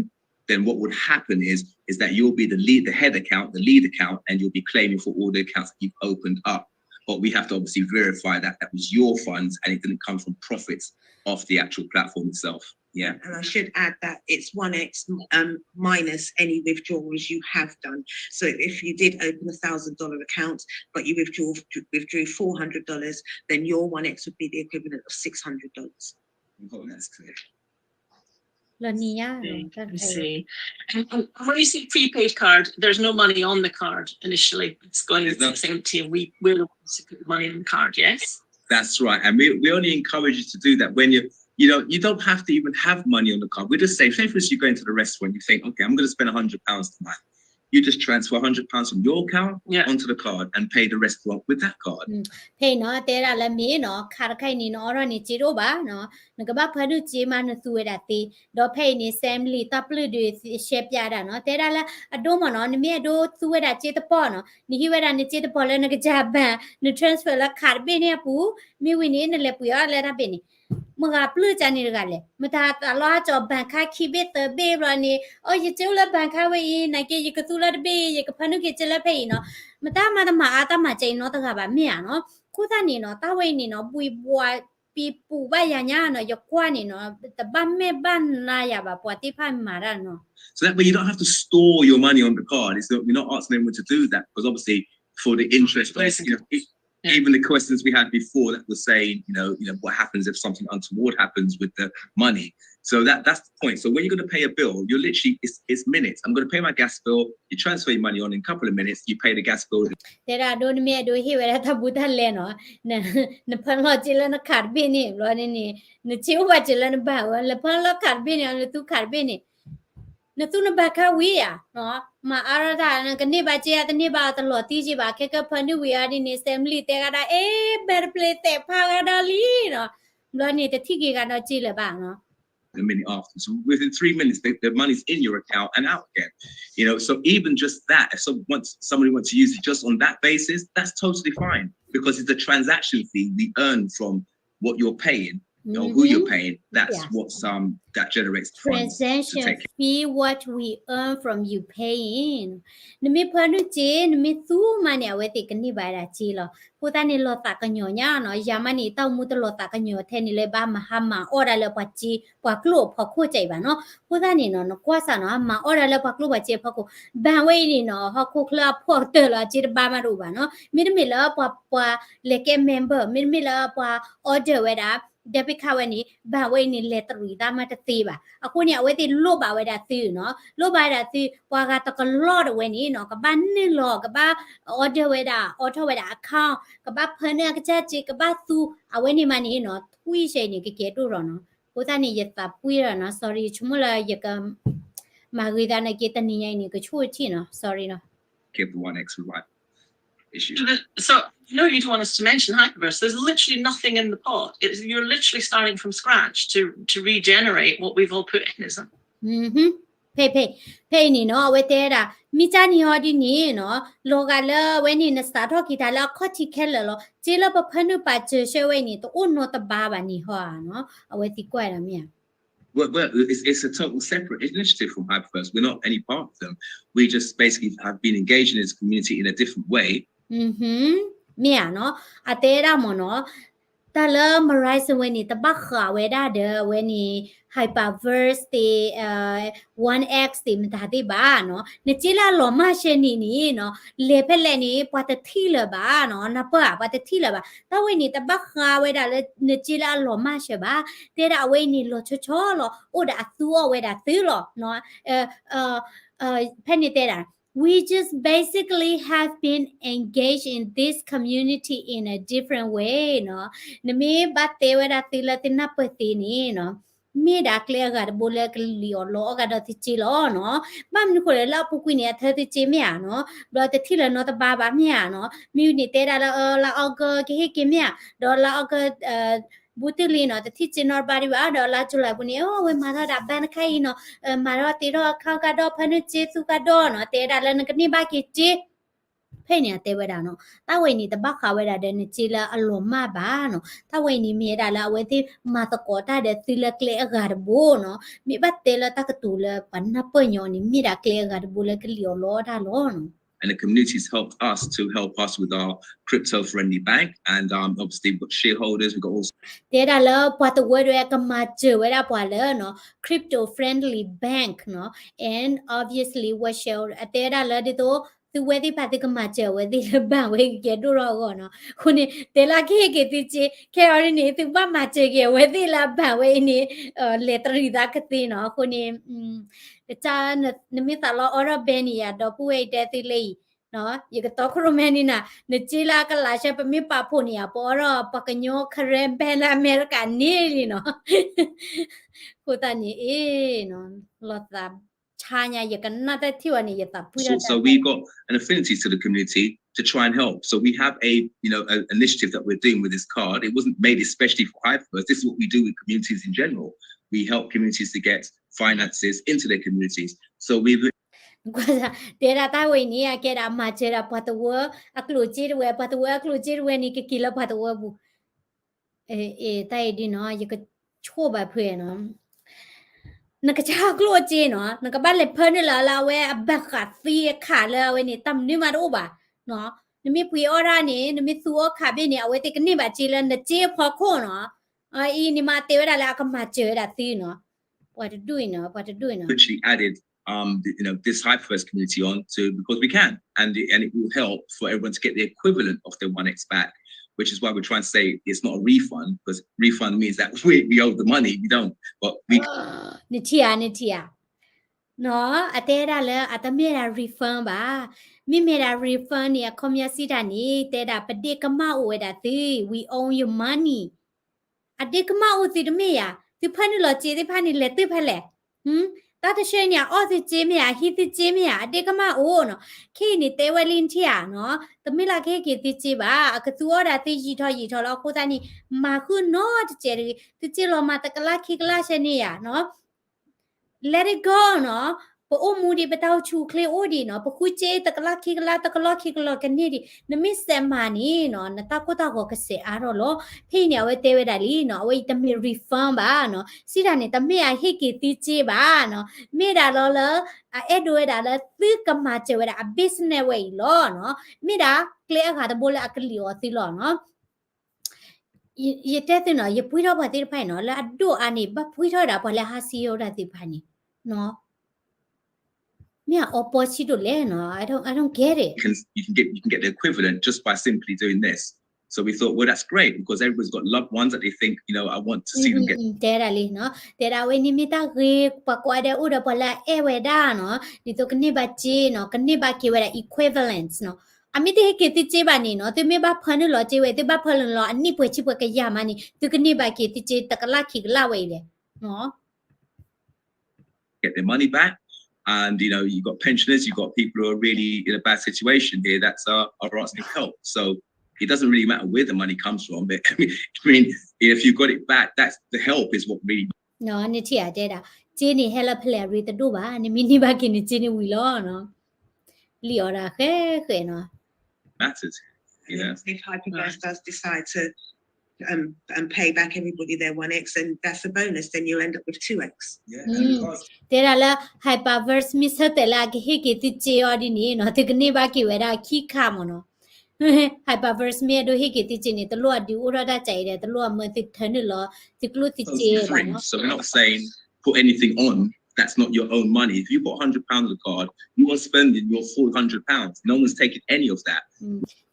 then what would happen is is that you'll be the lead, the head account, the lead account, and you'll be claiming for all the accounts that you've opened up. But we have to obviously verify that that was your funds and it didn't come from profits of the actual platform itself. Yeah. And I should add that it's one X um, minus any withdrawals you have done. So if you did open a thousand dollar account, but you withdrew withdrew four hundred dollars, then your one X would be the equivalent of six hundred dollars. I hope that's clear. လီၤနံၤညါ I see. And, and when you say prepaid card, there's no money on the card initially. It's going, it's empty, and we, we're the ones who put the money on the card, yes? That's right. And we, we only encourage you to do that when you, you know, you don't have to even have money on the card. We just say, say for instance, you go into the restaurant, you think, okay, I'm going to spend a hundred pounds tonight. You just transfer a hundred pounds from your account, yeah, onto the card and pay the restaurant with that card. ဖဲအံၤနီၤ တဲဒၣ်လၢမ့ၢ်နီၤ ခးတခါအံၤန့ၣ် နအိးထီၣ်န့ၢ်စ့တအိၣ်ဘၣ်နီၤ, နကဘၣ်ဖၢနုာ်စ့မးနသူဝဲဒၣ်သ့, ဒီးဖဲအံၤန့ၣ် Stanley တၢ်ပျုၢ်ဒုးရှဲပၠးဒၣ်နီၤ, တဲဒၣ်လၢအဒိမ့ၢ်နီၤ နမ့ၢ်အဒိသူဝဲဒၣ်စ့တပီၢ်နီၤ, နဟံးဝဲဒၣ်နစ့တပီၢ်လၢနကစၢ်ဘဏ်, န transfer လၢခးတဘ့ၣ်န့ၣ်အပူၤ, မ့ၢ်ဝံၤန့ၣ် နလဲၤပှ့ၤအီၣ်လၢတၢ်ဘ့ၣ်န့ၣ် မတၤပျုၢ်ကန့ၣ်တဂၤလဲၣ်, မတၤသးလီအကၠီဘဏ်ခါခံဘ့ၣ်သၢဘ့ၣ်ဘျီန့ၣ် အိ ယစ့အိၣ်လၢဘဏ်ခါဝဲအံၤ နာ်က့ ယကသူလၢတဘ့ၣ် ယကဖၢနုာ်က့ၤစ့လၢဖဲအံၤနီၤ, မတၤမၤတမၤအါတၢ်မၤစၢၤအံၤနီတဂၤဘၣ်မ့ၢ်ဧါနီၤ, အဃိသတးန့ၣ်နီၤ တၢ်ဝဲအံၤန့ၣ်နီၤ ဘှံးဘှီးပံၤပူးဘၣ်ယၤညါနီၤ ယကွၢ်န့ၣ်နီၤ တဘၣ်မဲာ်ဘၣ်နါယၤဘၣ် ပှၤသ့ၣ်တဖၣ်မၤတၢ်နီၤ So that way you don't have to store your money on the card. It's not, we're not asking anyone to do that because obviously for the interest, you know, it, even the questions we had before that were saying, you know, you know, what happens if something untoward happens with the money. So that that's the point. So when you're going to pay a bill, you're literally it's, it's minutes. I'm going to pay my gas bill. You transfer your money on in a couple of minutes. You pay the gas bill. တဲဒၣ်ဒိနမ့ၢ်အဒိဟ့ၣ်ဝဲဒၣ်တၢ်ဘူးတၢ်လဲနီၤ, နဖၢလီၤစ့လၢနခးတဘ့ၣ်န့ၣ် ဘျီန့ၣ်န့ၣ် နစ့အိၣ်ဘၣ်စ့လၢနဘၣ်ဝဲ လၢဖၢလီၤခးတဘ့ၣ်န့ၣ် နသူခးတဘ့ၣ်န့ၣ် နသူနဘၣ်ခါဝံၤဧါ, မၤအါထီၣ်တၢ် နကန့ၢ်ဘၣ်စ့ဧါ တန့ၢ်ဘၣ်အီၤတလီၤတံၢ်စ့ဘၣ် ခဲကဖၢနုာ်ဝံၤအီၤဒ်န့ၣ် Stanley တဲဂၤဒၣ် အ့ ဘၣ်တပျ့ၤသဲးဖးဂၤဒီးလံနီၤ, ဘျီန့ၣ်တထံၣ်က့ၤဂၤဒီးစ့လၢၤဘၣ်နီၤ The minute after. So within three minutes, the, the money's in your account and out again. You know, so even just that, if someone wants, somebody wants to use it just on that basis, that's totally fine because it's a transaction fee we earn from what you're paying or who you're paying. That's what's um that generates the funds to take care. Transaction fee, what we earn from you paying. နမ့ၢ်ဖၢနုာ်စ့ နမ့ၢ်သူမးန့ၣ် အဝဲသ့ၣ်ကန့ၢ်ဘၣ်ဝဲဒၣ်စ့လီၤ. အဃိသတးန့ၣ် လီၤသးကညီၤညါနီၤ, ယၤမးန့ၣ် တၢ်အိၣ်မူတလီၤသးကညီၤထဲန့ၣ်လၢဘၣ်မၤဟါမၤအီၣ်ဒၣ်လၢပှၤစ့ ပှၤကျိၣ်အဖီခိၣ်စဲအံၤဘၣ်နီၤ. အဃိသတးန့ၣ်နီၤ နကွၢ်စးနီၤ မၤအီၣ်ဒၣ်လၢပှၤကျိၣ်ပှၤစ့အဖီခိၣ် ဘဏ်ဝဲအံၤန့ၣ်နီၤ ဟီၣ်ခိၣ်ချၢအဖှီၣ်ကတၢၢ်လီၤ အစ့တဘါမးတအိၣ်ဘၣ်နီၤ. မ့တမ့ၢ်လၢပှၤ ပှၤလဲၤကဲ member မ့တမ့ၢ်လၢပှၤ order ဝဲဒၣ် debit card ဝဲန့ၣ် ဘဏ်ဝဲအံၤန့ၣ် လဲၤတရံးသးမးတသ့ဘၣ်. အဃိန့ၣ် အဝဲသ့ၣ်လိၣ်ဘၣ်ဝဲဒၣ်သုနီၤ, လိၣ်ဘၣ်ဝဲဒၣ်သု ပှၤဂၤတကလီၢ်တဝဲန့ၣ်နီၤ ကဘၣ်နုာ်လီၤ ကဘၣ် order ဝဲဒၣ် အိးထီၣ်ဝဲဒၣ် account ကဘၣ်ဖၢနုာ်အကစၢ်စ့ ကဘၣ်သူ အဝဲန့ၣ်မးန့ၣ်နီၤ ထွံၣ်ဆဲအံၤန့ၣ် ကကဲဒိၣ်ထီၣ်နီၤ. အဃိသတးန့ၣ် ယသးပှံၢ်ထီၣ်နီၤ sorry ဆိကမိၣ်လၢယက မၤဂ့ၤသးနာ်က့ တနံၤညါအံၤန့ၣ် ကဆိၣ်ထံၣ်နီၤ sorry နီၤ Give the one extra right issue. So, no, you don't want us to mention Hyperverse. There's literally nothing in the pot. It's, you're literally starting from scratch to, to regenerate what we've all put in, isn't it? ဖဲ ဖဲ ဖဲအံၤန့ၣ်နီၤ အဝဲတဲဒၣ် မ့ၢ်ကၢ်နံၤဟီဒ်န့ၣ်နီၤ လီၤဂာ်လၢအဝဲန့ၣ် နစးထီၣ်က့ၤတၢ်လၢအခီၣ်ထံးခဲလၢာ်လီၤ. စ့လၢပဖၢနုာ်ပာ်စၢၤဆှၢဝဲအံၤန့ၣ် တအိၣ်နီတဘါဘၣ်န့ၣ်ဟီဧါနီၤ အဝဲသံကွၢ်ဒၣ်မ့ၢ်ဧါ Well, well, it's, it's a total separate initiative from Hyperverse. We're not any part of them. We just basically have been engaging in this community in a different way. မ့ၢ်ဧါနီၤ အတဲဒၣ်မ့ၢ်နီၤ တၢ်လၢ Verizon ဝဲန့ၣ် တဘၣ်ဃးဝဲဒၣ်ဒီး အဝဲန့ၣ် Hyperverse သ့ၣ် One X သ့ၣ် မတၤသ့ၣ်ဘၣ်နီၤ နစ့လၢအလီၤမၢ်ဆဲန့ၣ်န့ၣ်နီၤ လဲၤဖဲလဲၣ်န့ၣ် ပှၤတထံၣ်လၢၤဘၣ်နီၤ နၢ်ပၢၢ်ဧါ ပှၤတထံၣ်လၢၤဘၣ် တၢ်ဝဲန့ၣ် တဘၣ်ဃးဝဲဒၣ်လၢ နစ့လၢအလီၤမၢ်ဆဲဘၣ် တဲဒၣ်အဝဲအံၤန့ၣ် လီၤဆီဆီလီၤ အိၣ်ဒီးအသူအီၣ်ဝဲဒၣ်သုလီၤ ဖဲန့ၣ်တဲဒၣ် we just basically have been engaged in this community in a different way နီၤ နမ့ၢ်ဘၣ်တဲဝဲဒၣ်သုလၢသုနၢ်ပၢၢ်သ့န့ၣ်နီၤ မ့ၢ်ဒၣ်ကျဲအဂၤတဘိလၢကလံၣ်အီၣ်လီအီၣ်ကဒီးသုစ့လီၤနီၤ ဘၣ်မနုၤဃိလဲၣ်လၢအပူၤကွံာ်န့ၣ် အထၢသုစ့မ့ၢ်ဧါနီၤ ဘျီတထံၣ်လၢၤနီတဘါဘၣ်မ့ၢ်ဧါနီၤ မ့ၢ်ဝံၤန့ၣ်တဲဒၣ်လၢ လါအီကူးကဟ့ၣ်က့ၤမ့ၢ်ဧါ ဒီးလါအီကူး ဘူးတုၤလံနီၤ တထံၣ်စ့နီတဘါဒံးဘၣ် ဒီးလါကၠူၤလံပူၤန့ၣ် အဝဲမၤထီၣ်ဒၣ် bank တခါအံၤနီၤ မၤထီၣ်တ့ထီၣ် account ကဒီး ဖၢနုာ်စ့သူကဒီးနီၤ တဲဒၣ်လၢနကန့ၢ်ဘၣ်က့ၤစ့ ဖဲန့ၣ်အတဲဝဲဒၣ်နီၤ တၢ်ဝဲအံၤန့ၣ် တဘၣ်ဃးဝဲဒၣ်ဒီးနစ့လၢအလီၤမၢ်ဘၣ်နီၤ တၢ်ဝဲအံၤန့ၣ်မ့ၢ်ဝဲဒၣ်လၢအဝဲသ့ၣ်မၤသကိးတၢ်ဒီးသုလၢ ကျဲအဂၤတဘိနီၤ မ့ၢ်ဘၣ်တဲလၢတၢ်ကတိၤလၢပှၤနၢ်ပၢၢ်ညီန့ၣ် မ့ၢ်ဒၣ်ကျဲအဂၤတဘိလၢကလံၣ်အီၣ်လီအီၣ်တၢ်လီၤနီၤ And the communities helped us to help us with our crypto friendly bank. And um, obviously, we've got shareholders, we've got all တဲဒၣ်လၢပှၤတဝၢဒၣ်ဝဲကမၤစၢၤဝဲဒၣ်ပှၤလၢနီၤ crypto friendly bank နီၤ and obviously what share အတဲဝဲဒၣ်လၢဒ်သိး သုဝဲသ့ၣ်တဖၣ်သုကမၤစၢၤအဝဲသ့ၣ်လၢ bank ဝဲကကဲဒိၣ်ထီၣ်အဂီၢ်နီၤ အဃိန့ၣ် တဲလၢကဟ့ၣ်က့ၤသုစ့ ခဲအံၤန့ၣ် သုကဘၣ်မၤစၢၤက့ၤအဝဲသ့ၣ်လၢ bank ဝဲအံၤန့ၣ် လဲၤတရံးသးကသ့နီၤ အဃိန့ၣ် ကစၢ် နမ့ၢ်သးလီအီထီၣ်ဘဲန့ၣ်ယၤ ဒီပုၢ်ဝဲၢ်အံၤတဲသုလၢအံၤ ယကတီခိၣ်ရိၣ်မဲန့ၣ်နၤ နစ့လၢအကလးဆၢ ပမ့ၢ်ပာ်ဖှိၣ်န့ၣ်ယၤ ပအီထီၣ်ပှၤကညီ Karen Bank လၢအမဲရကၤန့ၣ်လံနီၤ အဃိသတးန့ၣ်အ့ၣ် လီၤသး ယကဆါညါ ယကနၣ်တၢ်ထံၣ်ဝဲန့ၣ် ယသးဖှံထီၣ် So we got an affinity to the community to try and help. So we have a, you know, an initiative that we're doing with this card. It wasn't made especially for Hyperverse. This is what we do with communities in general. We help communities to get finances into their communities. So we တဲဒၣ်တၢ်ဝဲအံၤန့ၣ် အကဲဒၣ်မၤစၢၤဒၣ်ပှၤတဝၢအကျိၣ်စ့တဝဲ, ပှၤတဝၢအကျိၣ်စ့တဝဲန့ၣ် ကက့ၤလၢပှၤတဝၢပူၤ. တၢ်အံၤဒ်နီၤ ယကဆိၣ်ဘၣ်ဖုနီၤ, နကဆါကျိၣ်စ့နီၤ နကဘၣ်လဲၤဖၢနုာ်လီၤလၢအဝဲအဘၣ်ဃးသံအခးလၢအဝဲန့ၣ် တၢ်မနုၤမးတအိၣ်ဘၣ်. နမ့ၢ်ပှ့ၤအီၣ်ဒၣ်န့ၣ် နမ့ၢ်သူအီၣ်ခးဘ့ၣ်န့ၣ် အဝဲသ့ၣ်ကန့ၢ်ဘၣ်စ့လၢနစ့အဖီခိၣ်နီၤ. အအံၤန့ၣ်မးတဲဝဲဒၣ်လၢအကမၤစၢၤဝဲဒၣ်သုနီၤ. ပှၤတဒူၣ်အံၤနီၤ ပှၤတဒူၣ်အံၤနီၤ Literally added um, the, you know, this Hyperverse community on to because we can, and it, and it will help for everyone to get the equivalent of their one X back, which is why we're trying to say it's not a refund because refund means that we, we owe the money, we don't, but we နထံၣ်ဧါ နထံၣ်ဧါ နီၤ အတဲဒၣ်လၢအတမ့ၢ်ဒၣ် refund ဘၣ်. မ့မ့ၢ်ဒၣ် refund န့ၣ် အခီပညီစံးတၢ်န့ၣ် တဲဒၣ်ပဒ့ကမၣ်အိၣ်ဝဲဒၣ်သု we owe your money. အဒ့ကမၣ်အိၣ်သုတမ့ၢ်ဧါ, သုဖၢနုာ်လီၤစ့သ့ၣ်တဖၣ်န့ၣ် လဲၤသုဖဲလဲၣ်. တၢ်တဆှၢန့ၣ် အအီၣ်သုစ့မ့ၢ်ဧါ, အဟံးသုစ့မ့ၢ်ဧါ, အဒ့ကမၣ်အိၣ်နီၤ. ခဲအံၤန့ၣ်တဲဝဲလံနထံၣ်ဧါနီၤ, တမ့ၢ်လၢကဟ့ၣ်က့ၤသုစ့ဘၣ်, အကသူအီၣ်ဒၣ်သုယံာ်ထီၣ်ယံာ်ထီၣ်လီၤ. အဃိသတးန့ၣ် မၤဃုာ်နီတစဲးတဂ့ၤ, သုစ့လီၤမၤတကလးခံကလးဆဲန့ၣ်ဧါနီၤ. Let it go နီၤ, ပအိၣ်မူဒံး ပတၢ်အိၣ်ဆူၣ်အိၣ်ချ့အိၣ်ဒံးနီၤ, ပဃုစ့တကလးခံကလး တကလီၢ်ခံကလီၢ်ကန့ၢ်ဒံး, နမ့ၢ်စဲးမၤန့ၣ်နီၤ နတၢ်ကိၢ်တၢ်ဂီၤကစဲးအါထီၣ်လီၤ. ဖဲအံၤန့ၣ် အဝဲတဲဝဲဒၣ်လံနီၤ, အဝဲအံၤတမ့ၢ် refund ဘၣ်နီၤ, စံးဒၣ်န့ၣ် တမ့ၢ်အဟ့ၣ်က့ၤသုစ့ဘၣ်နီၤ, မ့ၢ်ဒၣ်လီၤလၢ အအဲၣ်ဒိးဝဲဒၣ်လၢသုကမၤစၢၤဝဲဒၣ်အ business ဝဲအံၤလီၤနီၤ, မ့ၢ်ဒၣ်ကျဲအဂၤတဘိလၢအကလံၣ်အီၤသုလီၤနီၤ. ယတဲသုနီၤ, ယပှ့ၤထီၣ်ပှၤသ့ၣ်တဖၣ်အံၤနီၤ, လၢအဒိၣ်အါန့ၣ် ဘၣ်ပှ့ၤထီၣ်ဝဲဒၣ်ပှၤလၢဟါစံယိၤဒၣ်သ့ၣ်တဖၣ်န့ၣ်နီၤ. မ့ၢ်အအီပီဆံးဒိၣ်လဲၣ်နီၤ, I don't, I don't get it. You can, you can get, you can get the equivalent just by simply doing this. So we thought, well, that's great because everybody's got loved ones that they think, you know, I want to see them get. တဲဒၣ်လံနီၤ, တဲဒၣ်ဝဲန့ၣ်မ့ၢ်တၢ်ဂ့ၤ, ပှၤကိးဂၤဒဲးအိၣ်ဒီးပှၤလၢအအဲၣ်ဝဲဒၣ်နီၤ, ဒ်သိးကန့ၢ်ဘၣ်စ့နီၤ, ကန့ၢ်ဘၣ်က့ၤဝဲဒၣ် equivalents နီၤ. အမ့ၢ်တဟ့ၣ်က့ၤသုစ့ဘၣ်န့ၣ်နီၤ, သုမ့ၢ်ဘၣ်ဖၢနုာ်လီၤစ့ဝဲ, သုဘၣ်ဖၢနုာ်လီၤအနံၣ်ပှဲၤဆံပှဲၤကယၤမးန့ၣ်, သုကန့ၢ်ဘၣ်က့ၤသုစ့တကလးခံကလးဝဲအံၤလဲၣ်နီၤ. Get their money back. And, you know, you've got pensioners, you've got people who are really in a bad situation here. That's our, our answer to help. So it doesn't really matter where the money comes from. But, I mean, I mean, if you got it back, that's the help is what really နထံၣ်ဧါတဲဒၣ်, စ့န့ၣ်ဟဲလၢဖဲလဲၣ်အရ့တဒိၣ်ဘၣ်, နမ့ၢ်န့ၢ်ဘၣ်က့ၤနစ့န့ၣ်ဝံၤလီၤနီၤ. လံၣ်အီၤဒၣ်ဃဲဃဲနီၤ. Matters. If Hyperverse does decide to um, and pay back everybody their one X, then that's a bonus. Then you'll end up with two X. တဲဒၣ်လၢ Hyperverse မ့ၢ်ဆၢတဲာ်လၢအကဟ့ၣ်က့ၤသုစ့အီၤဒ်န့ၣ်နီၤ, သုကန့ၢ်ဘၣ်က့ၤဝဲဒၣ်ခံခါမ့ၢ်နီၤ. Hyperverse မ့ၢ်အဲၣ်ဒိးဟ့ၣ်က့ၤသုစ့န့ၣ် တလိၣ်အဒုးအိၣ်ထီၣ်တၢ်ကဲအံၤဒီး တလိၣ်အမၢသုထၢနုာ်လီၤသုကျိၣ်သုစ့ဘၣ်နီၤ. So we're not saying put anything on that's not your own money. If you've got hundred pounds on the card, you are spending your full hundred pounds. No one's taking any of that.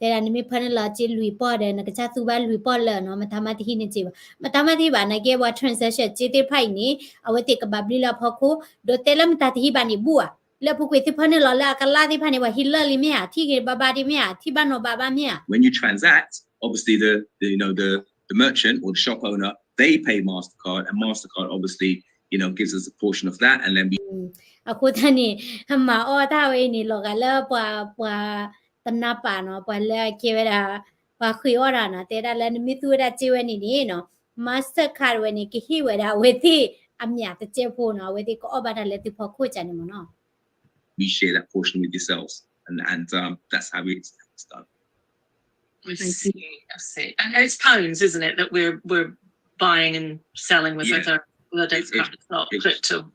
တဲဒၣ်နမ့ၢ်ဖၢနုာ်လီၤစ့လွံၢ်ပီၢ်ဒီး နကစၢ်သူဘၣ်လွံၢ်ပီၢ်လၢာ်နီၤ, မတၤမးတဟံးနစ့ဘၣ်. မတၤမးတဟံးဘၣ်, နာ်က့ပှၤ transaction စ့သ့ၣ်တဖၣ်အံၤန့ၣ် အဝဲသ့ၣ်ကဘၣ်ဘျုးလၢအဖီခိၣ်, ဒီးတဲလၢမတၤတဟံးဘၣ်န့ၣ်ဘူၣ်ဧါ. လၢအပူၤကွံာ်သုဖၢနုာ်လီၤလၢအကလးသ့ၣ်တဖၣ်န့ၣ် ပှၤဟံးလၢာ်လံမ့ၢ်ဧါ, ထံၣ်က့ၤဘၣ်ဘၣ်ဒံးမ့ၢ်ဧါ, ထံၣ်ဘၣ်နီၤဘၣ်ဘၣ်မ့ၢ်ဧါ. When you transact, obviously the, the, you know, the, the merchant or the shop owner, they pay Mastercard, and Mastercard obviously, you know, gives us a portion of that, and then we အဃိသတးန့ၣ် မၤအီၣ်တၢ်ဝဲအံၤန့ၣ် လီၤဂာ်လၢပှၤ ပှၤတနၢ်ပာ်နီၤ, ပှၤလၢအကဲဝဲဒၣ် ပှၤဃ့အီၣ်တၢ်နီၤ, တဲဒၣ်လၢနမ့ၢ်သူဝဲဒၣ်စ့ဝဲန့ၣ်န့ၣ်နီၤ, Mastercard ဝဲန့ၣ် ကဟ့ၣ်ဝဲဒၣ်အဝဲသ့ၣ်အမျးတစဲးဖိနီၤ, အဝဲသ့ၣ်ကအီၣ်ဘၣ်တၢ်လၢသုဖီခိၣ်ကန့ၣ်မ့ၢ်နီၤ. We share that portion with yourselves, and, and um, that's how it's done. I see, I see. And it's pounds, isn't it, that we're, we're buying and selling with, yeah, with our, with our debit card? It's not crypto.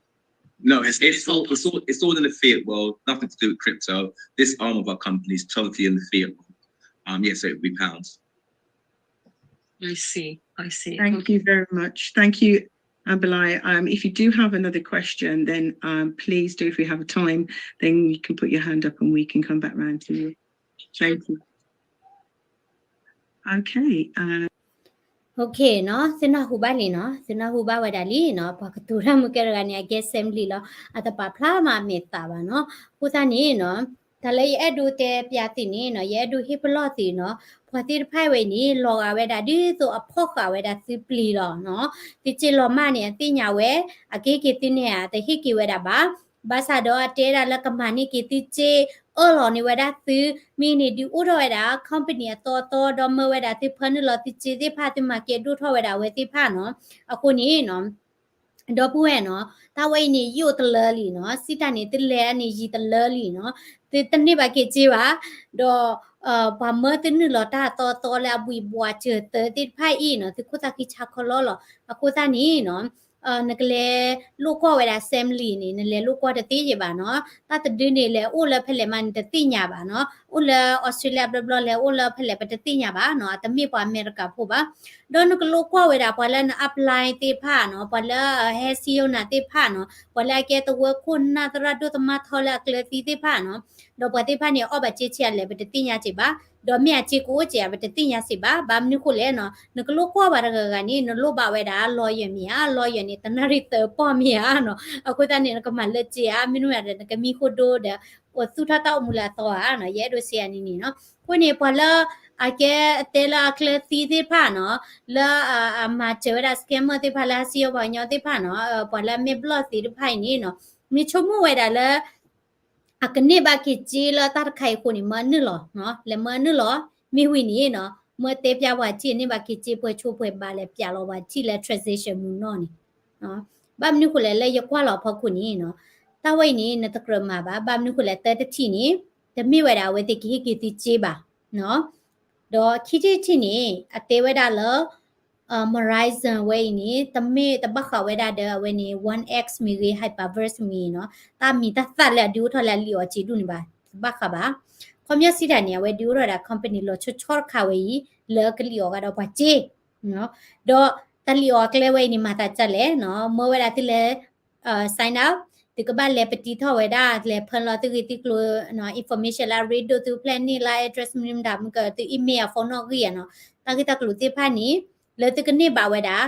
No, it's, it's all, it's all, it's all in the fiat world, nothing to do with crypto. This arm of our company is totally in the fiat world. Um, yeah, so it'd be pounds. I see, I see. Thank you very much. Thank you, Abalai. Um, if you do have another question, then um, please do. If we have time, then you can put your hand up and we can come back round to you. Thank you. Okay. Uh, Okay နီၤ, သုနၢ်ဟူဘၣ်လံနီၤ, သုနၢ်ဟူဘၣ်ဝဲဒၣ်လံနီၤ, ပှၤကတိၤတၢ်မုၢ်ကဲတဂၤန့ၣ် အကဲ assembly လီၤ, အတပာ်ဖျါမးအမဲာ်သးဘၣ်နီၤ. အဃိသတးန့ၣ်နီၤ, တၢ်လၢယအဲၣ်ဒိးတဲပျးသုန့ၣ်နီၤ, ယအဲၣ်ဒိးဟ့ၣ်ပလီၢ်သုနီၤ, ပှၤသ့ၣ်တဖၣ်ဝဲန့ၣ် လီၤဂာ်ဝဲဒၣ်ဒ်သိးအဖီၣ်ဃာ်ဝဲဒၣ်သုပျံၤလီၤနီၤ. သုစ့လီၤမၢ်န့ၣ် အသ့ၣ်ညါဝဲ, အကဟ့ၣ်က့ၤသုန့ၣ် အတဟ့ၣ်က့ၤဝဲဒၣ်ဘၣ်. ဘၣ်ဆၣ်ဒီးအတဲဒၣ်လၢကမၤန့ၢ်က့ၤသုစ့ အၢၣ်လီၤန့ၢ်ဝဲဒၣ်သု မ့ၢ်န့ၣ်ဒုးအိၣ်ထီၣ်ဝဲဒၣ် company အသီအသီ ဒီးမၢဝဲဒၣ်သုဖၢနုာ်လီၤသုစ့သ့ၣ်တဖၣ် သုမၤကဲဒိၣ်ထီၣ်ဝဲဒၣ်အဝဲသ့ၣ်တဖၣ်နီၤ. အဃိန့ၣ်နီၤ ဒီပုၢ်ဝဲၢ်နီၤ တၢ်ဝဲအံၤန့ၣ် ယိၣ်တလၢလံနီၤ, စံးတၢ်န့ၣ် သုလဲၤအန့ၣ်ယံာ်တလၢလံနီၤ, သုတန့ၢ်ဘၣ်က့ၤစ့ဘၣ်, ဒီး ပှၤမၢသုနုာ်လီၤတၢ်အသီအသီလၢအဘှံးဘှီးစၢၤသၢသ့ၣ်တဖၣ်အံၤနီၤ သုခိၣ်သၣ်ခံဆါခီလီလီၤ. အဃိသတးန့ၣ်နီၤ နကလဲၤလိာ်ကွၢ်ဝဲဒၣ် assembly န့ၣ် နလဲၤလိာ်ကွၢ်တသ့ယဲၢ်ဘၣ်နီၤ, တၢ်တဒုန့ၣ် လဲၤအိၣ်လၢဖဲလဲၣ်မးန့ၣ် တသ့ၣ်ညါဘၣ်နီၤ, အိၣ်လၢ Australia ဘျီဘျီ လဲၤအိၣ်လၢဖဲလဲၣ် ပတသ့ၣ်ညါဘၣ်နီၤ, အတမ့ၢ်ပှၤအမဲရကၤဖိဘၣ်. ဒီးနကလိၣ်ကွၢ်ဝဲဒၣ် ပှၤလၢန apply သ့ၣ်တဖၣ်နီၤ, ပှၤလၢဟဲစံယိၣ်နၤသ့ၣ်တဖၣ်နီၤ, ပှၤလၢအကဲသဝီခိၣ်နၢ်သရၣ်ဒိၣ်သမါထီလၢအကျၢၤသံသ့ၣ်တဖၣ်နီၤ, ဒီးပှၤသ့ၣ်တဖၣ်န့ၣ် အီၣ်ဘၣ်စ့ဆံးအလဲၣ် ပတသ့ၣ်ညါစ့ၢ်ဘၣ်, ဒီးမ့ၢ်အစ့ကအိၣ်စ့ၢ်ဧါ ပတသ့ၣ်ညါစ့ၢ်ဘၣ်. ဘၣ်မနုၤဃိလဲၣ်နီၤ, နကလိၣ်ကွၢ်ဝဲတဂၤဂၤန့ၣ် နလိၣ်ဘၣ်ဝဲဒၣ် lawyer မ့ၢ်ဧါ, lawyer န့ၣ် တနၣ်ရံၣ်သၢပီၢ်မ့ၢ်ဧါနီၤ, အဃိသတးန့ၣ် နကမၤလၢစ့ဧါ, မ့တမ့ၢ်ဒီး နကမံဃိဒိဒီး အိၣ်သူၣ်ထီၣ်တၢ်အိၣ်မူလၢအသီဧါနီၤ, ယအဲၣ်ဒိးစ့အနံၤန့ၣ်နီၤ. အဃိန့ၣ် ပှၤလၢအကဲတဲလၢအကျၢၤသံသ့ၣ်တဖၣ်နီၤ, လၢအမၤစၢၤဝဲဒၣ် scammer သ့ၣ်တဖၣ် လၢဟဲစံယိၣ်ပှၤကညီသ့ၣ်တဖၣ်နီၤ, ပှၤလၢအမ့ၢ်ဘျီၣ်သ့ၣ်တဖၣ်အံၤန့ၣ်နီၤ, မ့ၢ်ဆိကမိၣ်ဝဲဒၣ်လၢ အကန့ၢ်ဘၣ်က့ၤစ့လၢတၢ်တခါအံၤအဃိန့ၣ် မၢအနုာ်လီၤ, လဲၤမၢအနုာ်လီၤ. မ့ၢ်ဝံၤန့ၣ်နီၤ, မၢတဲပျၢ်ပှၤထံၣ်န့ၢ်ဘၣ်က့ၤစ့ ပှဲၤဆိပှဲၤဘါ လဲၤပျးလီၤပှၤထံၣ်လၢ transaction မုၢ်နီၢ်န့ၣ်, ဘၣ်မနုၤဃိလဲၣ် လၢယကွၢ်လီၤအဖီခိၣ်န့ၣ်နီၤ, တၢ်ဝဲအံၤန့ၣ် နတကြၢးမၤဘၣ်. ဘၣ်မနုၤဃိလဲၣ် တၢတထံၣ်န့ၣ် တမ့ၢ်ဝဲဒၣ်အဝဲသ့ၣ်ကဟ့ၣ်က့ၤသုစ့ဘၣ်, ဒီးခံထံၣ်တထံၣ်န့ၣ် အတဲဝဲဒၣ်လၢ Verizon ဝဲအံၤန့ၣ် တမ့ၢ်တဘၣ်ဃးဝဲဒၣ်ဒီးအဝဲန့ၣ် One X မ့ၢ်ဂ့ၤ Hyperverse မ့ၢ်ဂ့ၤနီၤ, တၢ်မံၤတၢ်သၣ်လၢအဒုးအိၣ်ထီၣ်လၢအလံာ်အီၤစ့ဒူၣ်န့ၣ်ဘၣ်, တဘၣ်ဃးဘၣ်. ခီပညီစံးတၢ်န့ၣ် အဝဲဒုးအိၣ်ထီၣ်ဝဲဒၣ် company လီၤဆီဆီတခါဝဲအံၤ လၢကလံာ်အီၤဂၤဒီးပှၤစ့, ဒီးတၢ်လံာ်အီၤအကျဲဝဲအံၤန့ၣ် မၤသးဒ်လဲၣ်နီၤ, မၢဝဲဒၣ်သုလဲၤ sign up, သုကဘၣ်လဲၤပတံထီၣ်ဝဲဒၣ် လဲၤဖၢလီၤသုဂ့ၢ်သုကျိၤ information လၢအရ့ဒိၣ်သုဖျဲၣ်န့ၣ် လၢ address မနုၤမတၤ မ့ၢ်ကသု email အ phone နီၣ်ဂံၢ်ဧါနီၤ, တၢ်ဂ့ၢ်တၢ်ကျိၤသ့ၣ်တဖၣ်န့ၣ် လၢသုကန့ၢ်ဘၣ်ဝဲဒၣ်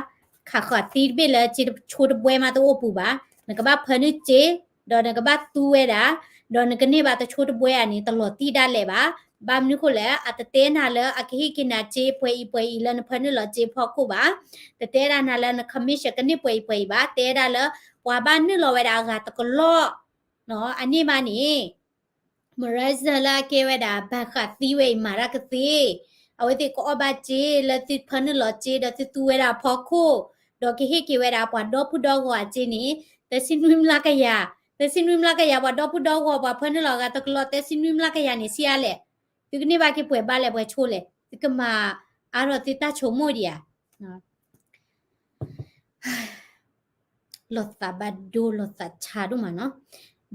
ခးဃာ်သံတဘ့ၣ်လၢစ့တဆိတဘှဲမးတအိၣ်ပူၤဘၣ်, နကဘၣ်ဖၢနုာ်စ့ ဒီးနကဘၣ်သူဝဲဒၣ်, ဒီးနကန့ၢ်ဘၣ်တဆိတဘှဲဧါန့ၣ် တလီၤတံၢ်ဒၣ်လဲာ်ဘၣ်. ဘၣ်မနုၤဃိလဲၣ် အတတဲနၤလၢအကဟ့ၣ်က့ၤနၤစ့ပှဲၤအံၤပှဲၤအံၤလၢနဖၢနုာ်လီၤစ့ဖီခိၣ်ဘၣ်, တတဲဒၣ်နၤလၢန commission ကန့ၢ်ပှဲၤအံၤပှဲၤအံၤဘၣ်, တဲဒၣ်လၢ ပှၤဘၣ်နုာ်လီၤဝဲဒၣ်အဂၤတကလီၢ်, အန့ၣ်မးန့ၣ် Verizon လၢအကဲဝဲဒၣ် ဘၣ်ဃးသံဝဲအံၤမၤတၢ်ကသ့, အဝဲသ့ၣ်ကအီၣ်ဘၣ်စ့လၢသုဖၢနုာ်လီၤစ့ဒီးသုသူဝဲဒၣ်အဖီခိၣ်, ဒီးကဟ့ၣ်က့ၤဝဲဒၣ်ပှၤဒီပုၢ်ဒီဝဲၢ်အစ့န့ၣ် သၢဆံနွံမျးကယၤ, သၢဆံနွံမျးကယၤ ပှၤဒီပုၢ်ဒီဝဲၢ် ပှၤဖၢနုာ်လီၤအဂၤတကလီၢ် သၢဆံနွံမျးကယၤန့ၣ် ဆံးအါလဲၣ်, သုကန့ၢ်ဘၣ်က့ၤပှဲၤဘါလဲၣ်ပှဲၤဆိလဲၣ်, သုကမၤအါထီၣ်သုတၢ်ဆိကမိၣ်ဒံးဧါ. လီၤသးဘၣ်ဒိလီၤသးဆါဒိၣ်မးနီၤ,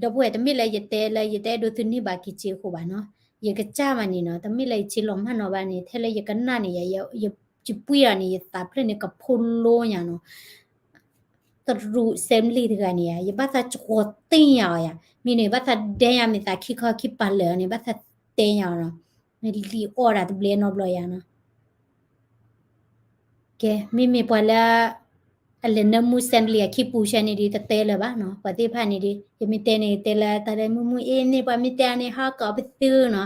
ဒီပုၢ်ဝဲၢ် တမ့ၢ်လၢယတဲလၢယတအဲၣ်ဒိးသုန့ၢ်ဘၣ်က့ၤစ့အဃိဘၣ်နီၤ, ယကစၢ်မးန့ၣ်နီၤ တမ့ၢ်လၢယစ့လီၤမၢ်နီၤဘၣ်န့ၣ် ထဲလၢယကနၣ်န့ၣ် ယပှံၢ်အီၤန့ၣ် ယသးဖျၢၣ်န့ၣ်ကဖိလိညါနီၤ တရူး assembly တဂၤန့ၣ်ယါ ယဘၣ်သးကီသ့ၣ်ညါအီၤယါ, မ့ၢ်န့ၣ် ဘၣ်သးဒဲညါမ့ၢ်သးခံခီခံပၤလၢာ်န့ၣ် ဘၣ်သးတဲညါအီၤနီၤ, မ့ၢ်လံာ်အီၣ်ဒၣ်တဘျဲနီတဘျီယါနီၤ. ကဲ မ့မ့ၢ်ပှၤလၢ အလဲၤနၢမူ assembly အခံပူၤဆဲန့ၣ်ဒီး တတဲလၢၤဘၣ်နီၤ, ပှၤသ့ၣ်တဖၣ်န့ၣ်ဒီး ယမ့ၢ်တဲန့ၣ် တဲလၢတၢ်လၢမုၢ်မုၢ်အ့ၣ်န့ၣ် ပှၤမ့ၢ်တဲန့ၣ် ဟးကိးပသုနီၤ,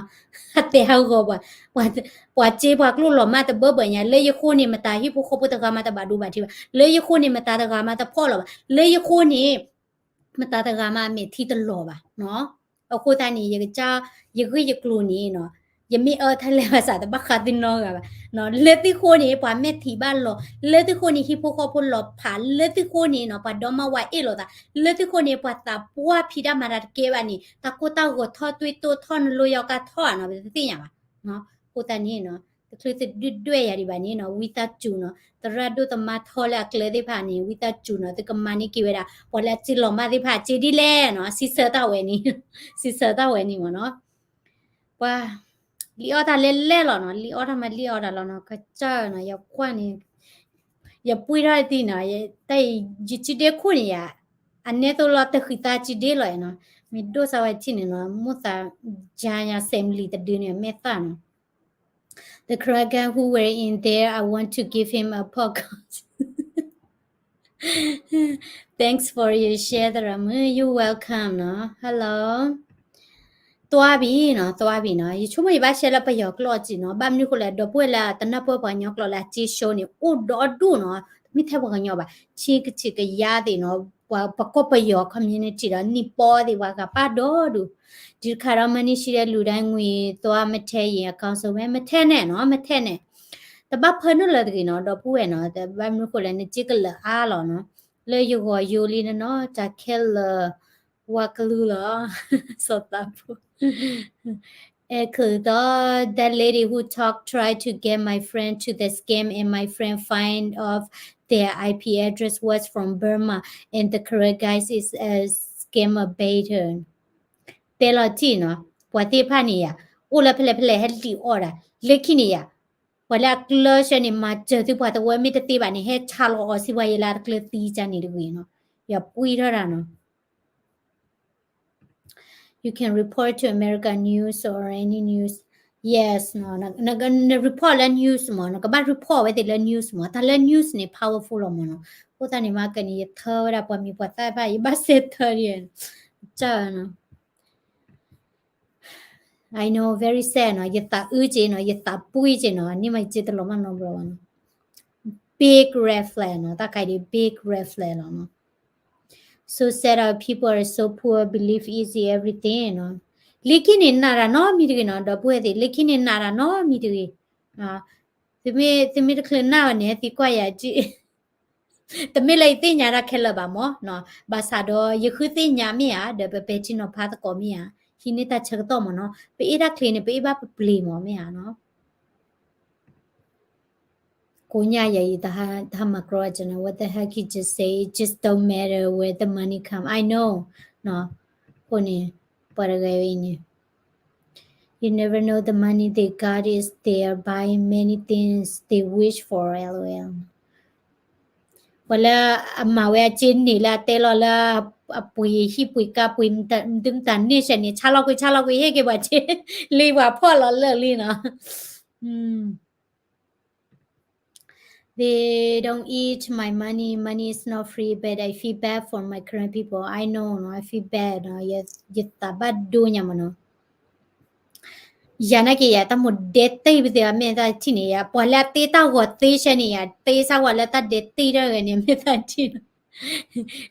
ဟးတဲဟးဂီၤပှၤ, ပှၤစ့ပှၤကျိၣ်လီၤမၢ်တဘၢဘၢညါ, လၢယဃိန့ၣ်မတၤဟံၣ်ဖိဃီဖိတဂၤမးတဘၣ်ဒိဘၣ်ထံးဘၣ်, လၢယဃိန့ၣ်မတၤတဂၤမးတဖီၣ်လီၤဘၣ်, လၢယဃိန့ၣ် မတၤတဂၤမးအမဲာ်ထံတလီၤဘၣ်နီၤ. အဃိသတးန့ၣ် ယကစၢ် ယဂ့ၢ်ယကျိၤန့ၣ်နီၤ, ယမ့ၢ်အၢထဲလဲၣ်ဘၣ်ဆၣ် တဘၣ်ဃးသုနီတဂၤဘၣ်နီၤ, လၢသုဃိန့ၣ် ပှၤမဲာ်ထံဘၣ်လီၤ, လၢသုဃိန့ၣ် ဟံၣ်ဖိဃီဖိလီၤဖး, လၢသုဃိန့ၣ်နီၤ ပှၤဒီမါဝၤအ့ၣ်လိာ်သး, လၢသုဃိန့ၣ် ပှၤသးပှၢ်ဖံးတၢ်မၤတၢ်တကဲဘၣ်န့ၣ် တၢ်ကိၢ်တၢ်ဂီၤထီၣ် သွံၣ်တိၢ်ထီၣ် နလိယီကါထီၣ်ဧါနီၤ ပတသ့ၣ်ညါဘၣ်နီၤ. အဃိသတးန့ၣ်နီၤ တချုးသုဒုၣ်ဒွဲၣ်ယၤဒံးဘၣ်န့ၣ်နီၤ ဝံသးစူၤနီၤ သရၣ်ဒိၣ်သမါထီလၢအကျဲသ့ၣ်တဖၣ်န့ၣ် ဝံသးစူၤနီၤ သုကမၤန့ၢ်က့ၤဝဲဒၣ် ပှၤလၢအစ့လီၤမၢ်သ့ၣ်တဖၣ်အစ့ဒ်လဲၣ်နီၤ စံးဆၢတၢ်ဝဲန့ၣ် စံးဆၢတၢ်ဝဲန့ၣ်မ့ၢ်နီၤ. ပှၤ လံၣ်အီၣ်တၢ်လဲၣ်လဲၣ်လီၤနီၤ လံၣ်အီၣ်တၢ်မးလံၣ်အီၣ်တၢ်လီၤနီၤ ကစၢ်နီၤ ယကွၢ်န့ၣ် ယပှံၢ်ထီၣ်တံၢ်နီၤ တၢ်အံၤ ယစုဒ့ခိၣ်န့ၣ်ယါ အနဲသိးလီၤတဃံးသးစုဒ့လီၤနီၤ မ့ၢ်ဒိၣ်စၢ်ဝဲထံၣ်န့ၣ်နီၤ မိၢ်သး ယၤယၤ assembly တဒုန့ၣ် အမဲာ်သၣ်နီၤ The Karen guy who were in there, I want to give him a podcast. Thanks for your share သရၣ်မုၣ် you welcome နီၤ hello သွါဘံၣ်နီၤ သွါဘံၣ်နီၤ ယဆိကမိၣ်ယဘၣ် share လၢပယီၤကျိာ်စ့ၢ်နီၤ ဘၣ်မနုၤဃိလဲၣ် ဒီပုၢ်ဝဲၢ်လၢတနၢ်ပၢၢ်ပှၤကညီကျိာ်လၢအစ့ၡိန့ၣ် အိၣ်ဒီဒူၣ်နီၤ တမ့ၢ်ထဲပှၤကညီဘၣ် ဆ့ကဆ့ကယါသ့ၣ်နီၤ ပှၤကီၢ်ပယီၤ community ဒီး နံၣ်ပီသ့ၣ် ပှၤဂၤပာ်ဒီဒူၣ်, ဒီးတခါဒီး မၤန့ၢ်ဆံးဒီးလူၤဒၣ်ငွေ သွားမထဲရင် အကောင်းဆုံးပဲ မထဲနဲ့နော် မထဲနဲ့, တဘၣ်ဖၢနုာ်လၢၤတဂ့ၤနီၤ ဒီပုၢ်ဝဲၢ်နီၤ, တဘၣ်မနုၤဃိလဲၣ် နစ့ကလၢာ်အါလီၤနီၤ, လၢယဂီၤယိလံနနီၤ တၢ်ခဲလၢာ် ဝါကလုာ်လီၤ စီၤသးဖိ အဲခုဒီး that lady who talked tried to get my friend to the scam and my friend find of their I P address was from Burma and the correct guys is a scammer baiter. တဲလီၤတံၢ်နီၤ, ပှၤသ့ၣ်တဖၣ်န့ၣ်ယၤ အိၣ်လၢဖဲလဲၣ်ဖဲလဲၣ်ဟဲလံၣ်အီၣ်ဒၣ် လၢခံန့ၣ်ယၤ ပှၤလၢအကျၢၤဆၢန့ၣ် မၤစၢၤသုပှၤတဝၢမ့ၢ်တသ့ဘၣ်န့ၣ် ဟဲဆါလီၤအီၤစံးပှၤယဲလၢအတကျၢၤသံကန့ၣ်တဂ့ၤနီၤ, ယပှံထီၣ်တၢ်နီၤ You can report to America news or any news. Yes, န report လၢ news မး, နကဘၣ် report ဝဲသ့ၣ်လၢ news မး, တၢ်လၢ news န့ၣ် powerful လီၤမးနီၤ. အဃိသတးန့ၣ် မၤကန့ၣ် ယထၢဝဲဒၣ်ပှၤမံၤပှၤသၣ်တဖၣ် ယဘၣ်စဲးထၢဒ် ကၢ်နီၤ I know, very sad နီၤ, ယသးအုးက့နီၤ, ယသးပှံက့နီၤ, န့ၢ်မးယစ့တလီၤမးနီတဘျီဘၣ်နီၤ. Big red flag နီၤ, တၢ်ခါဒ် big red flag လီၤနီၤ. So sad our people are so poor, believe easy everything နီၤ. လၢခံန့ၣ်နာ်တၢ်နီတမံၤတဂ့ၤနီၤ, ဒီပုၢ်ဝဲၢ်သ့ၣ်, လၢခံန့ၣ်နာ်တၢ်နီတမံၤတဂ့ၤ. သုမ့ၢ်တချုးနာ်ဘၣ်န့ၣ် သုကွၢ်ယၤက့ တမ့ၢ်လၢယသ့ၣ်ညါတၢ်ခဲလၢာ်ဘၣ်မးနီၤ, ဘၣ်ဆၣ်ဒီးယဃုသ့ၣ်ညါမ့ၢ်ဧါ, ဒီးပပဲာ်ထံနီၤဖးသကိးမ့ၢ်ဧါ, ဟံးန့ၢ်တၢ်ဆၢကတီၢ်မးနီၤ, ပအ့ၣ်တၢ်ချ့န့ၣ် ပအ့ၣ်ဘၣ်ပပျ့ၤမးမ့ၢ်ဧါနီၤ. ကိးညါယၤအံၤ တၢ်မၤကြီကနီၤ, what the heck he just say, it just don't matter where the money come, I know နီၤ, အဃိန့ၣ် ပှၤတဂၤအံၤန့ၣ် You never know the money they got is there buying many things they wish for, lol. ပှၤလၢအမၤဝဲအစ့န့ၢ်လၢအတဲလီၤလၢ အပှ့ၤဟံၣ်ပှ့ၤကါပှ့ၤ ဒုမတၤန့ၢ်ဆဲန့ၣ် ဆါလီၤကွံာ်ဆါလီၤကွံာ်ဟ့ၣ်က့ၤပှၤစ့ လံပှၤဖီၣ်လီၤလၢာ်လံနီၤ. They don't eat my money, money is not free, but I feel bad for my Karen people, I know, I feel bad, ယသးဘၣ်ဒိညါမးနီၤ. ယၤနာ်က့ၤယၤ တၢ်မိၣ်ဒဲတ့ၢ်ပသ့ၣ်အမဲာ်သၣ်ထံၣ်န့ၣ်ယၤ, ပှၤလၢအတ့တၢ်ဂီၤသ့ဆဲန့ၣ်ယၤ တ့ဆါဝဲလၢတၢ်ဒဲတ့ၢ်တၢ်ဂၤန့ၣ် အမဲာ်သၣ်ထံၣ်နီၤ.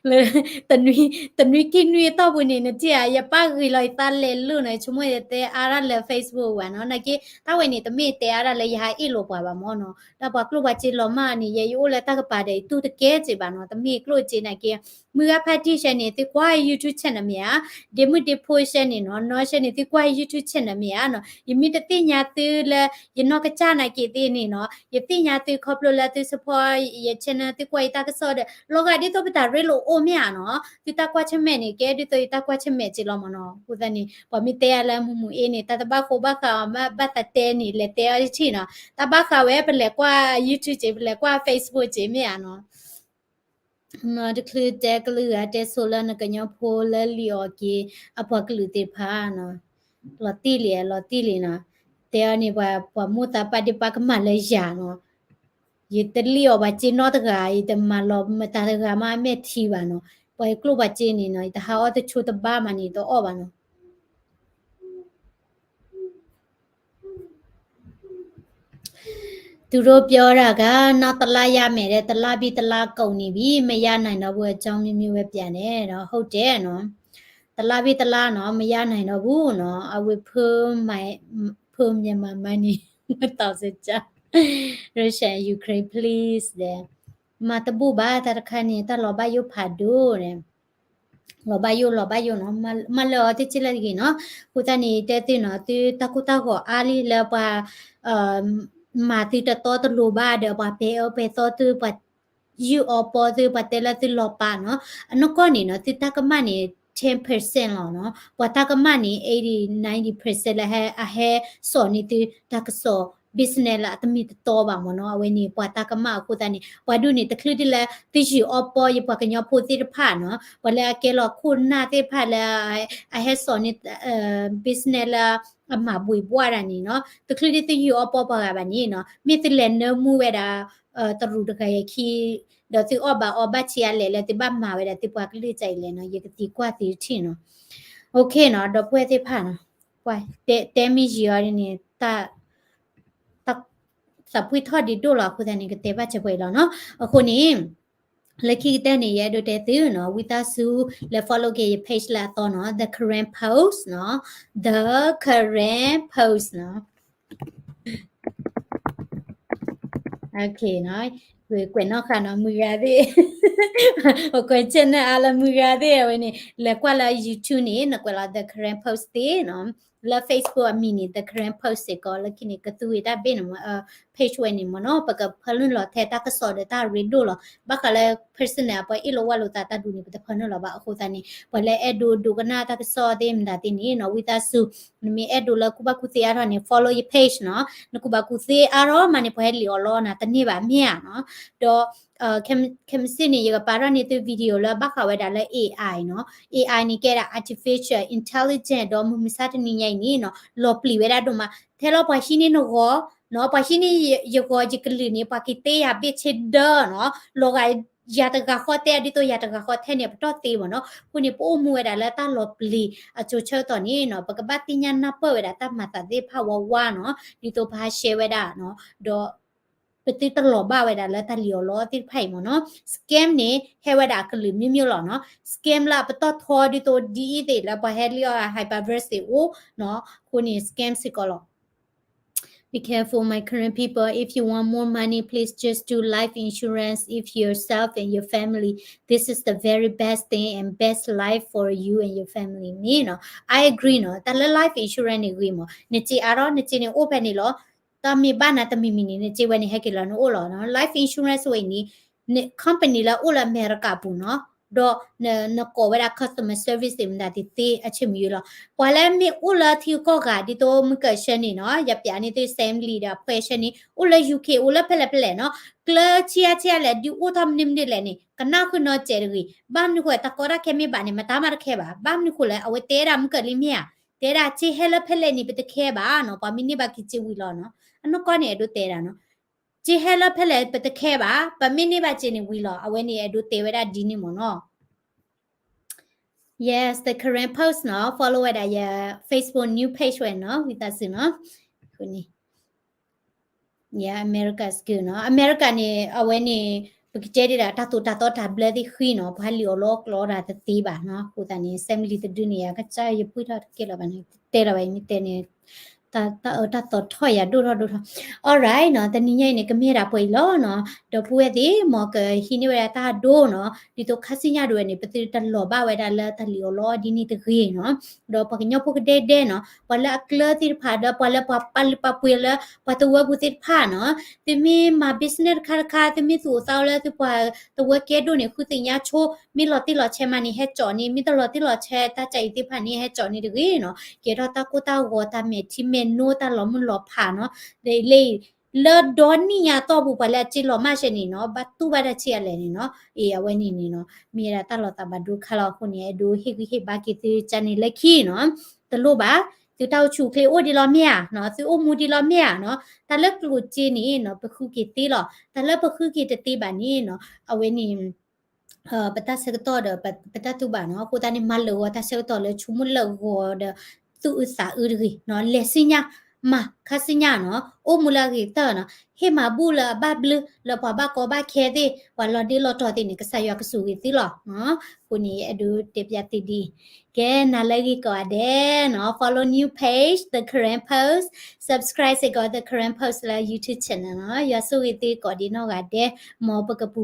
လၢ တနွံခံနွံအတီၢ်ပူၤန့ၣ် နထံၣ်ဧါ, ယပၢ်ဂ့ၤလီၤယသးလဲၤလိာ်နီၤ, ယဆိကမိၣ်ယတဲအါတၢ်လၢ Facebook ဘၣ်နီၤ, နာ်က့ တၢ်ဝဲန့ၣ် တမ့ၢ်တဲအါတၢ်လၢယဟးအ့ၣ်လိာ်ပှၤဘၣ်မးနီၤ, ဒီးပှၤကျိၣ်ပှၤစ့လီၤမၢ်န့ၣ် ယဲယအိၣ်လၢတၢ်ကပၤဒီး ယတူၢ်တကဲစ့ဘၣ်နီၤ, တမ့ၢ်ကျိၣ်စ့နာ်က့ မုၢ်ဂၤဖါတံၢ်ဆဲန့ၣ် သုကွၢ် YouTube channel မ့ၢ်ဧါ, ဒ့မုၣ်ဒ့ဖိဆဲန့ၣ်နီၤ, နီၢ်ဆဲန့ၣ် သုကွၢ် YouTube channel မ့ၢ်ဧါနီၤ, ယမ့ၢ်တသ့ၣ်ညါသုလၢ ယနီၢ်ကစၢ်နာ်က့ၤသ့ၣ်န့ၣ်နီၤ, ယသ့ၣ်ညါသုခီဖျိလၢသု support ယ channel သုကွၢ်ယတၢ်ကစီၣ်ဒီး လီၤဂာ်ဒ်သိးပတၢ်ရ့လိာ်အိၣ်မ့ၢ်ဧါနီၤ, သုတၢ်ကွၢ်ဆၢၣ်မဲာ်န့ၣ် ကဲဒ်သိးယတၢ်ကွၢ်ဆၢၣ်မဲာ်က့ၤလီၤမးနီၤ, အဃိသတးန့ၣ် ပှၤမ့ၢ်တဲယၤလၢမုၢ်မုၢ်အ့န့ၣ် တၢ်တဘၣ်ဃိဘၣ်ဃးအီၤ ဘၣ်သးတဲန့ၣ် လဲၤတဲအီၤတထံၣ်နီၤ, တၢ်ဘၣ်ဃးဝဲပလဲၤကွၢ် YouTube က့ၤ ပလဲၤကွၢ် Facebook က့ၤမ့ၢ်ဧါနီၤ. တချုးတဲကလုၢ်ဂၤ တဲဆိလၢနကညီဖိလၢလံၣ်အီၣ်က့ၤ အပှၤကလုာ်သ့ၣ်တဖၣ်နီၤ, လီၤတံၢ်လံ လီၤတံၢ်လံနီၤ, တဲအီၤန့ၣ် ပှၤမိၢ်သးပၢ်ဒ့ပၢ်ကမၣ်လၢယၤနီၤ, ယတလံၣ်အီၣ်ပှၤစ့နီတဂၤ, ယတမၤလီၤမတၤတဂၤမး အမဲာ်ထံဘၣ်နီၤ, ပှၤကျိၣ်ပှၤစ့န့ၣ်နီၤ ယတဟးအီၣ်တဆိတဘၣ်မးန့ၣ် တအီၣ်ဘၣ်နီၤ. သူတို့ပြောတာက နောက်တစ်လရမယ်တဲ့, တစ်လပြီးတစ်လကုန်နေပြီ, မရနိုင်တော့ဘူး, အကြောင်းမျိုးမျိုးပဲပြန်တယ်, ဟုတ်တယ်နော်, တစ်လပြီးတစ်လနော်, မရနိုင်တော့ဘူးနော်, အဝယ် per my, per Myanmar money, one thousand ကျပ်, Russia and Ukraine please တဲ့, မၤတဘူၣ်ဘၣ်, တၢ်တခါန့ၣ် တၢ်လီၤဘၣ်ယိၣ်ဖးဒိၣ်န့ၣ် လီၤဘၣ်ယိၣ် လီၤဘၣ်ယိၣ်နီၤ, မၤလၢအီၤတက့ၢ်လၢတဂ့ၤနီၤ, အဃိသတးန့ၣ် တဲသုနီၤ, သုတၢ်ကိၢ်တၢ်ဂီၤအါလံလၢပှၤ မၤသုတတီတလိၤဘၣ်ဒီး ပှၤပဲာ်အၢပဲာ်သီသု ပှၤယုၢ်အီပီသု ပှၤတဲလၢသုလီၤပာ်နီၤ, အနီၢ်ကီၢ်န့ၣ်နီၤ သုတၢ်ကမၣ်န့ၣ် ten percent လီၤနီၤ, ပှၤတၢ်ကမၣ်န့ၣ် eighty, ninety percent လၢအဟဲစိာ်န့ၢ်သုတၢ်ကစီၣ် business လၢအတမ့ၢ်တတီဘၣ်မ့ၢ်နီၤ, အဝဲန့ၣ်ပှၤတၢ်ကမၣ်အဃိသတးန့ၣ် ပှၤဒူၣ်န့ၣ် တချုးဒ်လၢ သုယုၢ်အီပီယပှၤကညီဖိသ့ၣ်တဖၣ်နီၤ, ပှၤလၢအကဲလီၤခိၣ်နၢ်သ့ၣ်တဖၣ်လၢ အဟဲစိာ်န့ၢ် business လၢအမၤဘှံးဘှီၣ်ဒၣ်န့ၣ်နီၤ, တချုးဒ်သုယုၢ်အီပီပှၤဂၤဘၣ်န့ၣ်နီၤ, မ့ၢ်သုလဲၤနၢမူဝဲဒၣ် တရူးတဂၤယခံ ဒီးသုအီၣ်ဘၣ်အီဘၣ်ဆံးအါလဲၣ်လၢသုဘၣ်မၤဝဲဒၣ်သုပှၤကလုာ်ကၢ်အံၤလဲၣ်နီၤ, ယကသံကွၢ်သုတထံၣ်နီၤ, okay နီၤ, ဒီပုၢ်ဝဲၢ်သ့ၣ်တဖၣ်နီၤ, ကွၢ် တဲမ့ၢ်ယံာ်အီၤဒ်န့ၣ် တၢ် သးပှ့ၤထီၣ်ဒံးဒိၣ်လီၤအဃိသတးန့ၣ် ကတဲဘၣ်စဲးပှဲၤအံၤလီၤနီၤ, အဃိန့ၣ် လၢခံကတၢၢ်န့ၣ် ယအဲၣ်ဒိးတဲသုနီၤ, ဝံသးစူၤ လဲၤ follow က့ၤယ page လၢအသီနီၤ, The Karen Post နီၤ, The Karen Post နီၤ. Okay နီၤ, ကွဲးနီၣ်ဃာ်နီၤ မုၢ်ဂၤသ့ၣ်, ကွဲး channel အါလၢမုၢ်ဂၤသ့ၣ် အဝဲန့ၣ် လဲၤကွၢ်လၢ YouTube န့ၣ် နကွဲးလီၤ The Karen Post သ့ၣ်နီၤ, လၢ Facebook အမံၤန့ၣ် The Karen Post စ့ၢ်ကီး, လၢခံန့ၣ် ကသူဝံၤတၢ်ဘ့ၣ်န့ၣ် page ဝဲန့ၣ်မ့ၢ်နီၤ, ပကဖၢနုာ်လီၤထဲတၢ်ကစီၣ်ဒီးတၢ်ရ့ဒိၣ်လီၤ. ဘၣ်ဃးလၢ personal အပှၤအ့ၣ်လိာ်ဝၢ်လိာ်သးတၢ်ဒုးန့ၣ် ပတဖၢနုာ်လီၤဘၣ်. အဃိသတးန့ၣ် ပှၤလၢအဲၣ်ဒိးဒိကနၣ်တၢ်ကစီၣ်သ့ၣ်မတၤသ့ၣ်န့ၣ်နီၤ, ဝံသးစူၤ နမ့ၢ်အဲၣ်ဒိးလၢကူၣ်ဘၣ်ကူၣ်သ့အါထီၣ်န့ၣ် follow ယ page နီၤ, နကူၣ်ဘၣ်ကူၣ်သ့အါထီၣ်မးန့ၣ် ပှၤဟဲလံာ်အီၣ်လီအီၣ်နၤတန့ၢ်ဘၣ်မ့ၢ်ဧါနီၤ. ဒီး ခဲမုၢ်ဆ့ၣ်န့ၣ် ယကပာ်ထီၣ်န့ၢ်သု video လၢဘၣ်ဃးဝဲဒၣ်လၢ AI နီၤ, AI န့ၣ်ကဲဒၣ် artificial intelligence ဒီးမုၢ်မဆါတနံၤညါအံၤန့ၣ်နီၤ လီၤပျံၤဝဲဒၣ်ဒိၣ်မး, ထဲလီၤပှၤဟံးန့ၢ်နဂီၤနီၤ, ပှၤဟံးန့ၢ်ယဂီၤယကလုာ်န့ၣ် ပှၤက့ၤတ့ယၤဘ့ၣ်ဆ့ဒၢနီၤ, လီၤဂာ်ယၤတဂၤဃီတဲ ဒ်သိးယၤတဂၤဃီထဲန့ၣ် ပတီၢ်သ့မ့ၢ်နီၤ. အဃိန့ၣ် ပအိၣ်မူဝဲဒၣ်လၢတၢ်လီၤပျံၤအစိၤဆၢကတီၢ်န့ၣ်နီၤ, ပကဘၣ်သ့ၣ်ညါနၢ်ပၢၢ်ဝဲဒၣ်တၢ်မၤသးသ့ၣ်တဖၣ်ဝးဝးနီၤ, ဒ်သိးပဟး share ဝဲဒၣ်နီၤ, ဒီး ပသုတလီၤဘၣ်ဝဲဒၣ်လၢတၢ်လံၣ်အီၣ်လီအီၣ်သ့ၣ်တဖၣ်အံၤမ့ၢ်နီၤ. Scam န့ၣ် ဟဲဝဲဒၣ်အကလုာ် မျိုးမျိုး လီၤနီၤ. Scam လၢအပတီၢ်ထီဒ်သိးဒ်အံၤသ့ၣ်လၢပှၤဟဲလံၣ်အီၣ် hyper verse သ့ၣ်အိၣ်နီၤ, အဃိန့ၣ် scam စ့ၢ်ကီးလီၤ. Be careful, my Karen people. If you want more money, please just do life insurance if yourself and your family. This is the very best thing and best life for you and your family မ့ၢ်နီၤ. I agree နီၤ, တၢ်လၢ life insurance န့ၣ်ဂ့ၤမး, နစ့အါထီၣ် နစ့န့ၣ်အိၣ်ဖဲန့ၣ်လီၤ. တၢ်မ့ၢ်ဘၣ်နၤတမံၤမံၤန့ၣ် နစ့ဝဲန့ၣ် ဟဲက့ၤလီၤနအိၣ်လီၤနီၤ. Life insurance ဝဲအံၤန့ၣ် company လၢအအိၣ်လၢအမဲရကၤအပူၤနီၤ, ဒီးနကိးဝဲဒၣ် customer service သ့ၣ်မတၤသ့ၣ်သ့အဆၢမုၢ်ယိလီၤ. ပှၤလၢမ့ၢ်အိၣ်လၢထံဂုၤကီၢ်ဂၤ ဒ်သိးမုၢ်ကၢၢ်ဆၢန့ၣ်နီၤ, ယပျးန့ၢ်သု Sam Lee ဒီးအဖှဲဆၢန့ၣ် အိၣ်လၢ UK အိၣ်လၢဖဲလဲၣ်ဖဲလဲၣ်နီၤ, ကျၢဆံယါဆံယါလဲၣ် ဒုးအိၣ်ထီၣ်မနုၤမနုၤလဲၣ်န့ၣ် ကနၢ်ဃုာ်နီၤစဲးတဂ့ၤ. ဘၣ်မနုၤဃိ တၢ်ကီတၢ်ခဲမ့ၢ်ဘၣ်န့ၣ် မတၤမးတခဲဘၣ်. ဘၣ်မနုၤဃိလဲၣ် အဝဲတဲဒၣ်မုၢ်ကၢၢ်လံမ့ၢ်ဧါ, တဲဒၣ်စ့ဟဲလၢဖဲလဲၣ်န့ၣ် ပတခဲဘၣ်နီၤ, ပှၤမ့ၢ်န့ၢ်ဘၣ်က့ၤစ့ဝံၤလီၤနီၤ. အနီၢ်ကီၢ်န့ၣ် အဲၣ်ဒိးတဲဒၣ်နီၤ, စ့ဟဲလၢဖဲလဲၣ် ပတခဲဘၣ်, ပမ့ၢ်န့ၢ်ဘၣ်စ့န့ၣ်ဝံၤလီၤ. အဝဲန့ၣ်အဲၣ်ဒိးတဲဝဲဒၣ်ဒ်န့ၣ်မ့ၢ်နီၤ. Yes, the Karen Post နီၤ, follow ဝဲဒၣ်ယ Facebook new page ဝဲနီၤ, ဝံသးစူၤနီၤ. အဃိန့ၣ် ယ America is good နီၤ, America န့ၣ် အဝဲန့ၣ် ပကတဲဒၣ် တၢ်သိၣ်တၢ်သီတၢ်ဘျၢသ့ၣ်ဃံနီၤ, ပှၤလံၣ်အီၣ်လီအီၣ်ကျီဒၣ်တသ့ဘၣ်နီၤ. အဃိသတးန့ၣ် Sam Lee တဒုန့ၣ် ယကစၢ်ယပှံၢ်ထီၣ်တကဲလီၤဘၣ်န့ၣ် တဲလီၤဘၣ် မ့ၢ်တဲန့ၣ် တၢ်အၢတၢ်သီထီၣ်ယၤ ဒိၣ်ထီၣ်ဒိၣ်ထီၣ်. Alright နီၤ, တနံၤညါအံၤန့ၣ် ကမ့ၢ်ဒၣ်ပှဲၤအံၤလီၤနီၤ. ဒီပုၢ်ဝဲၢ်သ့ၣ် မ်ကဟံးန့ၢ်ဝဲဒၣ်တၢ်ဒိနီၤ, ဒ်သိးခါဆူညါဒၣ်ဝဲန့ၣ် ပသုတလီၤဘၣ်ဝဲဒၣ်လၢတၢ်လံၣ်အီၣ်လီအီၣ်ဒ်န့ၣ်တဂ့ၤနီၤ. ဒီးပှၤကညီဖိကဒဲကဒဲနီၤ, ပှၤလၢအကျၢၤသ့ၣ်တဖၣ် ဒီးပှၤလၢပှၤပာ်လုၢ်ပာ်ပှ့ၤလၢပှၤသဝီပူၤသ့ၣ်တဖၣ်နီၤ, သုမ့ၢ်မၤ business တခါတခါ သုမ့ၢ်သူၣ်အိၣ်သးအိၣ်လၢသုပှၤသဝီကဲဒိၣ်န့ၣ် ဃုသ့ၣ်ညါဆိ, မ့ၢ်လီၤတံၢ်လီၤဆဲးမးန့ၣ် ဟဲကၠီၣ်န့ၣ်, မ့ၢ်တလီၤတံၢ်လီၤဆဲး တၢ်ကၢအံၤသ့ၣ်တဖၣ်န့ၣ် ဟဲကၠီၣ်န့ၣ်တဂ့ၤနီၤ. ကဲထီၣ်တၢ်ကိၢ်တၢ်ဂီၤ တၢ်မဲာ်ထံမဲာ်နိ တၢ်လီၤမုၢ်လီၤဖးနီၤ, ဒီးလၢ လၢဒီနံၣ်ညါတီၢ်ပူၤ ပှၤလၢအစ့လီၤမၢ်ရှဲန့ၣ်နီၤ, ဘၣ်တူၢ်ဘၣ်တၢ်ဆံးအါလဲၣ်န့ၣ်နီၤ. အ့ အဝဲန့ၣ်န့ၣ်နီၤ မ့ၢ်ဝဲဒၣ်တၢ်လီၤသးဘၣ်ဒိခါလီၤ. အဃိန့ၣ် အဲၣ်ဒိးဟ့ၣ်ဂံၢ်ဟ့ၣ်ဘါက့ၤသုကန့ၣ်လၢခံနီၤ. တလိၣ်ဘၣ်, သုတၢ်အိၣ်ဆူၣ်အိၣ်ချ့အိၣ်ဒံးလီၤမ့ၢ်ဧါနီၤ, သုအိၣ်မူဒံးလီၤမ့ၢ်ဧါနီၤ. တၢ်လၢကျိၣ်စ့န့ၣ်နီၤ ပဃုက့ၤသ့လီၤ. တၢ်လၢပဃုက့ၤတသ့ဘၣ်န့ၣ်နီၤ အဝဲန့ၣ် ပတၢ်ဆၢကတီၢ်ဒီး ပတၢ်တူၢ်ဘၣ်နီၤ. အဃိသတးန့ၣ် မၤလၢာ်ဂီၤတၢ်ဆၢကတီၢ်လၢဆိကမိၣ်လၢာ်ဂီၤဒီး သူၣ်အုးသးအုးတဂ့ၤနီၤ. လဲၤဆူညါ, မၤခါဆူညါနီၤ. အိၣ်မူလၢအဂ့ၤကတၢၢ်နီၤ. ဟ့ၣ်မၤဘူၣ်လၢအဘၣ်ဘျုးလၢပှၤဘၣ်ကီဘၣ်ခဲသ့ၣ်, ပှၤလီၤဒ့လီၤတီၤသ့ၣ်န့ၣ် ကစၢ်ယွၤကဆိၣ်ဂ့ၤသုလီၤ. အဃိန့ၣ် အဲၣ်ဒိးတဲပျးသုဒ်အံၤ. ကဲ နၤလၢအဂ့ၤကိးဂၤဒဲးနီၤ. Follow new page The Karen Post, subscribe စ့ၢ်ကီး The Karen Post လၢ YouTube channel နီၤ. ယွၤဆိၣ်ဂ့ၤသုကိးဒံးနီၢ်ဂၤဒဲး, မ်ပကပူၤ